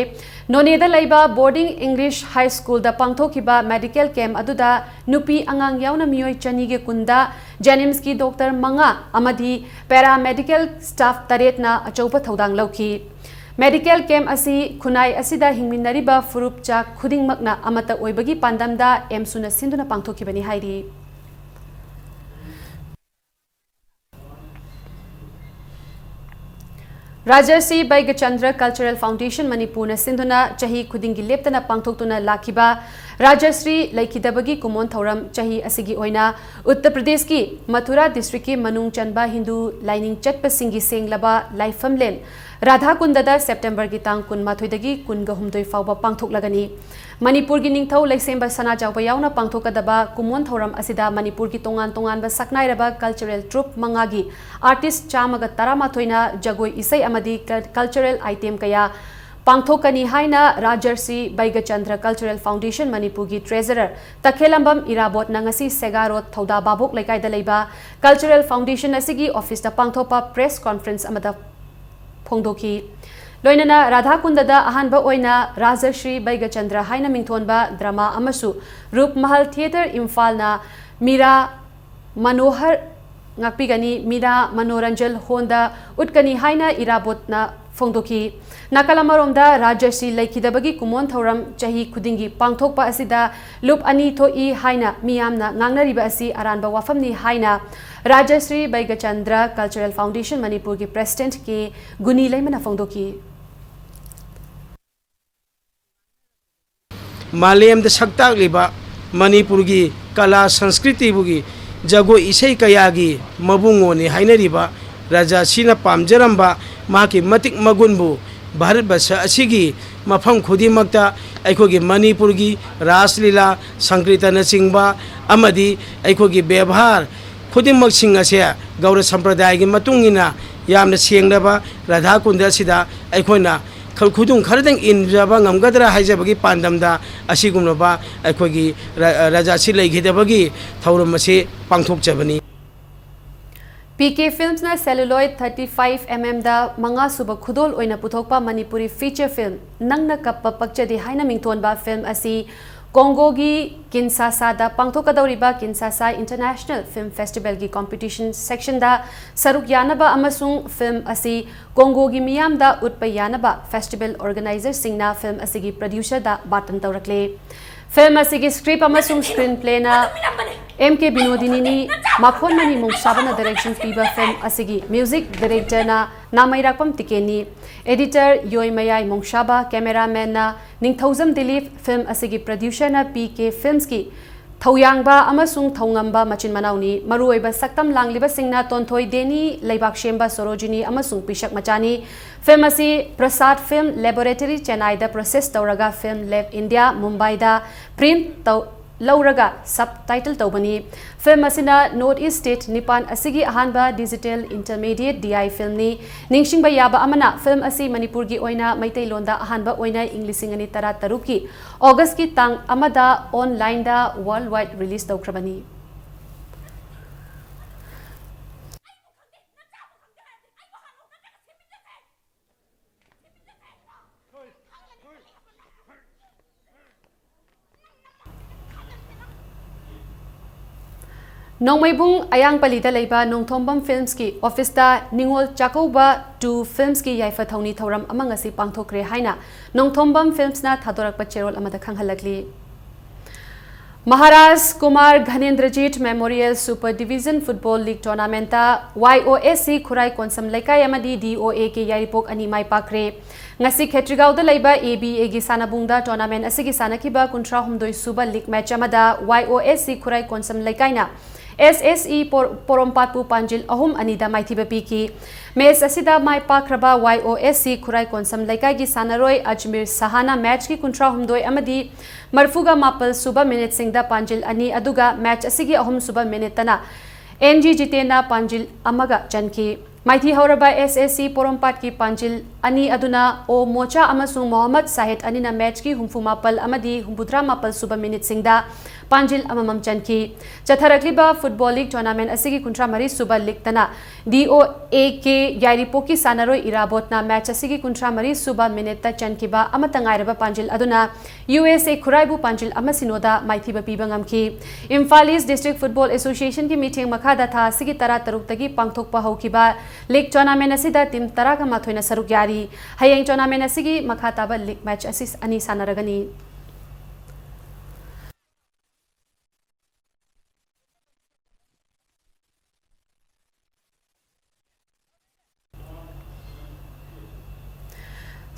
ꯅꯣꯅꯦꯗ ꯂꯩꯕ ꯕꯣꯔꯗꯤꯡ ꯏꯪꯂꯤꯁ ꯍꯥꯏ ꯁ꯭ꯀꯨꯜꯗ ꯄꯥꯡꯊꯣꯛꯈꯤꯕ ꯃꯦꯗꯤꯀꯦꯜ ꯀꯦꯝꯞ ꯑꯗꯨꯗ ꯅꯨꯄꯤ ꯑꯉꯥꯡ ꯌꯥꯎꯅ ꯃꯤꯑꯣꯏ ꯆꯅꯤꯒꯤ ꯀꯨꯟꯗ ꯖꯦꯅꯤꯝꯁꯀꯤ ꯗꯣꯛꯇꯔ ꯃꯉꯥ ꯑꯃꯗꯤ ꯄꯦꯔꯥꯃꯦꯗꯤꯀꯦꯜ ꯁ꯭ꯇꯥꯐ ꯇꯔꯦꯠꯅ ꯑꯆꯧꯕ ꯊꯧꯗꯥꯡ ꯂꯧꯈꯤ꯫ ꯃꯦꯗꯤꯀꯦꯜ ꯀꯦꯝꯞ ꯑꯁꯤ ꯈꯨꯟꯅꯥꯏ ꯑꯁꯤꯗ ꯍꯤꯡꯃꯤꯟꯅꯔꯤꯕ ꯐꯨꯔꯨꯞ ꯆꯥ ꯈꯨꯗꯤꯡꯃꯛꯅ ꯑꯃꯠꯇ ꯑꯣꯏꯕꯒꯤ ꯄꯥꯟꯗꯝꯗ ꯑꯦꯝꯁꯨꯅ ꯁꯤꯟꯗꯨꯅ ꯄꯥꯡꯊꯣꯛꯈꯤꯕꯅꯤ ꯍꯥꯏꯔꯤ꯫ ꯔꯥꯖꯔꯁꯤ ꯕꯩꯒꯆꯟꯗ꯭ꯔ ꯀꯜꯆꯔꯦꯜ ꯐꯥꯎꯟꯗꯦꯁꯟ ꯃꯅꯤꯄꯨꯔꯅ ꯁꯤꯟꯗꯨꯅ ꯆꯍꯤ ꯈꯨꯗꯤꯡꯒꯤ ꯂꯦꯞꯇꯅ ꯄꯥꯡꯊꯣꯛꯇꯨꯅ ꯂꯥꯛꯈꯤꯕ ꯔꯥꯖꯔꯁꯤ ꯂꯩꯈꯤꯗꯕꯒꯤ ꯀꯨꯝꯑꯣꯟ ꯊꯧꯔꯝ ꯆꯍꯤ ꯑꯁꯤꯒꯤ ꯑꯣꯏꯅ ꯎꯠꯇꯔ ꯄ꯭ꯔꯗꯦꯁꯀꯤ ꯃꯊꯨꯔꯥ ꯗꯤꯁꯇ꯭ꯔꯤꯛꯀꯤ ꯃꯅꯨꯡ ꯆꯟꯕ ꯍꯤꯟꯗꯨ ꯂꯥꯏꯅꯤꯡ ꯆꯠꯄꯁꯤꯡꯒꯤ ꯁꯦꯡꯂꯕ ꯂꯥꯏꯐꯝꯂꯦꯟ ꯔꯥꯙꯥꯀꯨꯟꯗꯗ ꯁꯦꯞꯇꯦꯝꯕꯔꯒꯤ ꯇꯥꯡ ꯀꯨꯟꯃꯥꯊꯣꯏꯗꯒꯤ ꯀꯨꯟꯒ ꯍꯨꯝꯗꯣꯏ ꯐꯥꯎꯕ ꯄꯥꯡꯊꯣꯛꯂꯒꯅꯤ꯫ ꯃꯅꯤꯄꯨꯔꯒꯤ ꯅꯤꯡꯊꯧ ꯂꯩꯁꯦꯝꯕ ꯁꯅꯥꯖꯥꯎꯕ ꯌꯥꯎꯅ ꯄꯥꯡꯊꯣꯛꯀꯗꯕ ꯀꯨꯝꯑꯣꯟ ꯊꯧꯔꯝ ꯑꯁꯤꯗ ꯃꯅꯤꯄꯨꯔꯒꯤ ꯇꯣꯉꯥꯟ ꯇꯣꯉꯥꯟꯕ ꯁꯛꯅꯥꯏꯔꯕ ꯀꯜꯆꯔꯦꯜ ꯇ꯭ꯔꯨꯞ ꯃꯉꯥꯒꯤ ꯑꯥꯔꯇꯤꯁ ꯆꯥꯝꯃꯒ ꯇꯔꯥꯃꯥꯊꯣꯏꯅ ꯖꯒꯣꯏ ꯏꯁꯩ ꯑꯃꯗꯤ ꯀꯜ-, ꯀꯜꯆꯔꯦꯜ ꯑꯥꯏꯇꯦꯝ ꯀꯌꯥ ꯄꯥꯡꯊꯣꯛꯀꯅꯤ ꯍꯥꯏꯅ ꯔꯥꯖꯔꯁꯤ ꯕꯩꯒꯆꯟꯗ꯭ꯔ ꯀꯜꯆꯔꯦꯜ ꯐꯥꯎꯟꯗꯦꯁꯟ ꯃꯅꯤꯄꯨꯔꯒꯤ ꯇ꯭ꯔꯦꯖꯔꯔ ꯇꯈꯦꯂꯝꯕꯝ ꯏꯔꯥꯕꯣꯠꯅ ꯉꯁꯤ ꯁꯦꯒꯥ ꯔꯣꯗ ꯊꯧꯗꯥ ꯚꯥꯕꯣꯛ ꯂꯩꯀꯥꯏꯗ ꯂꯩꯕ ꯀꯜꯆꯔꯦꯜ ꯐꯥꯎꯟꯗꯦꯁꯟ ꯑꯁꯤꯒꯤ ꯑꯣꯐꯤꯁꯇ ꯄꯥꯡꯊꯣꯛꯄ ꯄ꯭ꯔꯦꯁ ꯀꯣꯟꯐꯔꯦꯟꯁ ꯑꯃꯗ ꯐꯣꯡꯗꯣꯛꯈꯤ꯫ ꯂꯣꯏꯅꯅ ꯔꯥꯙꯥꯀꯨꯟꯗꯗ ꯑꯍꯥꯟꯕ ꯑꯣꯏꯅ ꯔꯥꯖꯔꯁꯤ ꯕꯩꯒꯆꯟꯗ꯭ꯔ ꯍꯥꯏꯅ ꯃꯤꯡꯊꯣꯟꯕ ꯗ꯭ꯔꯃꯥ ꯑꯃꯁꯨ ꯔꯨꯞ ꯃꯍꯜ ꯊꯤꯌꯦꯇꯔ ꯏꯝꯐꯥꯜꯅ ꯃꯤꯔꯥ ꯃꯅꯣꯍꯔ ꯉꯥꯛꯄꯤꯒꯅꯤ, ꯃꯤꯔꯥ ꯃꯅꯣꯔꯟꯖꯟ ꯍꯣꯟꯗ ꯎꯠꯀꯅꯤ ꯍꯥꯏꯅ ꯏꯔꯥꯕꯣꯠꯅ ꯐꯣꯡꯗꯣꯛꯈꯤ꯫ ꯅꯥꯀꯜ ꯑꯃꯔꯣꯝꯗ ꯔꯥꯖꯔꯁꯤ ꯂꯩꯈꯤꯗꯕꯒꯤ ꯀꯨꯝꯑꯣꯟ ꯊꯧꯔꯝ ꯆꯍꯤ ꯈꯨꯗꯤꯡꯒꯤ ꯄꯥꯡꯊꯣꯛꯄ ꯑꯁꯤꯗ ꯂꯨꯞ ꯑꯅꯤ ꯊꯣꯛꯏ ꯍꯥꯏꯅ ꯃꯤꯌꯥꯝꯅ ꯉꯥꯡꯅꯔꯤꯕ ꯑꯁꯤ ꯑꯔꯥꯟꯕ ꯋꯥꯐꯝꯅꯤ ꯍꯥꯏꯅ ꯔꯥꯖꯔꯁꯤ ꯕꯩꯒꯆꯟꯗ꯭ꯔ ꯀꯜꯆꯔꯦꯜ ꯐꯥꯎꯟꯗꯦꯁꯟ ꯃꯅꯤꯄꯨꯔꯒꯤ ꯄ꯭ꯔꯦꯁꯤꯗꯦꯟꯠ ꯀꯦ ꯒꯨꯅꯤ ꯂꯩꯃꯅ ꯐꯣꯡꯗꯣꯛꯈꯤ꯫ ꯃꯥꯂꯦꯝꯗ ꯁꯛ ꯇꯥꯛꯂꯤꯕ ꯃꯅꯤꯄꯨꯔꯒꯤ ꯀꯂꯥ ꯁꯪꯁꯀ꯭ꯔꯤꯇꯤꯕꯨꯒꯤ ꯖꯒꯣꯏ ꯏꯁꯩ ꯀꯌꯥꯒꯤ ꯃꯕꯨꯡꯉꯣꯅꯤ ꯍꯥꯏꯅꯔꯤꯕ ꯔꯥꯖꯥꯁꯤꯅ ꯄꯥꯝꯖꯔꯝꯕ ꯃꯍꯥꯛꯀꯤ ꯃꯇꯤꯛ ꯃꯒꯨꯟꯕꯨ ꯚꯥꯔꯠꯕꯔꯁ ꯑꯁꯤꯒꯤ ꯃꯐꯝ ꯈꯨꯗꯤꯡꯃꯛꯇ ꯑꯩꯈꯣꯏꯒꯤ ꯃꯅꯤꯄꯨꯔꯒꯤ ꯔꯥꯁ ꯂꯤꯂꯥ, ꯁꯪꯀ꯭ꯔꯤꯇꯅꯆꯤꯡꯕ ꯑꯃꯗꯤ ꯑꯩꯈꯣꯏꯒꯤ ꯕꯦꯕꯥꯔ ꯈꯨꯗꯤꯡꯃꯛꯁꯤꯡ ꯑꯁꯦ ꯒꯧꯔ ꯁꯝꯄ꯭ꯔꯗꯥꯌꯒꯤ ꯃꯇꯨꯡ ꯏꯟꯅ ꯌꯥꯝꯅ ꯁꯦꯡꯂꯕ ꯔꯥꯙꯥ ꯀꯨꯟꯗ ꯑꯁꯤꯗ ꯑꯩꯈꯣꯏꯅ ꯈ-, ꯈꯨꯗꯨꯝ ꯈꯔꯗꯪ ꯏꯟꯖꯕ ꯉꯝꯒꯗ꯭ꯔꯥ ꯍꯥꯏꯖꯕꯒꯤ ꯄꯥꯟꯗꯝꯗ ꯑꯁꯤꯒꯨꯝꯂꯕ ꯑꯩꯈꯣꯏꯒꯤ ꯔ-, ꯔꯥꯖꯥꯁꯤ ꯂꯩꯈꯤꯗꯕꯒꯤ ꯊꯧꯔꯝ ꯑꯁꯤ ꯄꯥꯡꯊꯣꯛꯆꯕꯅꯤ꯫ P K Filmsꯅ celluloid thirty five mm ꯗ ꯃꯉꯥ ꯁꯨꯕ ꯈꯨꯗꯣꯜ ꯑꯣꯏꯅ ꯄꯨꯊꯣꯛꯄ ꯃꯅꯤꯄꯨꯔꯤ feature film ꯅꯪꯅ ꯀꯞꯄ ꯄꯛꯆꯗꯦ ꯍꯥꯏꯅ ꯃꯤꯡꯊꯣꯟꯕ film ꯑꯁꯤ ꯀꯣꯡꯒꯣꯒꯤ ꯀꯤꯟꯁꯥꯁꯥꯗ ꯄꯥꯡꯊꯣꯛꯀꯗꯧꯔꯤꯕ ꯀꯤꯟꯁꯥꯁꯥ International Film Festivalꯒꯤ competition sectionꯗ ꯁꯔꯨꯛ ꯌꯥꯅꯕ ꯑꯃꯁꯨꯡ film ꯑꯁꯤ ꯀꯣꯡꯒꯣꯒꯤ ꯃꯤꯌꯥꯝꯗ ꯎꯠꯄ ꯌꯥꯅꯕ festival organizerꯁꯤꯡꯅ film ꯑꯁꯤꯒꯤ producerꯗ ꯕꯥꯇꯟ ꯇꯧꯔꯛꯂꯦ꯫ Film ꯑꯁꯤꯒꯤ script ꯑꯃꯁꯨꯡ screenplayꯅ ꯑꯦꯝ ꯀꯦ ꯕꯤꯅꯣꯗꯤꯅꯤꯅꯤ, ꯃꯈꯣꯟꯃꯅꯤ ꯃꯣꯡꯁꯥꯕꯅ direction ꯄꯤꯕ film ꯑꯁꯤꯒꯤ music directorꯅ ꯅꯥꯃꯩꯔꯥꯛꯄꯝ ꯇꯤꯀꯦꯟꯅꯤ, editor ꯌꯣꯏꯃꯌꯥꯏ ꯃꯣꯡꯁꯥꯕ, cameramanꯅ ꯅꯤꯡꯊꯧꯖꯝ ꯗꯤꯂꯤꯞ, film ꯑꯁꯤꯒꯤ producerꯅ ꯄꯤ ꯀꯦ Filmsꯀꯤ ꯊꯧꯌꯥꯡꯕ ꯑꯃꯁꯨꯡ ꯊꯧꯉꯝꯕ ꯃꯆꯤꯟ ꯃꯅꯥꯎꯅꯤ꯫ ꯃꯔꯨꯑꯣꯏꯕ ꯁꯛꯇꯝ ꯂꯥꯡꯂꯤꯕꯁꯤꯡꯅ ꯇꯣꯟꯊꯣꯏ ꯗꯦꯅꯤ, ꯂꯩꯕꯥꯛ ꯁꯦꯝꯕ ꯁꯣꯔꯣꯖꯤꯅꯤ ꯑꯃꯁꯨꯡ ꯄꯤꯁꯛ ꯃꯆꯥꯅꯤ꯫ Film ꯑꯁꯤ Prasad Film Laboratory ꯆꯦꯟꯅꯥꯏꯗ process ꯇꯧꯔꯒ Film Lab India ꯃꯨꯝꯕꯥꯏꯗ print ꯇꯧ ꯂꯧꯔꯒ subtitle ꯇꯧꯕꯅꯤ꯫ Film ꯑꯁꯤꯅ North East state ꯅꯤꯄꯥꯟ ꯑꯁꯤꯒꯤ ꯑꯍꯥꯟꯕ digital intermediate D I filmꯅꯤ꯫ ꯅꯤꯡꯁꯤꯡꯕ ꯌꯥꯕ ꯑꯃꯅ, film ꯑꯁꯤ ꯃꯅꯤꯄꯨꯔꯒꯤ ꯑꯣꯏꯅ ꯃꯩꯇꯩꯂꯣꯟꯗ ꯑꯍꯥꯟꯕ ꯑꯣꯏꯅ ꯏꯪ ꯂꯤꯁꯤꯡ ꯑꯅꯤ ꯇꯔꯥ ꯇꯔꯨꯛꯀꯤ Augustꯀꯤ ꯇꯥꯡ ꯑꯃꯗ onlineꯗ worldwide release ꯇꯧꯈ꯭ꯔꯕꯅꯤ꯫ ꯅꯣꯡꯃꯩꯕꯨꯡ ꯑꯌꯥꯡꯄꯜꯂꯤꯗ ꯂꯩꯕ ꯅꯣꯡꯊꯣꯝꯕꯝ Filmsꯀꯤ officeꯇ ꯅꯤꯉꯣꯜ ꯆꯥꯛꯀꯧꯕ two Filmsꯀꯤ ꯌꯥꯏꯐ ꯊꯧꯅꯤ ꯊꯧꯔꯝ ꯑꯃ ꯉꯁꯤ ꯄꯥꯡꯊꯣꯛꯈ꯭ꯔꯦ ꯍꯥꯏꯅ ꯅꯣꯡꯊꯣꯝꯕꯝ Filmsꯅ ꯊꯥꯗꯣꯔꯛꯄ ꯆꯦꯔꯣꯜ ꯑꯃꯗ ꯈꯪꯍꯜꯂꯛꯂꯤ꯫ Maharaj Kumar ꯘꯅꯦꯟꯗ꯭ꯔꯖꯤꯠ Memorial Super Division Football League Tournamentꯇ Y O S C Khurai Konsam ꯂꯩꯀꯥꯏ ꯑꯃꯗꯤ D O A K ꯌꯥꯏꯔꯤꯄꯣꯛ ꯑꯅꯤ ꯃꯥꯏ ꯄꯥꯛꯈ꯭ꯔꯦ꯫ ꯉꯁꯤ ꯈꯦꯇ꯭ꯔꯤꯒꯥꯎꯗ ꯂꯩꯕ A B Aꯒꯤ ꯁꯥꯟꯅꯕꯨꯡꯗ tournament ꯑꯁꯤꯒꯤ ꯁꯥꯟꯅꯈꯤꯕ ꯀꯨꯟꯊ꯭ꯔꯥ ꯍꯨꯝꯗꯣꯏ ꯁꯨꯕ league match ꯑꯃꯗ Y O S C Khurai Konsam ꯂꯩꯀꯥꯏꯅ S S E ꯄꯣꯔ-, ꯄꯣꯔꯣꯝꯄꯥꯠꯄꯨ ꯄꯥꯟꯖꯤꯜ ꯑꯍꯨꯝ ꯑꯅꯤꯗ ꯃꯥꯏꯊꯤꯕ ꯄꯤꯈꯤ꯫ Match ꯑꯁꯤꯗ ꯃꯥꯏ ꯄꯥꯛꯈ꯭ꯔꯕ Y O S C Khurai Konsam ꯂꯩꯀꯥꯏꯒꯤ ꯁꯥꯟꯅꯔꯣꯏ ꯑꯖꯃꯤꯔ ꯁꯍꯥꯅ matchꯀꯤ ꯀꯨꯟꯊ꯭ꯔꯥ ꯍꯨꯝꯗꯣꯏ ꯑꯃꯗꯤ ꯃꯔꯤꯐꯨꯒ ꯃꯥꯄꯜ ꯁꯨꯕ minuteꯁꯤꯡꯗ ꯄꯥꯟꯖꯤꯜ ꯑꯅꯤ, ꯑꯗꯨꯒ match ꯑꯁꯤꯒꯤ ꯑꯍꯨꯝꯁꯨꯕ minuteꯇꯅ N G ꯖꯤꯇꯦꯟꯅ ꯄꯥꯟꯖꯤꯜ ꯑꯃꯒ ꯆꯟꯈꯤ꯫ ꯃꯥꯏꯊꯤ ꯍꯧꯔꯕ S S C ꯄꯣꯔꯣꯝꯄꯥꯠꯀꯤ ꯄꯥꯟꯖꯤꯜ ꯑꯅꯤ ꯑꯗꯨꯅ ꯑꯣ ꯃꯣꯆꯥ ꯑꯃꯁꯨꯡ ꯃꯣꯍꯝꯃꯗ ꯁꯥꯍꯤꯗ ꯑꯅꯤꯅ matchꯀꯤ ꯍꯨꯝꯐꯨ ꯃꯥꯄꯜ ꯑꯃꯗꯤ ꯍꯨꯝꯐꯨꯇꯔꯥ ꯃꯥꯄꯜ ꯁꯨꯕ minuteꯁꯤꯡꯗ ꯄꯥꯟꯖꯤꯜ ꯑꯃꯃꯝ ꯆꯟꯈꯤ꯫ ꯆꯠꯊꯔꯛꯂꯤꯕ football league tournament ꯑꯁꯤꯒꯤ ꯀꯨꯟꯊ꯭ꯔꯥ ꯃꯔꯤ ꯁꯨꯕ league ꯇꯅ D O A K ꯌꯥꯏꯔꯤꯄꯣꯛꯀꯤ ꯁꯥꯟꯅꯔꯣꯏ ꯏꯔꯥꯕꯣꯠꯅ match ꯑꯁꯤꯒꯤ ꯀꯨꯟꯊ꯭ꯔꯥ ꯃꯔꯤ ꯁꯨꯕ minute ꯇ ꯆꯟꯈꯤꯕ ꯑꯃꯠꯇ ꯉꯥꯏꯔꯕ ꯄꯥꯟꯖꯤꯜ ꯑꯗꯨꯅ U S A ꯈꯨꯔꯥꯏꯕꯨ ꯄꯥꯟꯖꯤꯜ ꯑꯃ ꯁꯤꯅꯣꯗ ꯃꯥꯏꯊꯤꯕ ꯄꯤꯕ ꯉꯝꯈꯤ꯫ Imphal East District Football Association ꯒꯤ ꯃꯤꯠꯌꯦꯡ ꯃꯈꯥꯗ ꯊꯥ ꯑꯁꯤꯒꯤ ꯇꯔꯥ ꯇꯔꯨꯛꯇꯒꯤ ꯄꯥꯡꯊꯣꯛꯄ ꯍꯧꯈꯤꯕ league tournament ꯑꯁꯤꯗ team ꯇꯔꯥꯒ ꯃꯥꯊꯣꯏꯅ ꯁꯔꯨꯛ ꯌꯥꯔꯤ꯫ ꯍꯌꯦꯡ tournament ꯑꯁꯤꯒꯤ ꯃꯈꯥ ꯇꯥꯕ league match ꯑꯁꯤ ꯑꯅꯤ ꯁꯥꯟꯅꯔꯒꯅꯤ꯫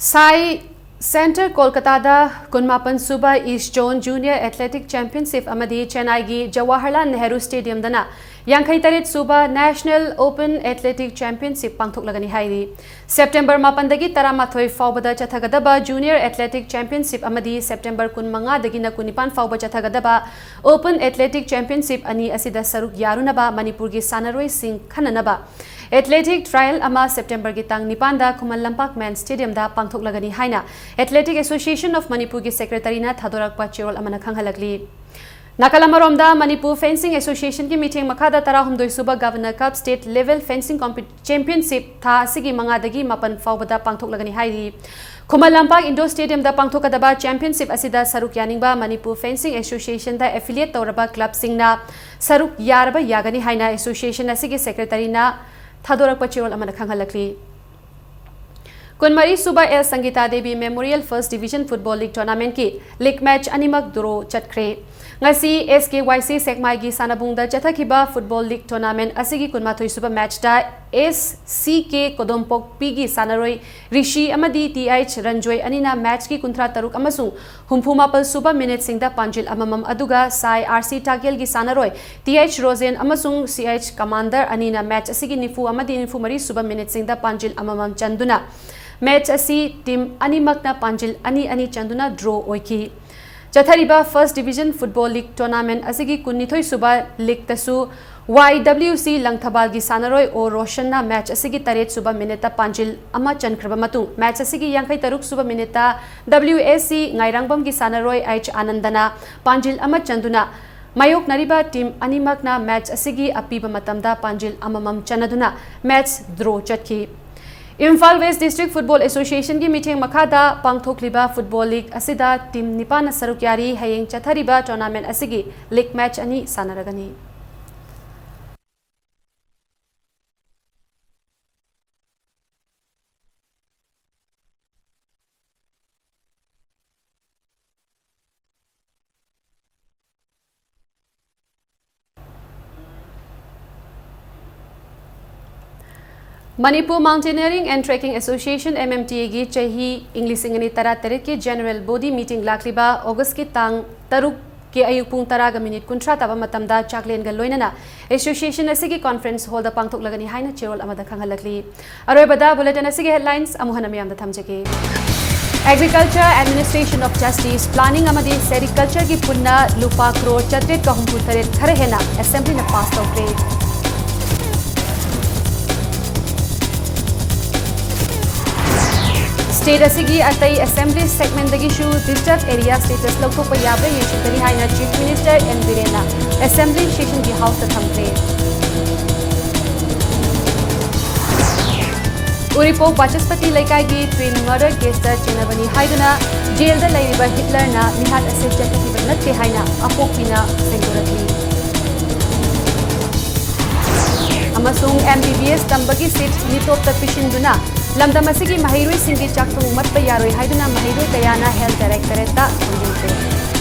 ꯁꯥꯏ ꯁꯦꯟꯇꯔ ꯀꯣꯜꯀꯇꯥꯗ ꯀꯨꯟꯃꯥꯄꯟ ꯁꯨꯕ East Zone Junior Athletic Championship ꯑꯃꯗꯤ ꯆꯦꯟꯅꯥꯏꯒꯤ ꯖꯋꯥꯍꯔꯂꯥꯜ ꯅꯦꯍꯔꯨ ꯁ꯭ꯇꯦꯗꯤꯌꯝꯗꯅ ꯌꯥꯡꯈꯩ ꯇꯔꯦꯠ ꯁꯨꯕ National Open Athletic Championship ꯄꯥꯡꯊꯣꯛꯂꯒꯅꯤ ꯍꯥꯏꯔꯤ꯫ ꯁꯦꯞꯇꯦꯝꯕꯔ ꯃꯥꯄꯟꯗꯒꯤ ꯇꯔꯥꯃꯥꯊꯣꯏ ꯐꯥꯎꯕꯗ ꯆꯠꯊꯒꯗꯕ Junior Athletic Championship ꯑꯃꯗꯤ ꯁꯦꯞꯇꯦꯝꯕꯔ ꯀꯨꯟꯃꯉꯥꯗꯒꯤꯅ ꯀꯨꯟꯅꯤꯄꯥꯟ ꯐꯥꯎꯕ ꯆꯠꯊꯒꯗꯕ Open Athletic Championship ꯑꯅꯤ ꯑꯁꯤꯗ ꯁꯔꯨꯛ ꯌꯥꯔꯨꯅꯕ ꯃꯅꯤꯄꯨꯔꯒꯤ ꯁꯥꯟꯅꯔꯣꯏꯁꯤꯡ ꯈꯟꯅꯅꯕ athletic trial ꯑꯃ ꯁꯦꯞꯇꯦꯝꯕꯔꯒꯤ ꯇꯥꯡ ꯅꯤꯄꯥꯟꯗ ꯈꯨꯃꯟ ꯂꯝꯄꯥꯛ ꯃꯦꯟ ꯁ꯭ꯇꯦꯗꯤꯌꯝꯗ ꯄꯥꯡꯊꯣꯛꯂꯒꯅꯤ ꯍꯥꯏꯅ Athletic Association of ꯃꯅꯤꯄꯨꯔꯒꯤ ꯁꯦꯀ꯭ꯔꯦꯇꯔꯤꯅ ꯊꯥꯗꯣꯔꯛꯄ ꯆꯦꯔꯣꯜ ꯑꯃꯅ ꯈꯪꯍꯜꯂꯛꯂꯤ꯫ ꯅꯥꯀꯜ ꯑꯃꯔꯣꯝꯗ, ꯃꯅꯤꯄꯨꯔ ꯐꯦꯟꯁꯤꯡ ꯑꯦꯁꯣꯁꯤꯌꯦꯁꯟꯒꯤ ꯃꯤꯠꯌꯦꯡ ꯃꯈꯥꯗ ꯇꯔꯥꯍꯨꯝꯗꯣꯏ ꯁꯨꯕ ꯒꯕꯔꯅꯔ ꯀꯞ ꯁ꯭ꯇꯦꯠ ꯂꯦꯚꯦꯜ ꯐꯦꯟꯁꯤꯡ ꯀꯝꯄꯤ-, ꯆꯦꯝꯄꯤꯌꯟꯁꯤꯞ ꯊꯥ ꯑꯁꯤꯒꯤ ꯃꯉꯥꯗꯒꯤ ꯃꯥꯄꯟ ꯐꯥꯎꯕꯗ ꯄꯥꯡꯊꯣꯛꯂꯒꯅꯤ ꯍꯥꯏꯔꯤ꯫ ꯈꯨꯃꯟ ꯂꯝꯄꯥꯛ ꯏꯟꯗꯣꯔ ꯁ꯭ꯇꯦꯗꯤꯌꯝꯗ ꯄꯥꯡꯊꯣꯛꯀꯗꯕ ꯆꯦꯝꯄꯤꯌꯟꯁꯤꯞ ꯑꯁꯤꯗ ꯁꯔꯨꯛ ꯌꯥꯅꯤꯡꯕ ꯃꯅꯤꯄꯨꯔ ꯐꯦꯟꯁꯤꯡ ꯑꯦꯁꯣꯁꯤꯌꯦꯁꯟꯗ ꯑꯦꯐꯤꯂꯤꯌꯦꯠ ꯇꯧꯔꯕ ꯀ꯭ꯂꯕꯁꯤꯡꯅ ꯁꯔꯨꯛ ꯌꯥꯔꯕ ꯌꯥꯒꯅꯤ ꯍꯥꯏꯅ ꯑꯦꯁꯣꯁꯤꯌꯦꯁꯟ ꯑꯁꯤꯒꯤ ꯁꯦꯀ꯭ꯔꯦꯇꯔꯤꯅ ꯊꯥꯗꯣꯔꯛꯄ ꯆꯦꯔꯣꯜ ꯑꯃꯅ ꯈꯪꯍꯜꯂꯛꯂꯤ꯫ ꯀꯨꯟꯃꯔꯤ ꯁꯨꯕ L Sangita Devi memorial first division football league ꯇꯣꯔꯅꯥꯃꯦꯟꯠꯀꯤ ꯂꯤꯒ ꯃꯦꯆ ꯑꯅꯤꯃꯛ ꯗ꯭ꯔꯣ ꯆꯠꯈ꯭ꯔꯦ꯫ ꯉꯁꯤ ꯑꯦꯁ ꯀꯦ ꯋꯥꯏ ꯁꯤ ꯁꯦꯛꯃꯥꯏꯒꯤ ꯁꯥꯟꯅꯕꯨꯡꯗ ꯆꯠꯊꯈꯤꯕ ꯐꯨꯠꯕꯣꯜ ꯂꯤꯒ ꯇꯣꯔꯅꯥꯃꯦꯟꯠ ꯑꯁꯤꯒꯤ ꯀꯨꯟꯃꯥꯊꯣꯏ ꯁꯨꯕ ꯃꯦꯆꯇ ꯑꯦꯁ ꯁꯤ ꯀꯦ ꯀꯣꯗꯣꯝꯄꯣꯛꯄꯤꯒꯤ ꯁꯥꯟꯅꯔꯣꯏ ꯔꯤꯁꯤ ꯑꯃꯗꯤ ꯇꯤ ꯑꯩꯆ ꯔꯟꯖꯣꯏ ꯑꯅꯤꯅ ꯃꯦꯆꯀꯤ ꯀꯨꯟꯊ꯭ꯔꯥ ꯇꯔꯨꯛ ꯑꯃꯁꯨꯡ ꯍꯨꯝꯐꯨ ꯃꯥꯄꯜ ꯁꯨꯕ ꯃꯤꯅꯤꯠꯁꯤꯡꯗ ꯄꯥꯟꯖꯤꯜ ꯑꯃꯃꯝ, ꯑꯗꯨꯒ ꯁꯥꯏ ꯑꯥꯔ ꯁꯤ ꯇꯥꯀꯦꯜꯒꯤ ꯁꯥꯟꯅꯔꯣꯏ ꯇꯤ ꯑꯩꯆ ꯔꯣꯖꯦꯟ ꯑꯃꯁꯨꯡ ꯁꯤ ꯑꯩꯆ ꯀꯃꯥꯟꯗꯔ ꯑꯅꯤꯅ ꯃꯦꯆ ꯑꯁꯤꯒꯤ ꯅꯤꯐꯨ ꯑꯃꯗꯤ ꯅꯤꯐꯨ ꯃꯔꯤ ꯁꯨꯕ ꯃꯤꯅꯤꯠꯁꯤꯡꯗ ꯄꯥꯟꯖꯤꯜ ꯑꯃꯃꯝ ꯆꯟꯗꯨꯅ ꯃꯦꯆ ꯑꯁꯤ ꯇꯤꯝ ꯑꯅꯤꯃꯛꯅ ꯄꯥꯟꯖꯤꯜ ꯑꯅꯤ ꯑꯅꯤ ꯆꯟꯗꯨꯅ ꯗ꯭ꯔꯣ ꯑꯣꯏꯈꯤ꯫ ꯆꯠꯊꯔꯤꯕ first division football league tournament ꯑꯁꯤꯒꯤ ꯀꯨꯟꯅꯤꯊꯣꯏ ꯁꯨꯕ ꯂꯤꯒꯇꯁꯨ ꯋꯥꯏ ꯗꯕ꯭ꯂꯤꯎ ꯁꯤ ꯂꯪꯊꯕꯥꯜꯒꯤ ꯁꯥꯟꯅꯔꯣꯏ ꯑꯣ ꯔꯣꯁꯟꯅ ꯃꯦꯆ ꯑꯁꯤꯒꯤ ꯇꯔꯦꯠ ꯁꯨꯕ ꯃꯤꯅꯤꯠꯇ ꯄꯥꯟꯖꯤꯜ ꯑꯃ ꯆꯟꯈ꯭ꯔꯕ ꯃꯇꯨꯡ, ꯃꯦꯆ ꯑꯁꯤꯒꯤ ꯌꯥꯡꯈꯩ ꯇꯔꯨꯛ ꯁꯨꯕ ꯃꯤꯅꯤꯠꯇ ꯗꯕ꯭ꯂꯤꯎ ꯑꯦ ꯁꯤ ꯉꯥꯏꯔꯥꯡꯕꯝꯒꯤ ꯁꯥꯟꯅꯔꯣꯏ ꯑꯩꯆ ꯑꯥꯅꯟꯗꯅ ꯄꯥꯟꯖꯤꯜ ꯑꯃ ꯆꯟꯗꯨꯅ ꯃꯥꯌꯣꯛꯅꯔꯤꯕ ꯇꯤꯝ ꯑꯅꯤꯃꯛꯅ ꯃꯦꯆ ꯑꯁꯤꯒꯤ ꯑꯄꯤꯕ ꯃꯇꯝꯗ ꯄꯥꯟꯖꯤꯜ ꯑꯃꯃꯝ ꯆꯟꯅꯗꯨꯅ ꯃꯦꯆ ꯗ꯭ꯔꯣ ꯆꯠꯈꯤ꯫ ꯏꯝꯐꯥꯜ ꯋꯦꯁ ꯗꯤꯁꯇ꯭ꯔꯤꯛ ꯐꯨꯠꯕꯣꯜ ꯑꯦꯁꯣꯁꯤꯌꯦꯁꯟꯒꯤ ꯃꯤꯠꯌꯦꯡ ꯃꯈꯥꯗ ꯄꯥꯡꯊꯣꯛꯂꯤꯕ ꯐꯨꯠꯕꯣꯜ ꯂꯤꯒ ꯑꯁꯤꯗ ꯇꯤꯝ ꯅꯤꯄꯥꯟꯅ ꯁꯔꯨꯛ ꯌꯥꯔꯤ꯫ ꯍꯌꯦꯡ ꯆꯠꯊꯔꯤꯕ ꯇꯣꯔꯅꯥꯃꯦꯟꯠ ꯑꯁꯤꯒꯤ ꯂꯤꯒ ꯃꯦꯆ ꯑꯅꯤ ꯁꯥꯟꯅꯔꯒꯅꯤ꯫ Manipur Mountaineering and Trekking Association, M M T A, ꯒꯤ ꯆꯍꯤ ꯏꯪ ꯂꯤꯁꯤꯡ ꯑꯅꯤ ꯇꯔꯥꯇꯔꯦꯠꯀꯤ general body meeting ꯂꯥꯛꯂꯤꯕ ꯑꯣꯒꯁꯀꯤ ꯇꯥꯡ ꯇꯔꯨꯛꯀꯤ ꯑꯌꯨꯛ ꯄꯨꯡ ꯇꯔꯥꯒ ꯃꯤꯅꯤꯠ ꯀꯨꯟꯊ꯭ꯔꯥ ꯇꯥꯕ ꯃꯇꯝꯗ ꯆꯥꯛꯂꯦꯟꯒ ꯂꯣꯏꯅꯅ association ꯑꯁꯤꯒꯤ conference hall ꯗ ꯄꯥꯡꯊꯣꯛꯂꯒꯅꯤ ꯍꯥꯏꯅ ꯆꯦꯔꯣꯜ ꯑꯃꯗ ꯈꯪꯍꯜꯂꯛꯂꯤ꯫ ꯑꯔꯣꯏꯕꯗ bulletin ꯑꯁꯤꯒꯤ headlines ꯑꯃꯨꯛ ꯍꯟꯅ ꯃꯌꯥꯝꯗ ꯊꯝꯖꯒꯦ꯫ Agriculture Administration of Justice, planning ꯑꯃꯗꯤ sericulture ꯒꯤ ꯄꯨꯟꯅ ꯂꯨꯄꯥ ꯀ꯭ꯔꯣꯔ ꯆꯥꯇ꯭ꯔꯦꯠꯀ ꯍꯨꯝꯐꯨ ꯇꯔꯦꯠ ꯈꯔ ꯍꯦꯟꯅ assembly ꯅ pass ꯇꯧꯈ꯭ꯔꯦ꯫ State ꯑꯁꯤꯒꯤ ꯑꯇꯩ assembly segment ꯗꯒꯤꯁꯨ reserve area status ꯂꯧꯊꯣꯛꯄ ꯌꯥꯕ꯭ꯔꯥ ꯌꯦꯡꯁꯤꯟꯒꯅꯤ ꯍꯥꯏꯅ Chief Minister N ꯕꯤꯔꯦꯟꯅ assembly session ꯒꯤ house ꯇ ꯊꯝꯈ꯭ꯔꯦ꯫ ꯎꯔꯤꯄꯣꯛ ꯕꯥꯆꯁꯄꯇꯤ ꯂꯩꯀꯥꯏꯒꯤ twin murder case ꯇ ꯆꯤꯡꯅꯕꯅꯤ ꯍꯥꯏꯗꯨꯅ jail ꯗ ꯂꯩꯔꯤꯕ ꯍꯤꯠꯂꯔꯅ ꯃꯤꯍꯥꯠ ꯑꯁꯤ ꯆꯠꯊꯈꯤꯕ ꯅꯠꯇꯦ ꯍꯥꯏꯅ ꯑꯄꯣꯛꯄꯤꯅ ꯐꯣꯡꯗꯣꯔꯛꯂꯤ꯫ ꯑꯃꯁꯨꯡ M B B S ꯇꯝꯕꯒꯤ seat ꯃꯤꯇꯣꯞꯇ ꯄꯤꯁꯤꯟꯗꯨꯅ ꯂꯝꯗꯝ ꯑꯁꯤꯒꯤ ꯃꯍꯩꯔꯣꯏꯁꯤꯡꯒꯤ ꯆꯥꯛꯊꯨꯡ ꯃꯠꯄ ꯌꯥꯔꯣꯏ ꯍꯥꯏꯗꯨꯅ ꯃꯍꯩꯔꯣꯏ ꯀꯌꯥꯅ health directorate ꯇ ꯐꯣꯡꯗꯣꯛꯈ꯭ꯔꯦ꯫